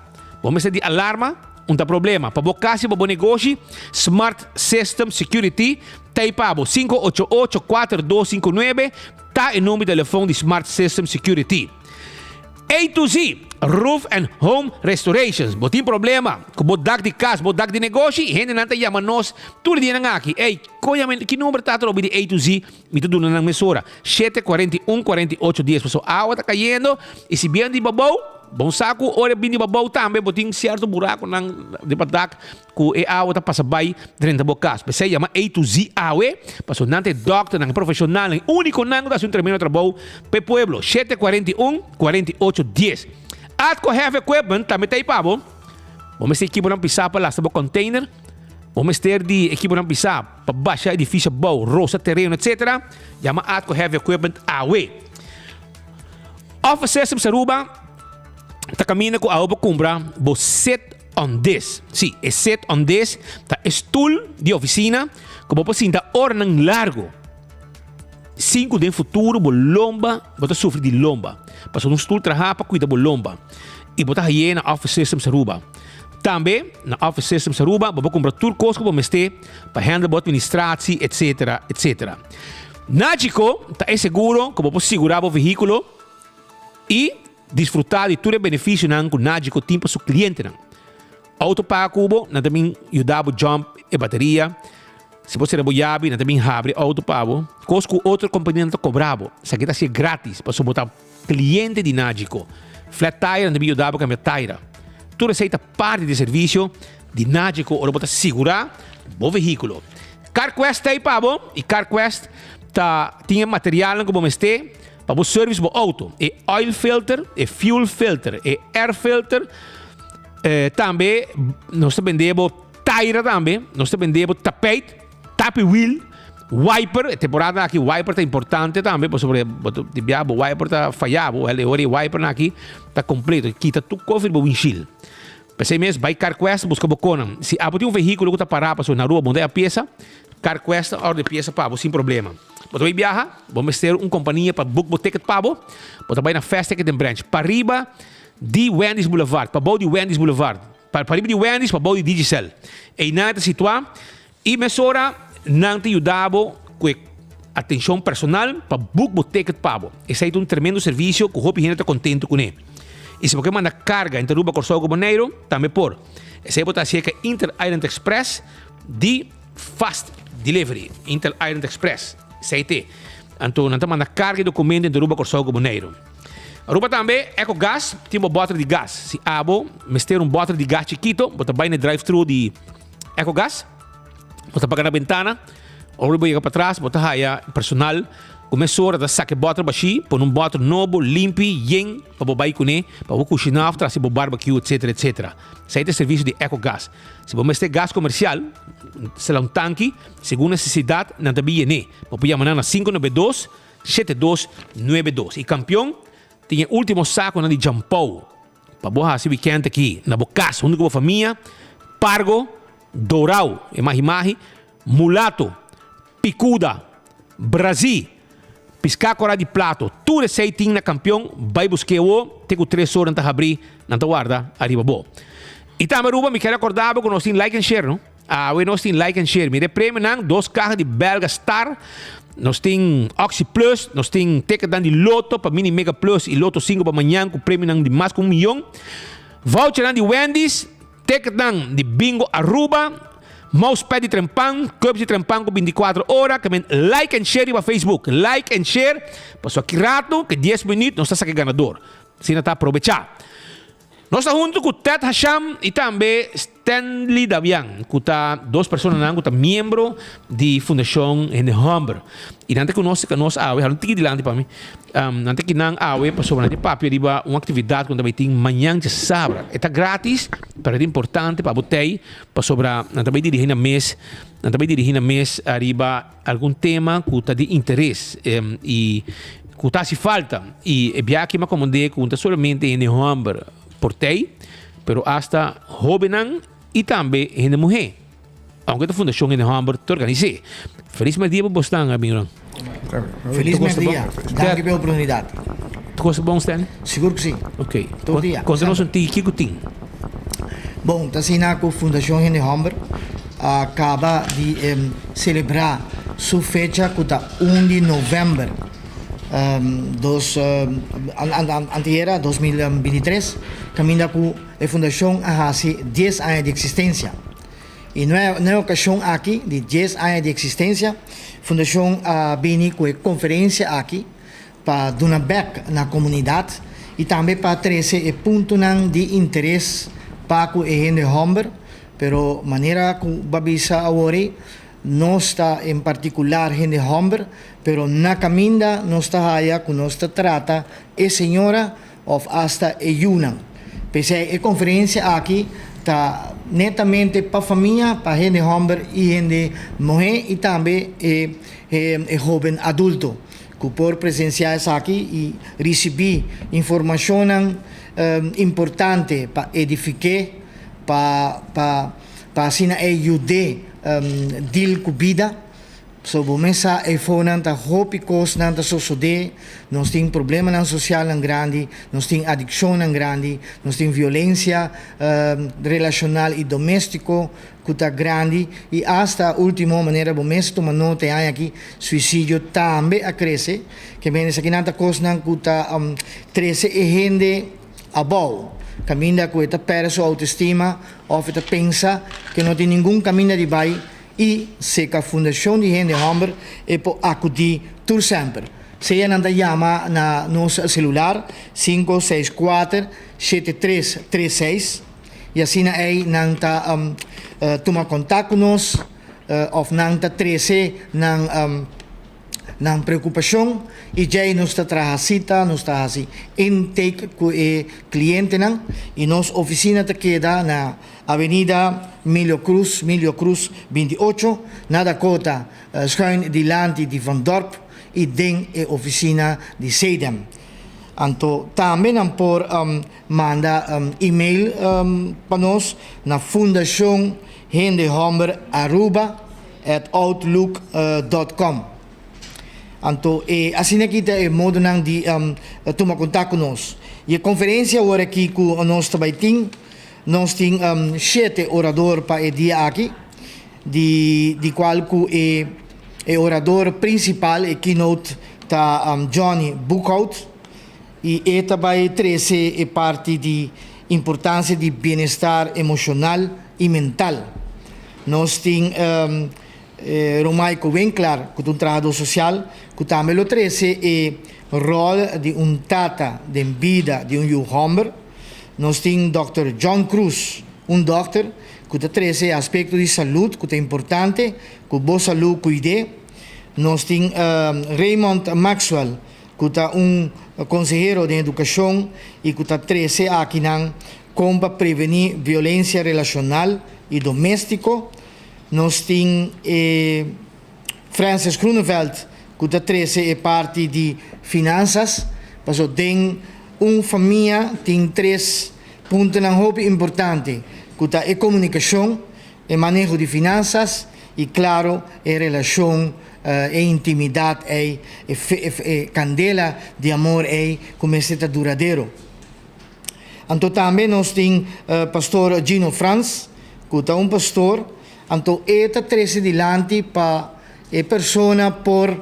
Bo mester di alarma? Un ta problema. Pa bo kas i pa bo negoshi, Smart System Security t'ei pa bo. 588 4259 Ta e number di telefon di Smart System Security. A to Z, Roof and Home Restorations. Bo tin problema ku bo dak di kas, bo dak di negoshi? Hendenan ta yama nos tur e dianan aki. Ey, kon yama ki number ta atrobe di A to Z? Mi ta duna nan mesora. Shete 41 48 dies. Pasobra awa ta kayendo i si bien di babou, bon sa ku ora e bin di babou tambe bo tin sierto burakunan riba dak. Ku e awa ta pasa bai drenta bo kas. P'esei yama A to Z awe, pasobra nan ta e dòkternan, e profeshonalnan, e únikonan ku ta hasi un tremendo trabou pa e pueblo. Shete 41, 48, dies. Atco Heavy Equipment tambe ta ei pa bo. Bo mester ekiponan pisá pa lasta bo container. Bo mester di ekiponan pisá pa basha edifisio abou, rosa tereno, etcetera. Yama Atco Heavy Equipment awe. Office Systems Aruba ta kaminda ku awe bo kumpra bo set. On this. Sí, e sit on this ta e stoel di oficina ku bo por sinta oranan largo sin ku den futuro bo lomba, bo ta sufri di lomba. Pasobra un stoel traha pa kuida bo lomba i bo ta haye na Office Systems Aruba. Tambe na Office Systems Aruba bo por kumpra tur kos ku bo mester pa handle bo administratie etcetera etcetera. Nagico ta e seguro ku bo por sigura bo vehíkulo i Disfrutá di tur e benefisionan ku Nagico tin pa su klientenan. Outo paga ku bo, nan ta bin yuda bo jump e bateria. Si bo sera bo yabi, nan ta bin habri outo pa bo. Kos ku otro kompanianan ta kobra bo, esaki ta hasié gratis pasobra bo ta kliente di Nagico. Flat tire, nan ta bin yuda bo kambia taira. Tur esei ta parti di e servisio di Nagico ora bo ta sigurá bo vehíkulo. CarQuest ta ei pa bo i CarQuest ta tin e materialnan ku bo mester. Pa bo service bo auto, e oil filter, e fuel filter, e air filter, eh, tambe nos ta bende bo taira tambe, nos ta bende bo tapijt, tapi wheel, wiper, e temporada aki wiper ta importante tambe, pasobra bo ta di bia bo wiper ta faya bo, el e ora e wiper aki ta completo, kita tur kof riba windshield. P'esei mes bai CarQuest buska bo konan. Si abo tin un vehíkulo ku ta pará pasobra na rua bo no ta piesa, CarQuest ta òrde piesa pa bo sin problema. Bo ta bai biaha, bo mester un kompania pa book bo ticket pa bo, bo ta bai na Fast Ticket den branch pariba di Wendy's Boulevard, pabou di Wendy's Boulevard, pariba di Wendy's, pabou di Digicel. Einan e ta situá i mesora nan ta yuda bo ku e atenshon personal pa book bo ticket pa bo. Esei ta un tremendo servisio ku hopi hende ta kontentu kuné. I si bo ke manda karga entre Aruba, Kòrsou ku Boneiru, tambe por. Esei bo ta hasié ku Inter Island Express di Fast Delivery, Inter Island Express, esei te. Anto nan ta manda karga i dokumento entre Aruba, Kòrsou ku Boneiru. Aruba tambe, Eco Gas tin bo bòter di gas. Si abo mester un bòter di gas chikito, bo ta bai na e drive-thru di Eco Gas, bo ta paga na bentana, ora bo yega patras bo ta haya personal. Ku mesora ta saka e bòter bashí, pone un bòter nobo, limpi, yen, pa bo bai kuné, pa bo kushiná òf trasi bo barbecue, etsetera, etsetera. Esei ta e servisio di Ecogas. Si bo mester gas komersial, sela un tanki, segun nesesidat nan ta bin yené. Bo por yama nan na 592 7292. I kampion tin e último sakonan di djampou pa bo hasi wikènt aki na bo kas huntu ku bo famia, Pargo, Dorau, e mahi mahi, Mulato, Picuda, Brazí, Piská kora di plato, tur esei tin na kampion, bai busk'é awo, te ku tres ora nan ta habrí, nan ta warda ariba bo. I tambe Aruba, mi kier akorda bo ku nos tin like and share no. Awe nos tin like and share. Mira e premionan, dos kaha di Belga Star, nos tin Oxi Plus, nos tin ticketnan di Lotto pa Mini Mega Plus i Lotto 5 pa mañan ku premionan di mas ku un miyon, vouchernan di Wendy's, Ticketnan di Bingo Aruba, mousepad di Trempan, cups di Trempan ku 24 ora, ke men like and share riba Facebook. Like and share, pasobra ki rato, ke dies minuut nos ta saka e ganador. Asina ta aprobecha. Nos ta hunto ku Ted Hasham i tambe Stanley Dabian, ku ta dos personanan ku ta miembro di Fundashon Hende Hòmber. I nan ta ku nos, nos awe, hala un tiki dilanti pa mi. Nan ta kinan awe pasobra nan ta papia riba un aktividat ku nan ta bai tin mañan djasabra. E ta gratis, pero e ta importante pa bo tei pasobra nan ta bai dirigí nan mes, nan ta bai dirigí nan mes ariba algun tema ku ta di interes i ku ta hasi falta. I e biaha aki mi a komand'é ku no ta solamente hende hòmber por tei, pero asta hóbennan i tambe hende muhé. Aunke ta Fundashon Hende Hòmber ta organis'é. Felis mèrdia pa bosnan, amigonan. Felis mèrdia. Danki pa e oportunidat. Tur kos ta bon, Stanley? Sigur ku si. Ok. Tur dia. Konta nos un tiki kiko tin. Bon, ta asina ku Fundashon Hende Hòmber a kaba di selebrá su fecha ku ta un di novèmber dos anteayera, 2023, kaminda ku e fundashon a hasi dies aña di eksistensia. I na e okashon aki di dies aña di eksistensia, Fundashon a bini ku e konferensia aki pa duna bèk na komunidat i tambe pa trese e puntonan di interes pa ku e hende hòmber, pero manera ku bo a bisa awor ei, nos ta en partikular hende hòmber, pero na kaminda nos ta haya ku nos ta trata e señora òf asta e yunan. P'esei e konferensia aki ta netamente pa famia, pa hende hòmber i hende muhé i tambe e e hóben adulto ku por presensiá esaki i risibí informashonnan importante pa edifik'é, pa pa pa asina e yud'é dil ku bida. So bo mes sa eifonan ta hopi kosnan ta sosodé, nos tin problemanan sosialnan grandi, nos tin adikshonnan grandi, nos tin violensia relashonal i doméstiko ku ta grandi i asta último manera bo mes tuma nota e aña aki suisidio tambe a krese. Ke mende esakinan ta kosnan ku ta trese e hende abou, kaminda ku e ta pèrdè su outestima òf e ta pensa ke no tin ningun kaminda di bai. I seka Fundashon di Hende Hòmber e por akudí tur semper. Sea nan ta yama na nos selular 564 7336 i asina ei nan ta tuma kontak ku nos òf nan ta trese nan nan preokupashon i djei nos ta traha sita, nos ta hasi intake ku e klientenan i nos ofisina ta keda na Avenida Milio Cruz, Milio Cruz 28, na Dakota, schuin dilanti di Van Dorp i den e ofisina di Sedem. Anto tambe nan por manda email pa nos na Fundashon Hende Homber Aruba at outlook dot com. Anto e asina aki ta e modonan di tuma kontak ku nos. I e konferensia awor aki ku nos ta bai tin. Nos tin shete orador pa e dia aki, di di cual cu e e orador principal, e keynote, ta Johnny Boekhout y e ta bay trece e parti di importancia di bienestar emocional y mental. Nos tin Romaico Winklaar cu ta un trahador social cu tambe lo trece e rol di un tata den bida di un yu homber. Nos tin Dòkter John Cruz, un dòkter ku ta trese e aspekto di salud ku ta importante, ku bo salud kuid'é. Nos tin Raymond Maxwell ku ta un konsehero den edukashon i ku ta trese akinan kon pa prevení violensia relashonal i doméstiko. Nos tin e Francis Groeneveld ku ta trese e parti di finansas, paso den un famia tin tres puntonan hopi importante ku ta e komunikashon, e maneho di finansas i klaro e relashon, e intimidat ei, e kandela di amor ei ku mester ta duradero. Anto tambe nos tin Pastor Gino Frans ku ta un pastor, anto e ta trese dilanti pa e persona por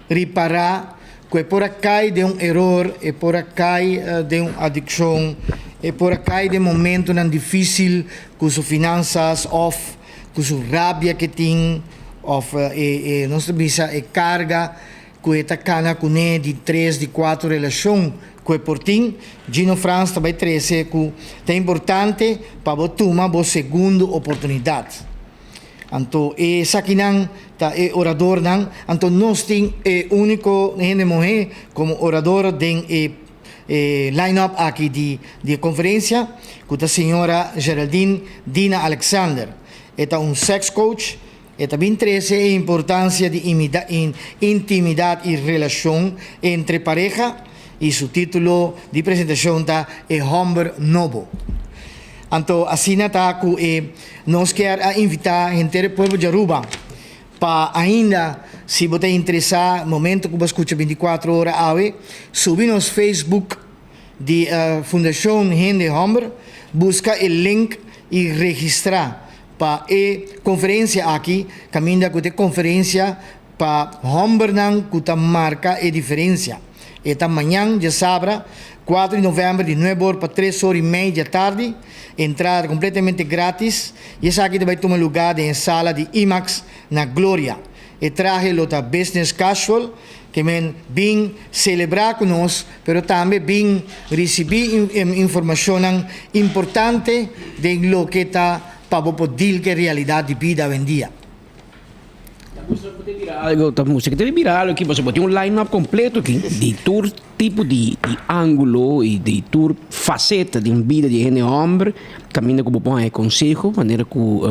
ripará ku e por a kai den un eror, e por a kai den un adikshon, e por a kai den momentonan difísil ku su finansas òf ku su rabia ke tin òf e e nos ta bisa e karga ku e ta kana kuné di tres di kuater relashon ku e por tin. Gino Frans ta bai trese ku ta importante pa bo tuma bo segundo oportunidat. Anto esakinan ta e oradornan. Anto nos tin e úniko hende muhé komo orador den e e line-up aki di di e konferensia, ku ta señora Geraldine Dina Alexander. E ta un sex coach, e ta bin trese e importansia di intimidat i relashon entre pareha i su título di presentashon ta E Hòmber Nobo. Anto asina ta ku e nos kier a invitá henter e pueblo di Aruba pa ainda si bo ta interesá momento ku bo skucha bintikuatro ora awe subi nos Facebook di Fundashon Hende Hòmber buska e link i registrá pa e konferensia aki kaminda ku ta e konferensia Pa hòmbernan ku ta marka e diferensia. E ta mañan djasabra, kuater di novèmber di nuebe or pa tres or i mei djatardi. Entrada ta kompletamente grátis i esaki ta bai tuma lugá den e sala di IMAX na Gloria. E trahe lo ta business casual, ke men bin selebrá ku nos, pero tambe bin risibí informashonnan importante den loke ta pa bo por deal ku e realidat di bida awendia. Algo ta mustra ki ta bira algo aki pasobra bo tin un line up completo aki di tur tipo di di angulo y di tur faceta den bida di e hende homber caminda cu bo por haña conseho manera cu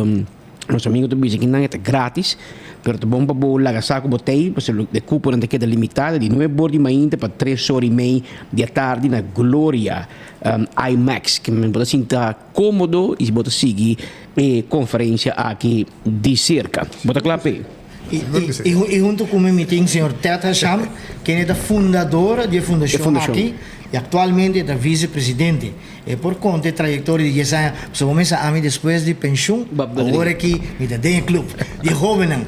nos amigo ta bisa kinan e ta gratis pero ta bon pa bo laga sa cu bo ta ey pasobra e cuponan ta keda limita di nuebe or di mainta pa tres or y mei di atardi na Gloria IMAX bo ta sinta Kómodo i bo ta sigui e konferensia aki di serka. Bo ta kla p'e? I huntu ku mi mi tin señor Ted Hasham, kende ta fundador di e fundashon aki i aktualmente e ta visepresidente. E por konta e trayektoria di dies aña, pasobra bo mester ami despues di penshun, awor aki mi ta den e klup di e hóbennan.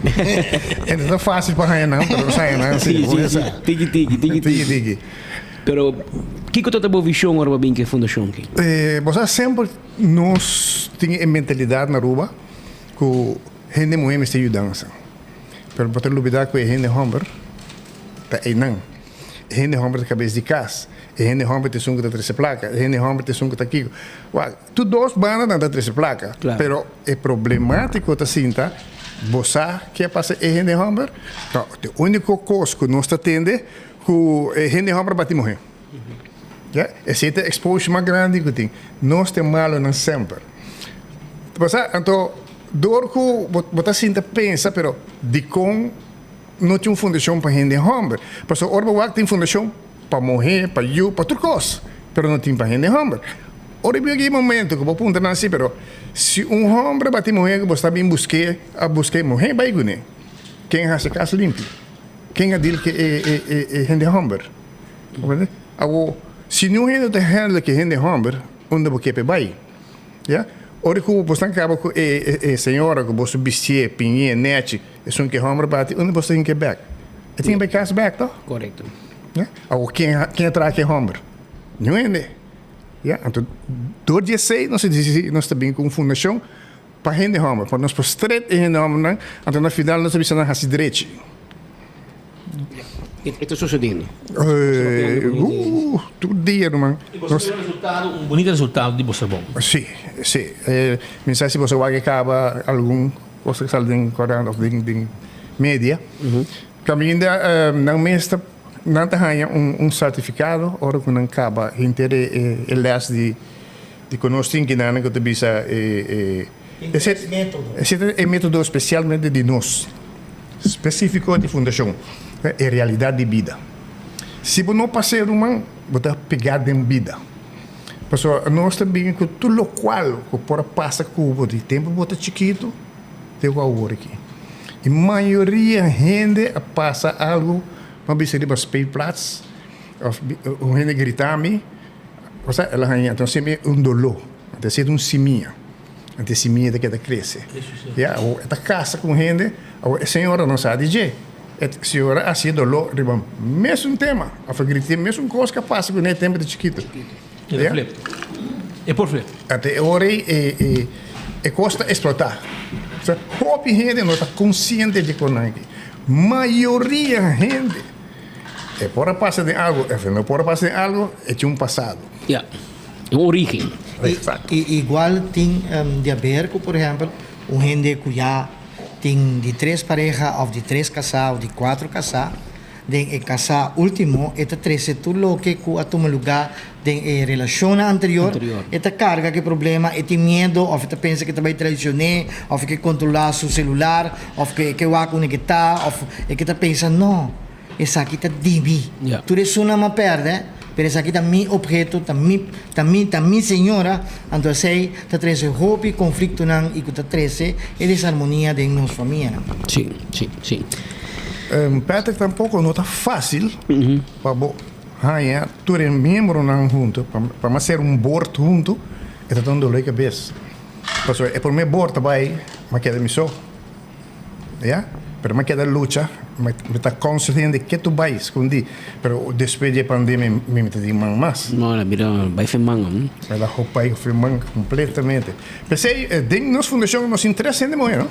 E no ta fásil pa haña nan, pero nos haña nan si. Tiki tiki, tiki tiki. Pero kiko ta ta bo vision ora bo bin ku e fundashon aki? Bo sa semper nos tin e mentalidat na Aruba ku hende muhé mester yudansa. Pero bo ta lubida ku e hende hòmber ta einan. E hende hòmber ta kabes di kas. E hende hòmber ta esun ku ta trese plaka. E hende hòmber ta esun ku ta kiko. Wak, tur dos banda nan ta trese plaka. Pero e problemátiko ta sinta, bo sa ke a pasa e hende hòmber? No, e úniko kos ku nos ta tende Ku e hende hòmber bati muhé. Ya, esei ta e exposure mas grandi ku tin. Nos ta e malonan semper. Ta pasa, anto dor ku bo bo ta sinta pensa, pero dikon no tin un fundashon pa hende hòmber? Pasobra ora bo wak tin fundashon pa muhé, pa yu, pa tur kos, pero no tin pa hende hòmber. Ora bo yega e momento ku bo puntra nan si, pero si un hòmber bati muhé ku bo sta bin busk'é, a buska e muhé bai kuné, ken hasi kas limpi? Ken a deal ke e hende homber? Comprende? Awo, si niun hende ta handle ke hende homber, unda bo ke p'e bai? Ya? Ora ku bosnan kaba ku e e señora ku boso bistié, piñé, nèchi, esun ke homber bati, unda bos ta hinka e bèk? E tin bai kas bèk, tòg? Korekto. Ya? Awo, ken ken a traha ke homber? Niun hende. Ya? Anto, dor di esei nos a disidi nos ta bin ku un fundashon Pa hende hòmber, pa nos por stret e hende hòmbernan, anto na final nos ta bisa nan hasi drechi. E ta sosodiendo? Uh, tur dia ruman. I boso mira resultado, un bunita resultado di boso trabou. Si, si. Mi sa si boso wak e kaba algun kos ku sali den korant òf den den. media. Kaminda nan mes ta nan ta haña un sertifikado ora ku nan kaba henter e les di di ku nos tin kinan ku ta bisa e e ta e metodo spesialmente di nos spesifiko di fundashon e realidat di bida. Si bo no pas'é ruman bo ta pegá den bida. Pasobra nos ta bini ku tur lokual ku por a pasa ku bo di tempu bo ta chikitu te ku awor aki. E mayoria hende a pasa algu, mi a bisa riba speelplaats òf un hende grita mi, osea el a haña entonces siempre un doló, anto esei ta un simia, anto e simia ta keda krese. Ya, awor e ta kasa ku un hende, awor e señora no sa di dje, e señora a hasi e doló riba mesun tema òf a grita e mesun kos ku a pasa kuné tempu di chikitu. E ta flip. E por flip. Anto e ora ei e e kos ta eksplotá. Osea, hopi hende no ta konsiente di kon nan aki. Mayoria hende e por a pasa den algu of e no por a pasa den algu, e tin un pasado. Ya, un origen. Exacto. I igual tin di haber ku, por ehèmpel, un hende ku ya tin di tres pareha òf di tres kasá òf di kuatro kasá, Den e kasá último e ta trese tur loke ku a tuma lugá den e relashonnan anterior. E ta karga ku e problema, e tin miedu òf e ta pensa ku e ta bai traisioné òf e ke kontrolá su selular òf ke e ke wak unda ke ta òf e ke ta pensa, No, esaki ta di mi. Tur esunnan m'a pèrdè, pero esaki ta mi opheto, ta mi, ta mi, ta mi señora. Anto esei ta trese hopi konfliktonan i ku ta trese e desarmonia den nos famianan. Sí, sí, sí. Patrick tampoco no ta facil pa bo haña tur e miembronan hunto pa mas ser un board hunto e ta ta un dolor di cabes pasobra e prome board ta bay mi a keda mi so ya pero mi a keda lucha mi ta counsel hende ke tu bay scondi pero despues di e pandemia mi ta tin man mas. No la bira bay fe man. Mi ta bay fe man completamente p'esey den nos fundacion nos tin tres hende muhe no.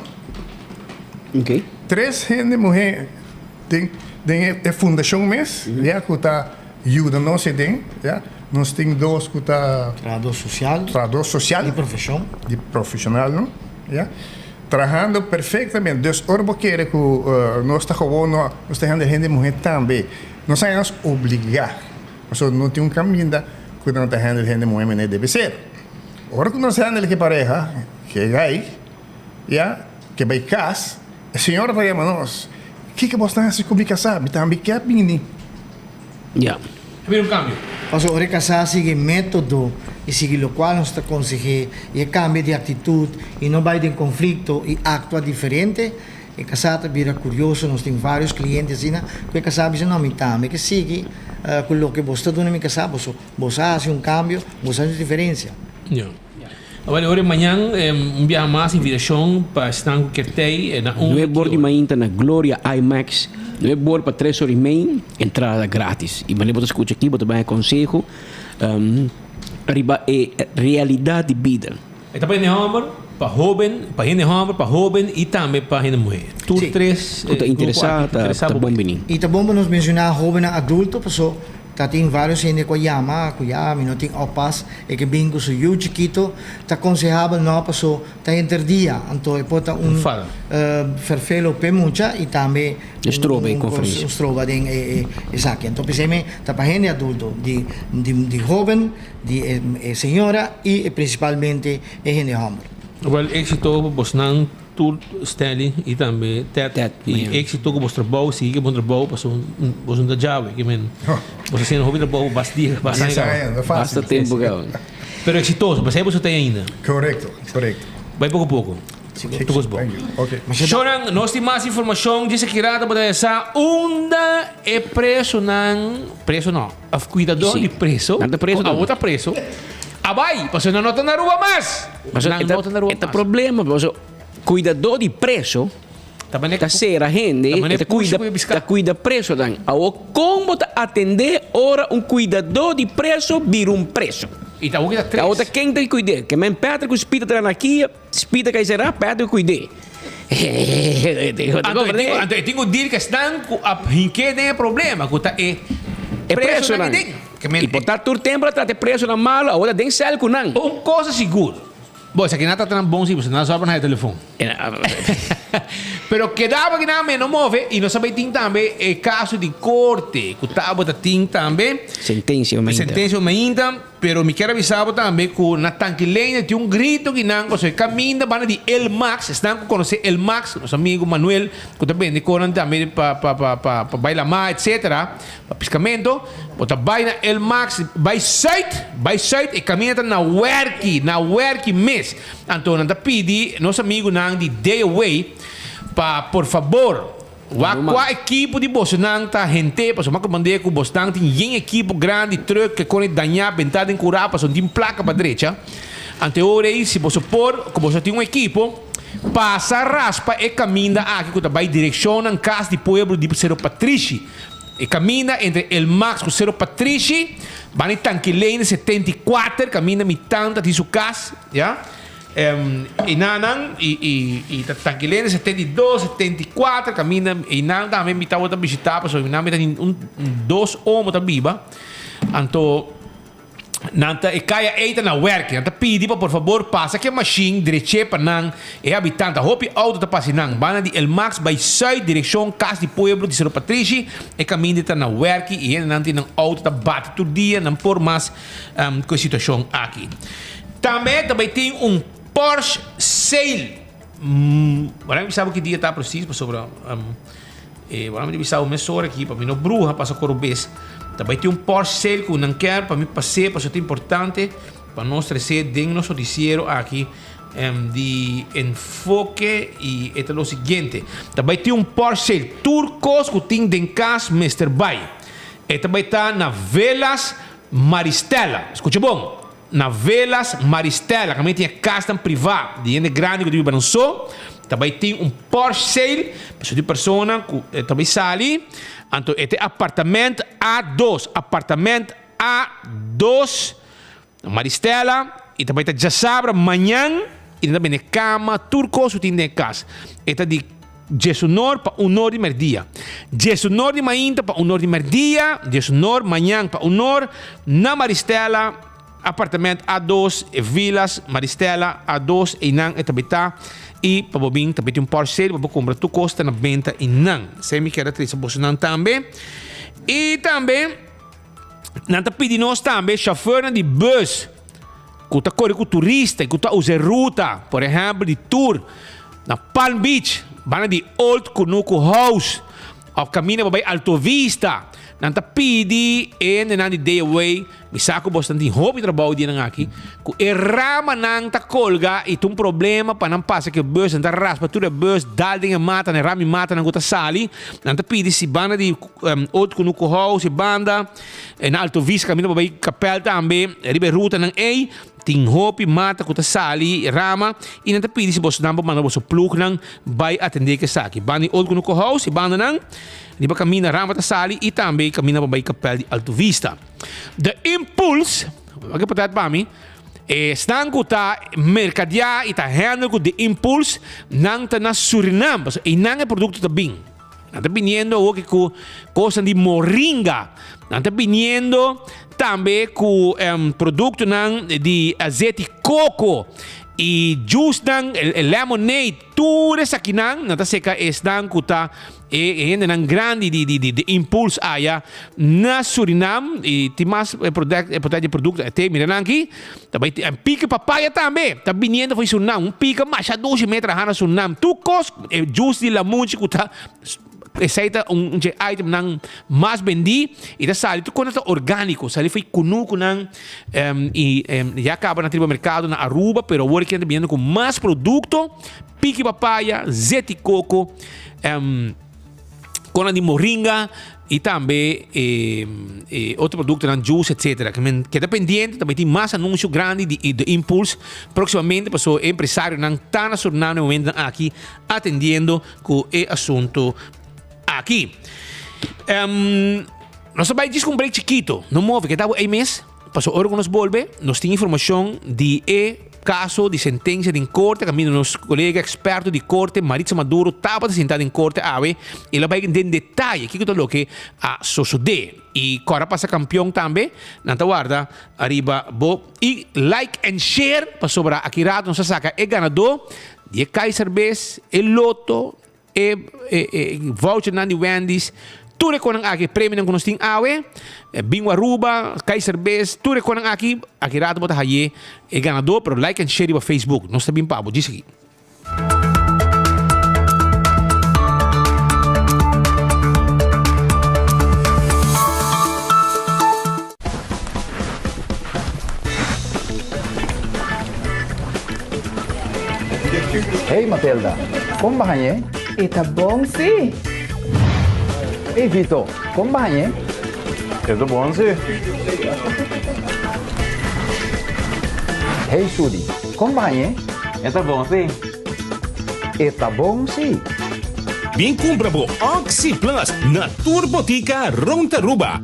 Okay. Tres hende muhé den den e fundashon mes ya ku ta yuda nos eden ya. Nos tin dos ku ta. Trahadó sosial. Trahadó sosial. Di profeshon. Di profeshonal no ya. Trahando perfektamente. Dus ora bo kere ku nos ta gewoon no nos ta hende hende muhé tambe. Nos a nos obligá pasobra no tin un kaminda ku nan ta handle hende muhé manera debe ser. Ora ku nos handle ke pareha ke gai ya. Ke bai kas, e señora ta yama nos, Kiko bos ta hasi ku mi kasá? Mi tambe ke bini. Ya. A bira un kambio. Pasobra ora e kasá sigui e método i sigui lokual nos ta konseh'é i e kambia di aktitut i no bai den konflikto i aktua diferente, e kasá ta bira kurioso. Nos tin vários kliente asina ku e kasá a bisa, No, mi tambe ke sigui ku loke bos ta duna mi kasá. Boso bos a hasi un kambio, bos a hasi un diferensia. Ya. Awor ora mañan un biaha mas invitacion pa esnan cu kier tey na un. Nuebe bor di mainta na Gloria IMAX, nuebe bor pa tres ora y mei, entrada gratis. Y manera bo ta scucha aki bo ta bay conseho riba e realidad di bida. E ta pa hende homber, pa hoben, pa hende homber, pa hoben y tambe pa hende muhe. Tur tres Cu ta grupo interesa aki ta ta bo bon bay. bini. Y ta bon pa nos menciona hobennan adulto paso Ta tin varios hende cu a yama cu ya mi no tin oppas, e ke bin cu su yu chikito, ta consehabel no paso ta henter dia, anto e por ta un ferfelo p'e mucha y tambe Un stroba e conferencia. un stroba den e esaki. Anto p'esey me ta pa hende adulto, di di hoben, di e señora y principalmente e hende homber. Wel exito pa bosnan. Tur Stanley y tambe Ted, Ted y éxito cu bos trabou, sigui cu bon trabou pasobra bos no ta djawe, ke men bos a haciendo hopi trabou basta dia, basta aña caba. Basta tempo caba. Pero exitoso, pasei boso ta ainda. Correcto, correcto. Bai poco poco. Tur cos bon. Shownan, nos tin mas informacion djis aki rato bo ta sa unda e presonan, preso no, of cuidador di preso, Nan ta preso cu awor ta preso, a bai, pasobra nan no ta na Aruba mas. Pasobra e ta, e ta problema, pasobra kuidadó di preso ta sera hende, e ta kuida, ta kuida presonan. Awor kon bo ta atendé ora un kuidadó di preso bira un preso? Awor ta ken ta kuid'é? Ke men Patrick ku Speed ta traha na kia, Speed a kai será, Patrick kuid'é. Anto e tin ku deal ku esnan ku a hink'é den e problema, ku ta e presonan aki den. I por ta tur tempu a trata e presonan malu, awor ta den sèl ku nan. Un kos ta sigur, bo esaki nan trata nan bon si, pasobra nan a sòrba na e telefon. Pero kedaba ki nan me no move y nos a bay tin tambe e caso di corte cu tabata tin tambe. Sentencia mainta. Sentencia mainta. Pero mi kier a bisa bo tambe cu na Tankileine tin un grito ki nan pasobra e caminda banda di El Max, esnan cu conoce El Max, nos amigo Manuel cu ta bende conan tambe pa pa pa pa pa bay lama etcetera, pa piscamento, bo ta bay na El Max bay zuid, bay zuid e caminda ta na werki, na werki mes. Anto nan ta pidi nos amigunan di Day Away pa por fabor Wak kua ekipo di bosonan ta hente, pasobra mi a komprendé ku bosnan tin yen ekipo grandi, trùk, ke kone dañá, bentá den kurá, pasobra no tin plaka pa drecha. Anto e ora ei, si boso por, ku boso tin un ekipo, pasa raspa e kaminda aki ku ta bai direkshonnan kas di pueblo di Sero Patrishi. E kaminda entre El Max ku Sero Patrishi, banda di Tanki Lane 74, kaminda mi tanta tin su kas, ya. Einanan i ta Tankilene 72, 74 kaminda einan tambe mi tabata bishita pasobra einan mi ta tin un dos omo ta biba. Anto nan ta e kaya ei ta na wèrki. Nan ta pidi pa por fabor pasa ke mashin dreché pa nan e habitante. Hopi outo ta pasa einan. Banda di El Max bai sùit direkshon Kas di Pueblo di Sero Patrishi e kaminda ta na wèrki i hendenan tin nan outo ta bati tur dia nan por mas ku e situashon aki. Tambe ta bay tin un Porsche sale. Wara mi bisa bo ki dia ta precies pasobra wara mi ta bisa bo mesora aki pa mi no bruha pasa koro bes. Ta bay tin un Porsche sale ku nan kier pa mi pas'é pasobra ta importante pa nos trese den nos noticiero aki di Enfoke y e ta lo siguiente. Ta bay tin un Porsche sale tur kos ku tin den kas mester bay. E ta bay ta na Velas Maristella. Skucha bon. Na Velas Maristella, kaminda tin e kasnan privá di hende grandi ku ta biba nan so, ta bai tin un Porsche sale pasobra tin persona ku ta bai sali. Anto e ta e apartament A dos, apartament A dos na Maristella i ta bai ta djasabra mañan i nan ta bende kama, tur kos ku tin den e kas. E ta di Djesunor pa unor di merdia. Djesunor di mainta pa unor di merdia. Djesunor mañan pa unor na Maristella, apartament A dos, e Villas Maristella A dos, einan e ta bita. I pa bo bin ta beti un Porsche sale pa bo kumpra tur kos ta na benta einan. Esei mi kier a trese bosonan tambe. I tambe nan ta pidi nos tambe chauffeurnan di bus. Ku ta kore ku turista i ku ta usa e ruta, por ehèmpel di tur na Palm Beach, banda di Old Kunuku House òf kaminda pa bai Alto Vista. Nan ta pidi e hendenan di Day Away, mi sa ku bosnan tin hopi trabou dianan aki, ku e ramanan ta kolga i ta un problema pa nan pasa ku e bus, nan ta raspa tur e bus, dal den e mata, na e rami matanan ku ta sali. Nan ta pidi si banda di Old Kunuku House e banda. E na Alto Vista kaminda pa bai Kapèl tambe, riba e rutanan ei tin hopi mata ku ta sali rama i nan ta pidi si bosonan por manda boso plugnan bai atendé ku esaki. Banda di Old Kunuku House e bandanan riba kaminda rama ta sali i tambe kaminda pa bai Kapèl di Alto Vista. The Impulse, wak e portret pa mi, esnan ku ta merkadiá i ta handle ku The Impulse nan ta na Surinam pasobra einan e produkto ta bin. Nan ta biniendo awoki ku kosnan di moringa. Nan ta biniendo tambe ku produktonan di azeti koko i juicenan, lemonade, tur esakinan nan ta seka esnan ku ta e hendenan grandi di di di Impuls aya na Surinam i tin mas e di produkto e te mira nan aki ta bai tin pika papaya tambe ta biniendo for di Surinam un pika masha dushi mi a traha na Surinam tur kos e juice di lamunchi ku ta esei ta un dje itemnan mas bendí i ta sali tur kos ta orgániko sali for di kunukunan i ya kaba nan ta riba merkado na Aruba pero awor aki nan ta biniendo ku mas produkto piki papaya zeti koko Kona di moringa y tambe e otro productonan, juice, etcetera. Ke men keda pendiente, tambe tin mas anuncio grandi di The Impulse próximamente, paso e empresarionan ta na Suriname na e momentonan aki atendiendo cu e asunto aki. Nos ta bai djis cu un break chikito, no move, keda bo ei mes. Pasobra ora ku nos bolbe, nos tin informashon di e kaso di sentensia den korte kaminda nos kolega eksperto di korte Maritza Maduro tabata sintá den korte awe. El a bai den detaye kiko ta loke a sosodé. I kòrda pasa kampion tambe, nan ta warda ariba bo. I like and share pasobra aki rato nos a saka e ganadó. Di e Kaiser bes, e loto, e e vouchernan di Wendy's, tur e konan aki, e premionan ku nos tin awe, Bingo Aruba, Kaiser bes, tur e konan aki, aki rato bo ta haye e ganador, pero like and share riba Facebook. Nos ta bin pa bo djis aki. Hey Matilda, kon bañ'é? E ta bon sí. Hey Vito, kon bañ'é? E ta bon sí. Hey Sudi, kon bañ'é? E ta bon sí. E ta bon sí. Bin kumpra bo Oxi Plus na tur botika rond Aruba.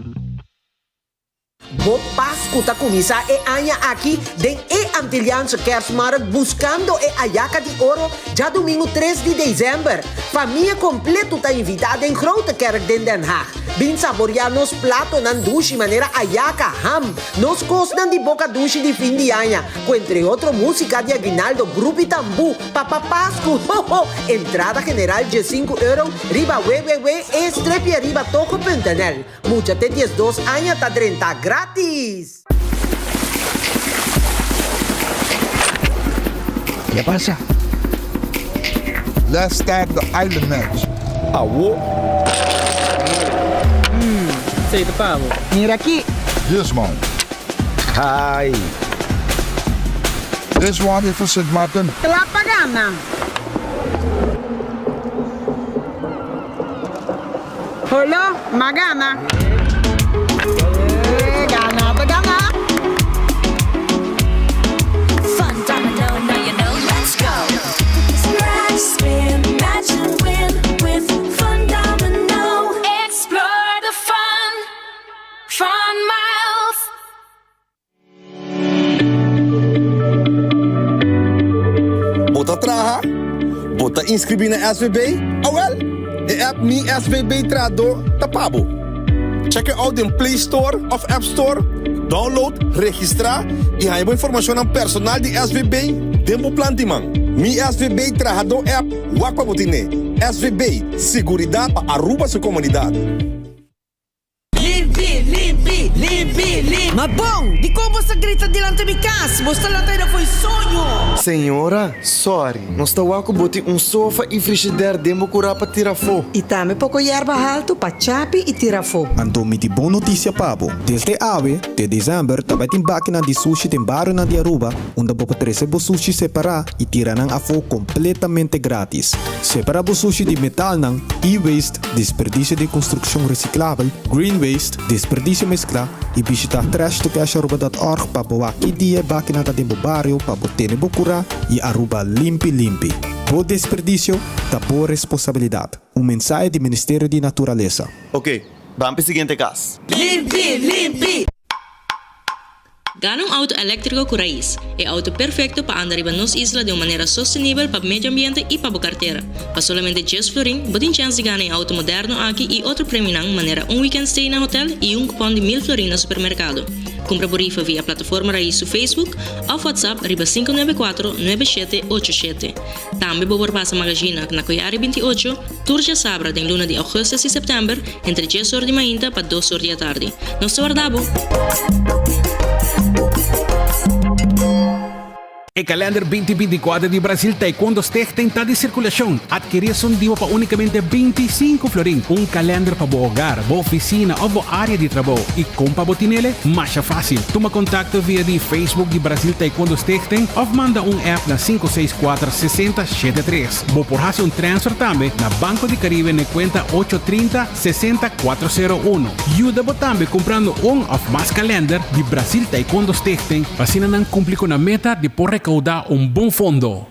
Bo Pasku ta kuminsá e aña aki den e Antilliaanse Kerstmarkt buskando e Ayaka di Oro djadumingu tres di desèmber. Famia kompletu ta invitá den Grote Kerk den Den Haag. Bin saboriá nos platonan dushi manera ayaka, ham, nos kosnan di boka dushi di fin di aña, ku entre otro músika di aguinaldo, grup i tambú, Papa Pasku! Ho ho! Entrada general diesinku euro riba www.e-strepieribatogo.nl. Mucha te 12 aña ta drenta gratis! Ke pasa? Let's start the island match. Awo. Hmm, esei ta pa bo. Mira aki. This one. Hai. This one is for Sint Maarten. Kla pa gana. Holo, m'a gana. Eh, gana ta gana. Fun domino, now you know, let's go. Scratch, spin, match and win with Fun Domino. Explore the fun, fun miles. Bo ta traha? Bo ta inscribí na SVB? Awel, e app Mi SVB Trahadó ta pa bo. Check e out den Play Store of App Store, download, registrá i haña bo informashonnan personal di SVB den bo plan di man. Mi SVB Trahadó app, wak pa bo tine. SVB, siguridat pa Aruba su komunidat. Limpi, limpi, limpi, limpi. Ma bon, dikon bo sa grita dilanti mi kas? Bo sta lanta aida fo'i soño. Señora, sorry, nos ta wak ku bo tin un sofa i frishider den bo kurá pa tira afó. I tambe poko yerba haltu pa chapi i tira afó. Anto mi tin bon notisia pa bo. Desde awe te desèmber ta bai tin bakinan di sushi den barionan di Aruba unda bo por trese bo sushi separá i tira nan afó kompletamente grátis. Separá bo sushi di metalnan, e-waste, Desperdicio di construccion reciclabel, green waste, desperdicio mezcla y bishita trashtocasharuba.org pa bo wak ki dia e bakina ta den bo bario pa bo tene bo cura y Aruba limpi limpi. Bo desperdicio ta bo responsabilidad. Un mensahe di Ministerio di Naturalesa. Ok, ban p'e siguiente cas. Limpi, limpi! Gana un auto eléktriko ku rais, e auto perfekto pa anda riba nos isla den un manera sostenibel pa medio ambiente i pa bo kartera. Pa solamente djes florin, bo tin chèns di gana e auto moderno aki i otro premionan manera un weekend stay na hotel i un kupòn di mil florin na supermerkado. Kumpra bo rifa via plataforma Rais su Facebook òf WhatsApp riba 594 9787. Tambe bo por pasa Magazina na Koyari 28, tur djasabra den luna di augustus i september entre djes or di mainta pa dos or di atardi. Nos ta warda bo! E kalender binti 24 di Brasil Taekwondo Stichting ta di sirkulashon. Adkerí esun di bo pa únikamente 25 florin. Un kalender pa bo hogar, bo ofisina òf bo área di trabou. I kon pa bo tinele? Masha fásil. Tuma kontakto via di Facebook di Brasil Taekwondo Stichting òf manda un app na sinku seis kuater sesenta shete tres. Bo por hasi un transfer tambe na Banco di Caribe n'e kuenta ocho trinta sesenta kuatro sero uno. Yuda bo tambe kumprando un òf mas kalender di Brasil Taekwondo Stichting pa asina nan kumpli ku nan meta di por rekoudá un bon fondo.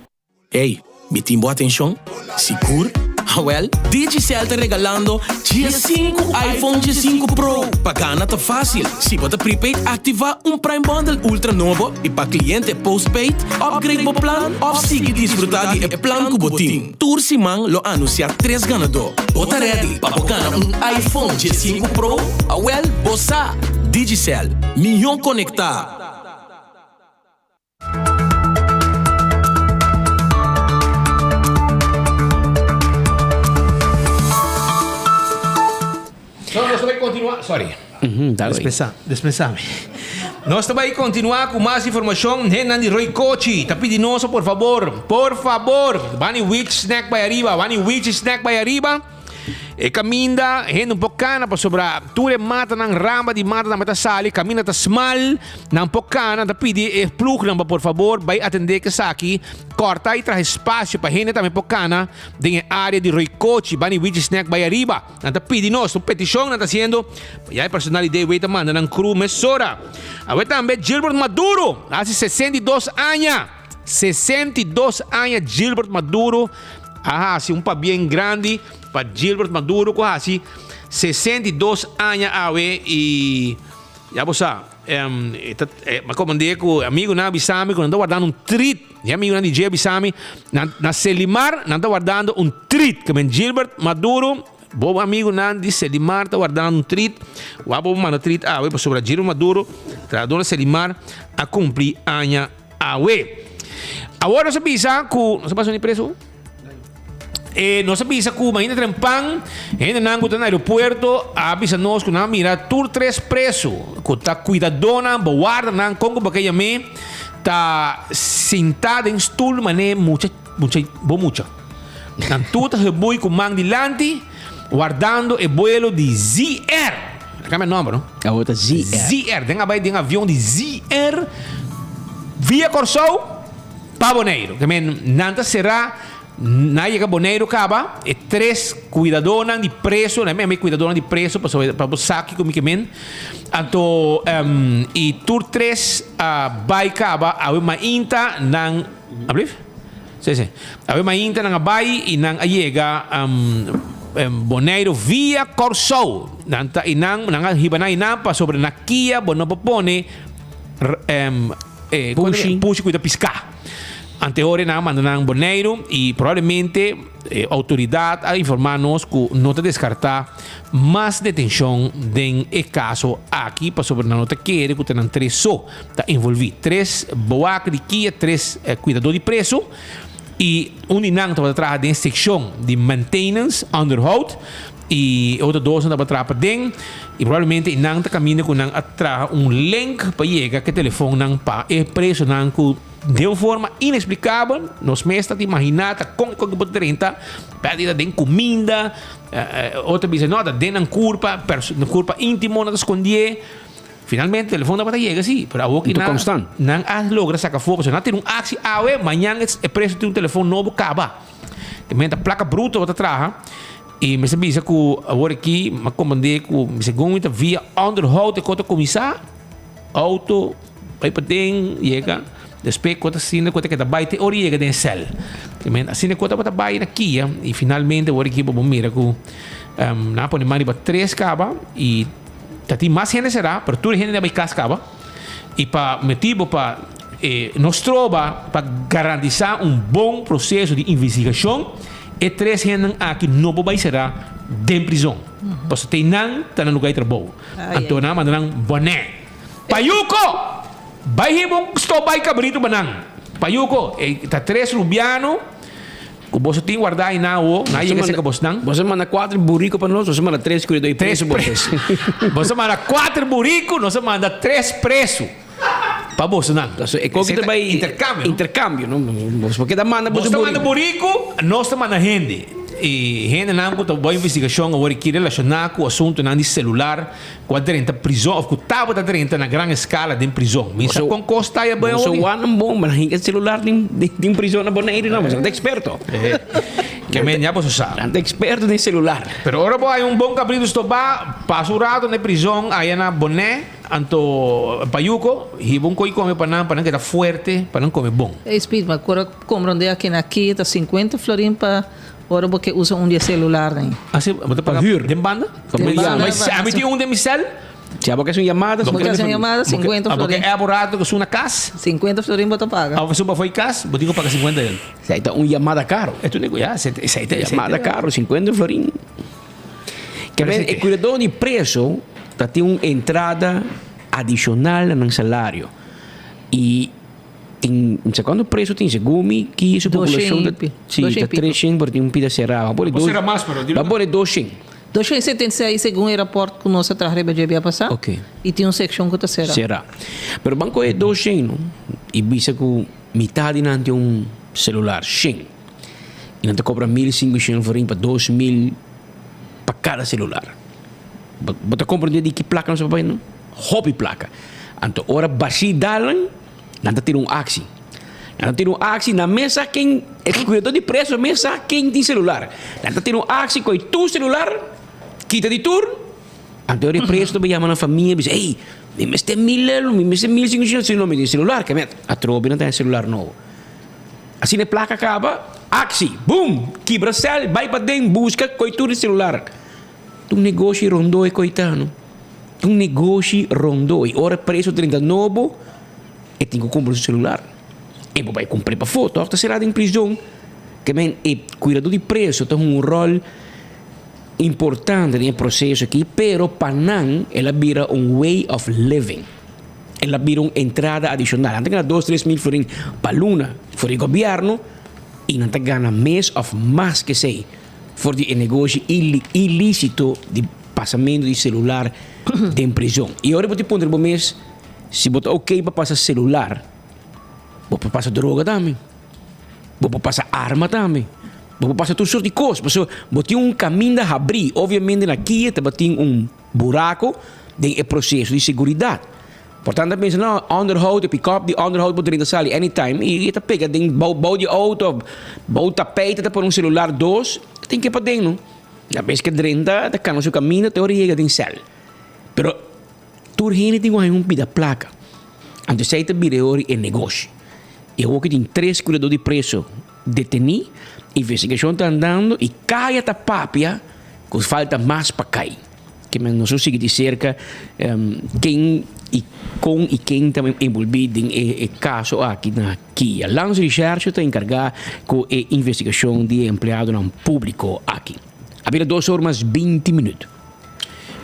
Ey, mi tin bo atencion? Sigur? Awel, Digicel ta regalando diesinku iPhone diesinku Pro! Pa gana ta facil, si bo ta prepaid activa un Prime Bundle Ultra nobo y pa cliente postpaid, upgrade bo plan of sigui disfruta di e plan cu bo tin. Tur siman lo anuncia tres ganador. Bo ta ready pa bo gana un iPhone diesinku Pro? Awel, bo sa! Digicel, miho conecta! kontinuá, sorry. Dispensá, dispensá mi. Nos ta bai kontinuá ku mas informashon. Hennan di Roy Kochi ta pidi nos por fabor, por fabor, bani Witch Snack bai ariba, bani Witch Snack bai ariba. E kaminda hende un por kana pasobra tur e matanan, rama di mata tambe ta sali, kaminda ta smal, nan por kana, ta pidi e plugnan pa por fabor bai atendé ku esaki, kòrta i traha espasio pa hende tambe por kana den e área di Roycochi, bani Witchy Snack bai ariba. Nan ta pidi nos, un petishon nan ta hasiendo, pa ya e personal di DW ta manda nan crew mesora. Awe tambe Gilbert Maduro a hasi 62 aña. 62 aña Gilbert Maduro a hasi un pabien grandi pa Gilbert Maduro ku a hasi 62 aña awe i ya bo sa e ta mi a komand'é ku amigunan a bisa mi ku nan ta wardando un treat e amigunan di dje a bisa mi na na Selimar nan ta wardando un treat ke men Gilbert Maduro bo amigunan di Selimar ta wardando un treat wak bo manda treat awe pasobra Gilbert Maduro trahador na Selimar a kumpli aña Awe. Awor nos a bisa ku, nos a pasa ni preso? E nos a bisa ku mainta trempan, hendenan ku ta na aeropuerto a bisa nos ku nan a mira tur tres preso ku ta kuidadónan, bewaardernan, kon ku bo ke yam'é, ta sintá den stul manera mucha, mucha, bo mucha. Nan tur ta gebui ku man dilanti, wardando e buelo di ZR. A cambia nomber, no? Awor ta ZR. ZR. Den a bai den avion di ZR via Kòrsou pa Boneiru. Ke men nan ta será, nan a yega Boneiru kaba, e tres kuidadónan di preso, nan a yama e kuidadónan di preso pasobra pa bo sa kiko mi ke men. Anto i tur tres a bai kaba awe mainta nan, ablief? Sí, sí. Awe mainta nan a bai i nan a yega Boneiru via Kòrsou. Nan ta i nan, nan a hiba nan i nan pasobra na kia bo no por pone Pushi. pushi ku ta piská. Anteore nan a manda nan Boneiru i probablemente e outoridat a informá nos ku no ta deskartá mas detenshon den e kaso aki pasobra nan no ta kere ku ta nan tres so. Ta envolví tres boak di kia, tres kuidadó di preso i un di nan tabata traha den sekshon di maintenance, onderhoud, i e otro dosnan tabata traha paden i probablemente e nan ta kaminda ku nan a traha un link pa yega ku e telefonnan pa e presonan ku den un forma ineksplikabel nos mes ta imaginá ta kon ku bo ta drenta pèrdida den kuminda, otro bisa no ta den nan kurpa, kurpa íntimo nan ta skondié. Finalmente telefon tabata yega si, pero awor ki nan, nan a logra saca afó, pasobra nan tin un actie awe, mañan e preso tin un telefon nobo caba. Te menta placa bruto bo ta traha y mester bisa cu awor aki m'a comprende cu segun mi ta via onderhoud e cos ta cuminsa, auto bay paden yega, despues cos ta asina cos ta keda bay te ora yega den e cel. Te menta asina cos tabata bay na kia y finalmente awor aki bo por mira cu nan a pone man riba tres caba y. Ta tin mas hende será, pero tur e hende a bai kas kaba. I pa motibu pa e no stroba pa garantisá un bon proseso di investigashon, e tres hendenan aki no por bai será den prizon. Pasobra te nan ta na lugá di trabou. Anto nan a manda nan Bonaire. Payuko! Bai hiba un stobá i kabritu pa nan. Payuko, e ta tres rubiano. Ku boso tin wardá einan awo, nan a yega serka bosnan. Boso a manda kuater buriku pa nos, nos a manda tres kuidó i presu boso. Boso a manda kuater buriku, nos a manda tres presu pa bosonan. E koki ta bai interkambio, no? Interkambio, no? Boso por keda manda boso Boso ta manda buriku. buriku, nos ta manda hende. I hendenan ku ta bai investigashon awor aki relashoná ku asuntunan di selular Ku a drenta prizon of ku tabata drenta na gran eskala den prizon. Mi sa kon kos ta ya bai Boso hopi. wan bon, ma hinka celular den den prizon na Boneiru no, boso no ta eksperto. Ke men ya boso sa. Nan ta eksperto den celular. Pero ora bo haña un bon kabritu stobá, pasa un rato na e prizon aya na Bonaire, anto Payuko, hiba un koi kome pa nan, pa nan keda fuerte, pa nan kome bon. Ey Speed, ma kora komprende aki na aki ta 50 florin pa Ora bo ke usa un di e celularnan. Asi, bo ta paga huur. Den banda? Den banda. Ma ami tin un den mi cel. Si abo ke haci un yamada, Bo ke haci un yamada, 50 Abo ke florin. app un rato ke suna cas. 50 florin bo ta paga. Abo suba fo'i cas, bo tin ku paga 50 el. Esei ta un yamada caro. E tu nego, ya, esei ta, esei ta. Yamada caro, 50 florin. Ke men, e cuidador di preso ta tin un entrada adicional na nan salario. Y Tin no sé cuanto preso tin segun mi ki su Dos poblacion shen ta y pi- si dos shen ta y pico. tres shen pero tin un pida sera. Ba pone Bo dos sera mas pero ba pone dos shen. 276 segun e raport ku nos a traha riba dje bia pasá. Ok. I tin un sekshon ku ta será. Será. Pero ban kohe 200 no i bisa ku mitad di nan tin un selular shen i nan ta kobra 1500 florin pa 2000 pa kada selular. Bo bo ta komprende di ki plaka nos ta papia no? Hopi plaka. Anto ora bashí dal nan, nan ta tira un aksi. Nan ta tira un aksi, nan mes sa ken, e kuidador di preso mes sa ken tin selular. Nan ta tira un aksi koe tur selular, kita di tur, anto ora e preso ta bai yama nan famia bisa, ey, mi mester mil euro, mi mester mil sinkushenta, si no mi tin selular, ke met, atrobe nan ta haña selular nobo. Asina e plaka kaba, aksi, boom, kibra sèl, bai paden, buska koe tur di selular. Ta un negoshi rondó e koitano. Ta un negoshi rondó. I ora e preso drenta nobo, e tin ku kumpra su selular. E por bai kumpr'é pafó, tòg ta será den prizon. Ke men e kuidadó di preso ta hunga un ròl importante den e proseso aki, pero pa nan el a bira un way of living. El a bira un entrada adishonal. Nan ta gana dos, tres mil florin pa luna for di gobièrnu i nan ta gana mes òf mas ke esei. For di e negoshi ilisito di pasamentu di selular den prizon. I ora bo ta puntra bo mes si bo ta oke pa pasa selular, bo por pasa droga tambe, bo por pasa arma tambe, bo por pasa tur sort di kos. Pasobra bo tin un kaminda habrí. Obviamente na kia tabatin un buraco den e proceso di seguridad. Por tanto a pensa, no, onderhoud, e pick-up di onderhoud por drenta sali anytime y e ta pega den bou bou di auto of bou tapijt e ta pone un celular dos, e tin ke paden no. Na bes ke drenta ta cana su caminda te ora e yega den cel. Pero tur hende tin cu haña un pida placa. Anto esey ta bira e ora e negoshi. Y awor cu tin tres cuidador di preso deteni, investigacion ta andando y caya ta papia cu falta mas pa cay. Ke men nos lo sigui di serka ken y kon y ken ta envolvi den e caso aki na Kia. Landsrecherche ta encarga cu e investigacion di e empleadonan publico aki. A bira dos or mas binti minuut.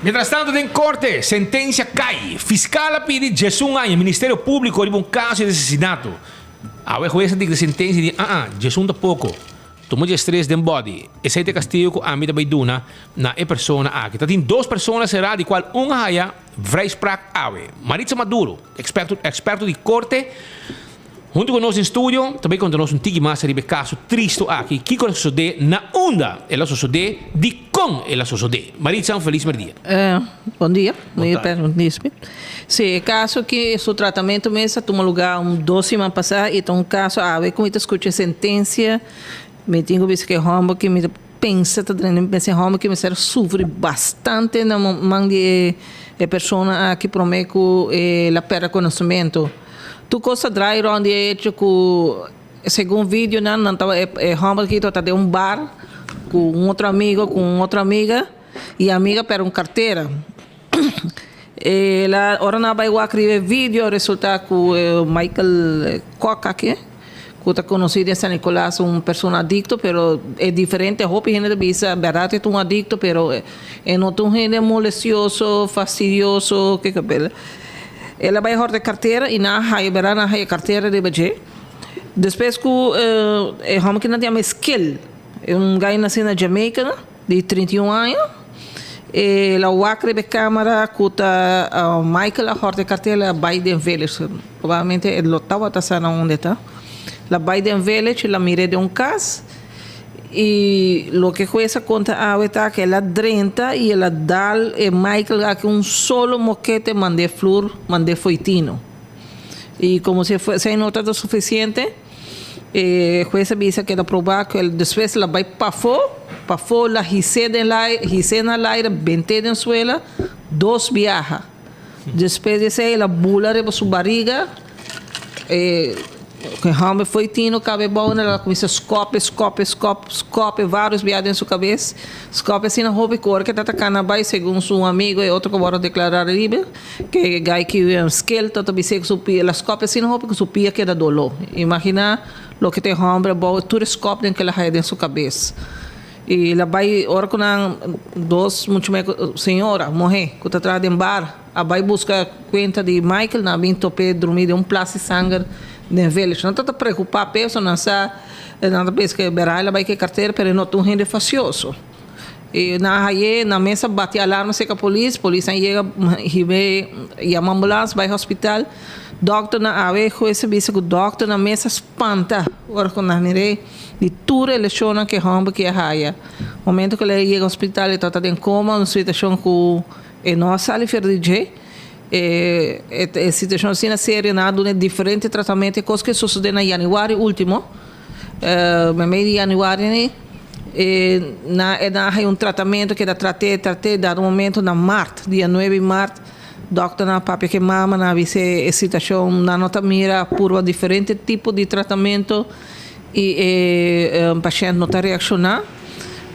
Mientras tanto den corte, sentencia cay. Fiscal a pidi 11 aña Ministerio Publico riba un caso di asesinato. Awe hues a dicta sentencia di aa, 11 ta poco. Tuma dje stres den body. Esei ta e castigo cu ami ta bay duna na e persona aki. Ta tin dos persona sera di cual un a haya vrijspraak awe. Maritza Maduro, experto experto di corte, hunto cu nos den studio ta bay conta nos un tiki mas riba e caso tristo aki. Kico a sosode, na unda el a sosode, dicon el a sosode. Maritza, un feliz merdia. Bon dia. Bon dia. Sí, e caso aki su tratamento mes a tuma lugar un dos siman pasa y ta un caso awe cu mi ta scucha e sentencia mi tin cu bisa cu e homber cu mi ta pensa ta drenta mi pensa e homber cu mester a sufri bastante na man di e persona aki prome cu el a perde conocimento. Tur cos ta draai rond di e hecho cu segun videonan nan tabata e homber aki tabata den un bar cu un otro amigo cu un otro amiga y e amiga perde un cartera. El a ora nan a bai wak riba e video a resulta ku Michael Kok aki ku ta konosí den San Nicolas un persona adikto pero e diferente hopi hende ta bisa bèrdat e ta un adikto pero e no ta un hende molestioso fastidioso ke ke el a bai hòrta e kartera i nan a haya bèrdat nan a haya e kartera riba dje despues ku e hòmber ki nan ta yama Skill un gai nasi na Jamaica. Di 31 aña, el a wak riba e camera cu ta Michael a horta e cartel a bay den village. Probablemente e lo tabata sa na unda e ta. El a bay den village, el a mir'e den un cas y loke hues a conta awe ta cu el a drenta y el a dal e Michael aki un solo mokete mand'e flur, mand'e foitino. Y como si esey no tabata suficiente. E hues a bisa keda proba ku el despues el a bai pafó, pafó el a his'é den laire, his'é na laire, bent'é den suela dos biaha. Despues di esei el a bula riba su bariga, e hòmber foi tino kabe bou el a kuminsá skòp, skòp, skòp, skòp vários biaha den su kabes, skòp asina hopi ku ora ku e tabata kana bai segun su amigo e otro ku a wòrdu deklará liber. Ke gai ki skel ta ta bis'é ku su pia, el a skòp asina hopi ku su pia keda doló. Imaginá loke ta e hòmber abou tur e skòp den ke el a haya den su kabes. I el a bai ora ku nan dos mucha muhé ku señora muhé ku ta traha den bar a bai buska kuenta di Michael nan a bin top'é drumí den un plas di sanger den village. Nan ta ta preokupá p'e pasobra nan sa nan ta pensa ke bèrdat el a bai ku e kartera pero e no ta un hende fasioso. E nan a hay'é, nan mes a bati alarma serka polis, polisnan yega hib'é, yama ambulans bai hospital. Dòkternan awe hues a bisa ku dòkternan mes a spanta ora ku nan mir'é di tur e leshonnan ku e hòmber ki a haya. Momento ku el a yega hospital e tabata den koma, un situashon ku e no a sali fer di dje. E e situashon asina serio, nan a dun'é diferente tratamentu, e kos ku a sosodé na yanüari último. Meimei di januari e na e na haña un tratamentu keda trat'é trat'é dado momento na mart dia nuebe di mart dòkternan a papia ku e mama nan a bis'é e situashon nan no ta mira purba diferente tipo di tratamentu i e pashènt no ta reakshoná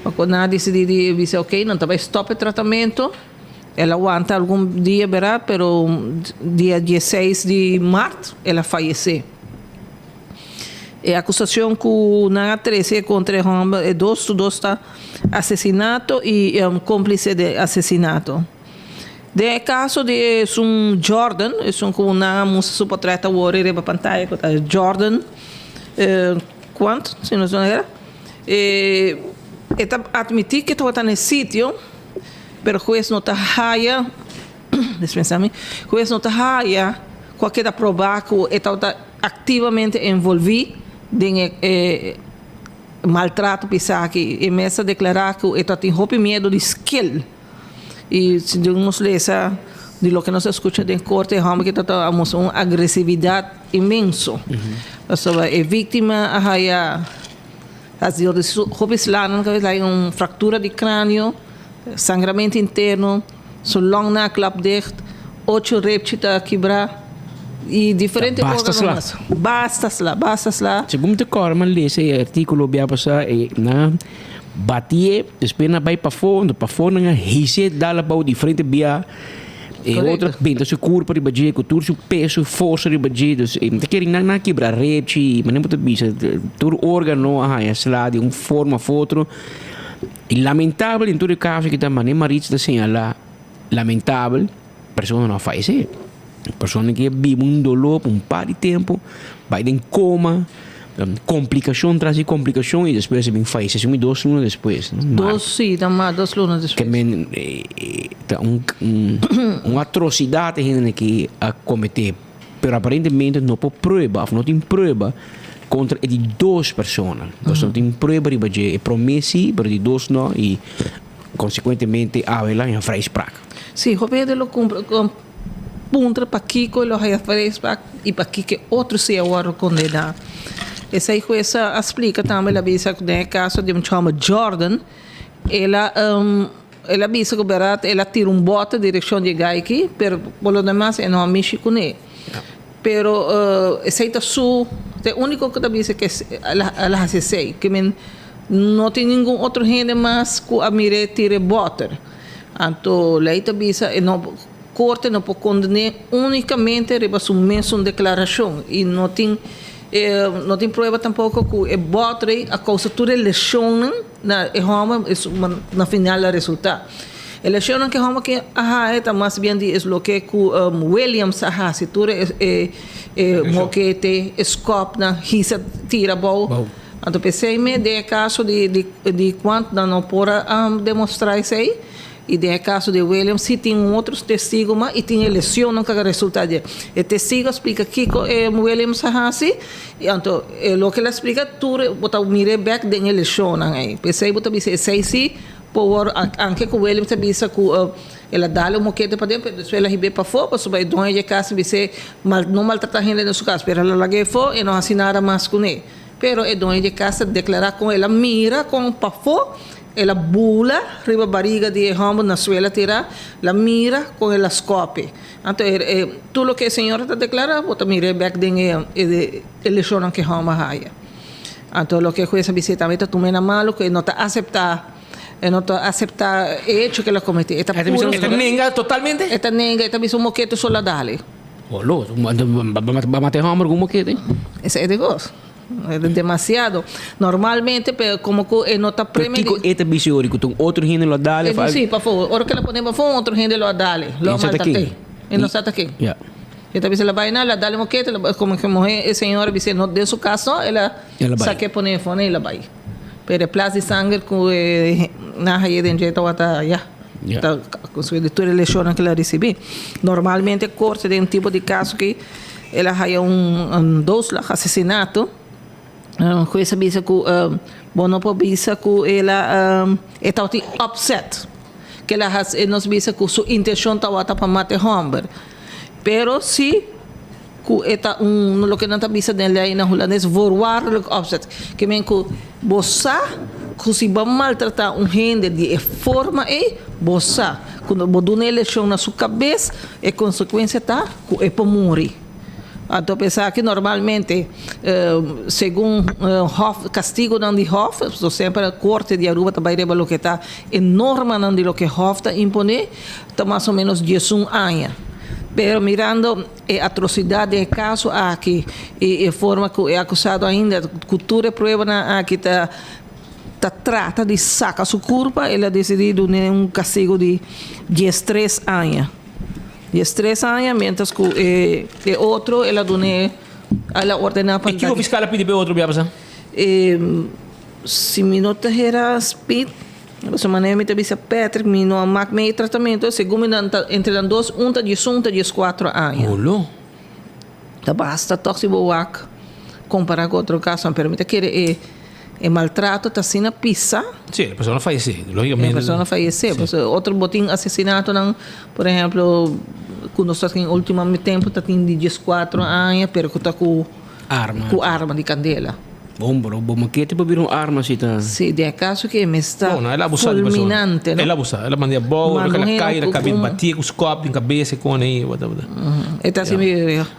nan a disidí di bisa oke nan ta bai stòp e tratamentu el a wanta algun dia bera pero dia dieseis di mart el a fayesé. E acusacion cu nan a trece contra e homber, e dos tu dos ta asesinato y complice den asesinato. Den e caso di esun Jordan, esun cu nan a mustra su potret awor riba pantaya cu ta Jordan Quant, si no estoy erra, e ta admiti cu e tabata na e sitio, pero huez no ta haya, dispensa mi, huez no ta haya cu a keda proba cu e tabata Activamente envolvi den e maltrato pisa aki. E mes a declara cu e ta tin hopi miedo di skel. Y segun nos lesa di loke nos a scucha den corte e homber ki ta a mustra un agresividad inmenso. Pasobra e victima a haya hopi slanan un fractura di cranio, sangramento interno. Su longnan a klap dicht, ocho repchi ta kibrá i diferente Basta órgano sla. mas. Basta sla, basta sla. Segun mi ta kòrda mi a lesa e artíkulo bia pasá e nan a batié despues nan a bai pafó anto pafó nan a his'é dal abou diferente bia e Korekto. otro a benta su kurpa riba dje ku tur su peso forsa riba dje dus mi ta kere nan a kibra repchi manera bo ta bisa tur órgano a haña sla di un forma òf otro. I lamentabel den tur e kaso ki ta mane Maritza ta señalá, lamentabel, persona no a fayesé. Persona ki a biba un doló pa un par di tempu, bai den koma, komplikashon tras di komplikashon i despues a bin fayesé. Segun mi dos luna despues, no? Dos, sí, ta mas dos luna despues. Ke men ta un un atrosidat e hendenan aki a kometé. Pero aparentemente no por prueba of no tin prueba contra e di dos persona. Nos no tin prueba riba dje. E prome si, pero di dos no y consecuentemente awe la haña vrijspraak. Si, hopi hende lo cumpra puntra pakico lo haña vrijspraak y pakico e otro si a wordo condena. Esey hues a splica tambe, el a bisa cu den e caso di un chomber Jordan, el a. El a bisa ku bèrdat el a tira un bòte direkshon di e gai aki, pero por lo demas e no a mishi kuné. Pero esei ta su, ta e úniko ku ta bisa ku el a hasi esei. Ke men no tin ningun otro hende mas ku a mir'é tira e bòter. Anto lei ta bisa e no, korte no por konden'é únikamente riba su mesun deklarashon i no tin no tin prueba tampoko ku e bòter ei a kousa tur e leshonnan. Na e hòmber es na final a resultá. E leshonnan ku e hòmber ke a haña ta mas bien di es loke ku Williams a hasi, tur e e mokete, e skòpnan, hisa tira abou. Anto p'esei mes den e kaso di di Quant nan no por a demostrá esei i den e kaso di Williams si tin un otro testigo mas i tin e lesionnan ku a resultá di e testigo a splika kiko e Williams a hasi. I anto e loke el a splika tur bo ta mir'é bèk den e leshonnan ei. P'esei bo ta bisa esei si por wòrdu anke ku Williams a bisa ku el a dal un mokete paden pero despues el a hib'é pafó pasobra e doño di e kas a bis'é no maltratá hende den su kas pero el a lag'é afó e no hasi nada mas kuné. Pero e doño di e kas a deklará kon el a mira kon pafó El a bula riba bariga di e hòmber na suela tirá, el a mira kon el a skòpi. Anto e tur loke e señora ta deklará, bo ta mir'é bèk den e e leshonnan ku e hòmber haya. Anto loke e hues a bis'é tambe ta tum'é na malu ku e no ta aseptá, e no ta aseptá e echo ku el a kometé. E ta puru. E ta nenga totalmente? E ta nenga, e ta bisa un mokete so la dale. Olo, ba mata e hòmber ku un mokete? Esei ta e kos. Demasiado. Normalmente, pero como cu e no ta premedi. Pero kico e ta bisa ora cu ta un otro hende lo a dale? E di si, pafó. Ora cu el a pone pafó, un otro hende lo a dale. Lo a maltraté. E no sa ta ken. Ya. E ta bisa el a bay na, el a dale mokete, como que muhe, e señora bisa no den su cas no, el a saque pone afó y el a bay. Pero e plas di sanger cu e nan haye den dje tabata ya. Ta di tur e lesionnan ku el a risibí. Normalmente korte den un tipo di kaso ki el a haya un doodslag, asesinato, hues a bisa ku bo no por bisa ku el a e tabatin opzet. Ku el a hasi nos bisa ku su intenshon tabata pa mata e hòmber. Pero si ku e ta un loke nan ta bisa den lei na hulandes voorwaardelijk opzet. Ke men ku bo sa ku si bo maltratá un hende di e forma ei, bo sa ku bo duna e leshon na su kabes, e konsekuensia ta ku e por muri. Anto pa esaki normalmente segun hof, kastigonan di hof, so semper korte di Aruba ta bai riba loke ta e normanan di loke hof ta imponé, ta mas o ménos diesun aña. Pero mirando e atrosidat den e kaso aki i e forma ku e akusado ainda ku tur e pruebanan aki ta ta trata di saka su kurpa, el a disidí dun'é un kastigu di diestres aña. Diestres aña, miéntras ku e e otro el a dun'é, el a ordená pa. I kiko fiskal a pidi pa e otro bia pasá? Si mi no ta hera spit. Pasobra manera mi ta bisa Patrick, mi no a mak mei e tratamentu, segun mi nan ta entre nan dos, un ta diesun, un ta dieskuatro aña. Olo. Ta basta tòg si bo wak kompará ku otro kasonan, pero mi ta kere e e maltrato ta asina pisa. Sí, e persona fayesé, lógikamente. E persona fayesé, pasobra otro bo tin asesinatonan, por ehemplo, ku nos ta tin último tempu ta tin di dieskuatro aña, pero ku ta ku Arma. Ku arma di kandela. Bon, bro, bo makete pa bira un arma si ta. Si, den e kaso ke mes ta Bon, el a abusa di persona. fulminante, no? El a abusa, el a manda abou, Ma el a muher kai, el a ku kabi un- batie ku skòp den kabes e kon ei, wata wata. E ta así mi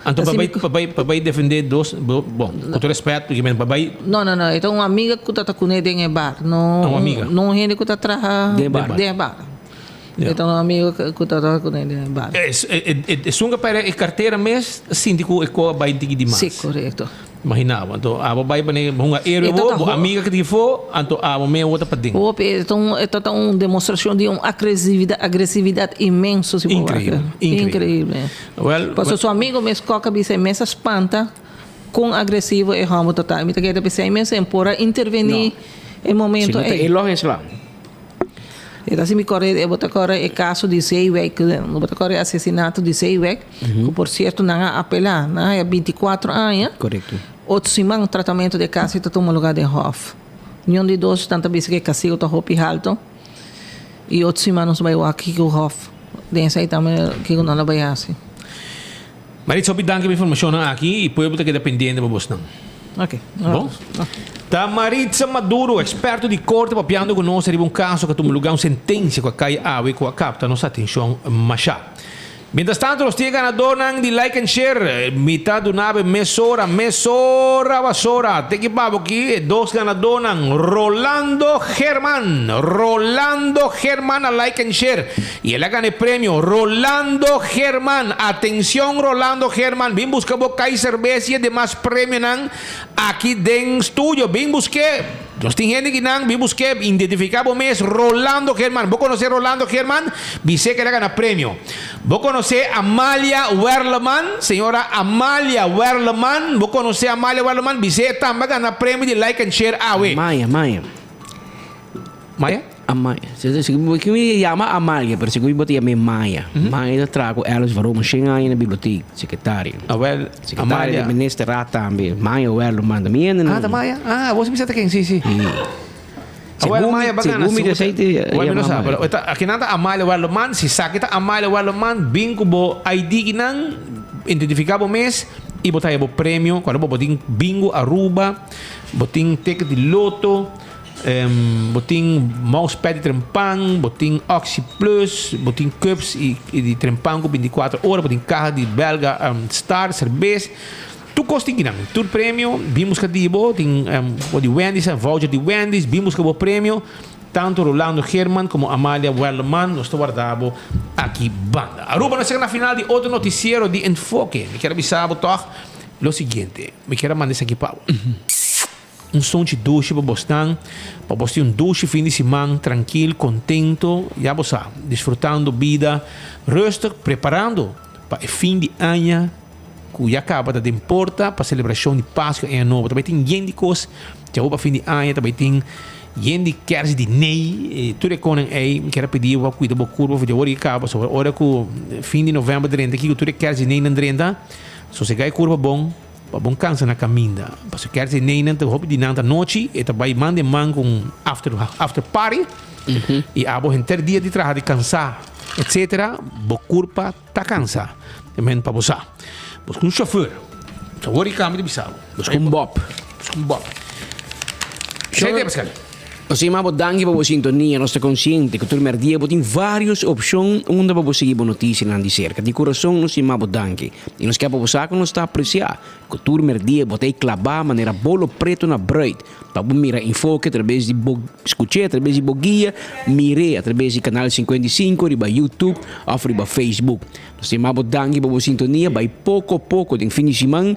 Anto así pa mi bai, pa bai, pa bai defende dos, bo, bon, ku tur respet, porque men pa bai, No, no, no, e ta un amiga ku ta ta kuné den e bar, no Un amiga. no un hende ku ta traha Den e bar. den e bar. E ta un amigo ku ta traha kuné den e bar. Esun ku a pèrdè e kartera mes a sinti ku e ko a bai tiki di mas. Sí, korekto. Imaginá bo. Anto abo bai pa hunga héroe bo, bo amiga ku tin afó, anto abo mes bo ta paden. Hopi, e ta un, e ta ta un demostrashon di un agresividat, agresividat inmenso si bo wak. Inkreibel, inkreibel. Inkreibel. Wèl, Pasobra su amigo mes kòk a bisa e mes a spanta kon agresivo e hòmber ta ta. I mi ta kere ta bisa e mes e por a intervení e momento Si no ta ei. e lòg esla. E ta si mi kòrda e bo ta kòrda e kaso di Zeewijk, bo ta kòrda e asesinato di Zeewijk, ku por sierto nan a apelá, nan a haya bintikuatro aña. Korekto. Ocho siman tratamentu di e kaso ta tuma lugá den hòf. Niun di dos nan ta bisa ku e kastigu ta hopi haltu i ocho siman nos bai wak kiko hòf den esei tambe kiko nan lo bai hasi. Maritza hopi danki pa informashonnan aki i pueblo ta keda pendiente pa bosnan. Ok. Bon. Ta Maritza Maduro, eksperto di korte papiando ku nos riba un kaso ku a tuma lugá un sentensia ku a kai awe ku a kapta nos atenshon mashá. Mientras tanto nos tin e ganadornan di like and share. Mi ta dunabe mesora, mesora basora. Te ki babo ki e dos ganadornan, Rolando German, Rolando German a like and share. Y el a gana e premio. Rolando German, atencion Rolando German, bin busca bo Kaiser Bes y e demas premionan aki den studio. Bin busque, nos tin hende kinan, bin busque, identifica bo mes, Rolando German. Bo conoce Rolando German? Bis'e cu el a gana premio. Bo conoce Amalia Werleman? Señora Amalia Werleman, bo conoce Amalia Werleman? Bis'e e tambe a gana premio di Like and Share awe. Maya, Maya. Maya? Amaya. Ki mi yama Amalia, pero segun bo ta yam'é Maya. Maya ta traha ku Alice van Roomen shen aña na bibliotek, sekretario. Awel, Sekretario di minister raad tambe. Maya Werleman manda mi hende Ah, ta Maya? Ah, bo bisa ta ken, si, si. Awel, Maya bacana. Segun mi ta sei te Awel, mi no yama sa, Maya. pero eta, akinan ta Amalia Werleman, si sa ki ta Amalia Werleman, bin ku bo ID kinan, identifiká bo mes, i bo ta haya bo premio, kuando bo bo tin bingo Aruba, bo tin ticket di loto, Bo tin mousepad di trempan, bo tin Oxy Plus, bo tin cups y di trempan cu 24 ora, bo tin caha di Belga Star, cerbes. Tur cos tin kinan. Tur premio, bin busca di bo, tin bo di Wendy's, voucher di Wendy's, bin busca bo premio. Tanto Rolando Geerman como Amalia Werleman, nos ta warda bo aki banda. Aruba, nos chega na final di otro noticiero di Enfoke. Mi kier a bisa bo toch lo siguiente. Mi kier a manda esaki pa bo. Un sonchi dushi pa bosnan, pa bos tin un dushi fin di siman trankil, kontento, ya bo sa, disfrutando bida, rustig, preparando pa e fin di aña ku ya kaba ta den porta pa selebrashon di Pasku i Aña Nobo. Ta bai tin yen di kos djawo pa fin di aña, ta bai tin. Yen di kers di nee, tur e konen ei, mi kier a pidi bo pa kuida bo kurpa for di awor i kaba, pasobra ora ku fin di novèmber drenta aki ku tur e kers di neinan drenta, sosegá e kurpa bon pa bon kansa na kaminda. Pasobra kers di neinan ta hopi di nan ta nochi, e ta bai man den man ku un after after party, i abo henter dia di traha di kansá etsetera, bo kurpa ta kansa. Te men pa bo sa. Buska un shofùr. Awor i kambia di bisa bo. Buska un bòp. Buska un bòp. Esei ta e Pascal. Nos ta yama bo danki pa bo sintonia. Nos ta konsiente ku tur mèrdia bo tin vários opshon unda pa bo sigui bo notisianan di serka. Di kurason nos ta yama bo danki i nos ke pa bo sa ku nos ta apresiá ku tur mèrdia bo ta ei klabá manera bolo pretu na brùit pa bo mira Enfoke atrabes di bo skuch'é atrabes di bo guia, mir'é atrabes di Kanal 55 riba YouTube òf riba Facebook. Nos ta yama bo danki pa bo sintonia. Bai poko poko den fin di siman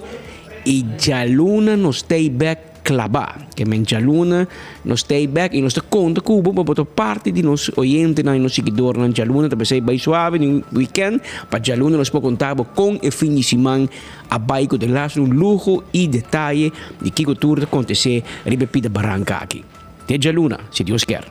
i djaluna nos ta ei bèk. Klabá. Ke men djaluna nos ta ei bèk i nos ta konta ku bo pa bo ta parti di nos oyentenan i nos siguidornan djaluna ta besei bai suave den wikènt pa djaluna nos por konta bo kon e fin di siman a bai ku delas un luho i detaye di kiko tur ta kontesé riba e pida baranka aki. Te djaluna si Dios kier.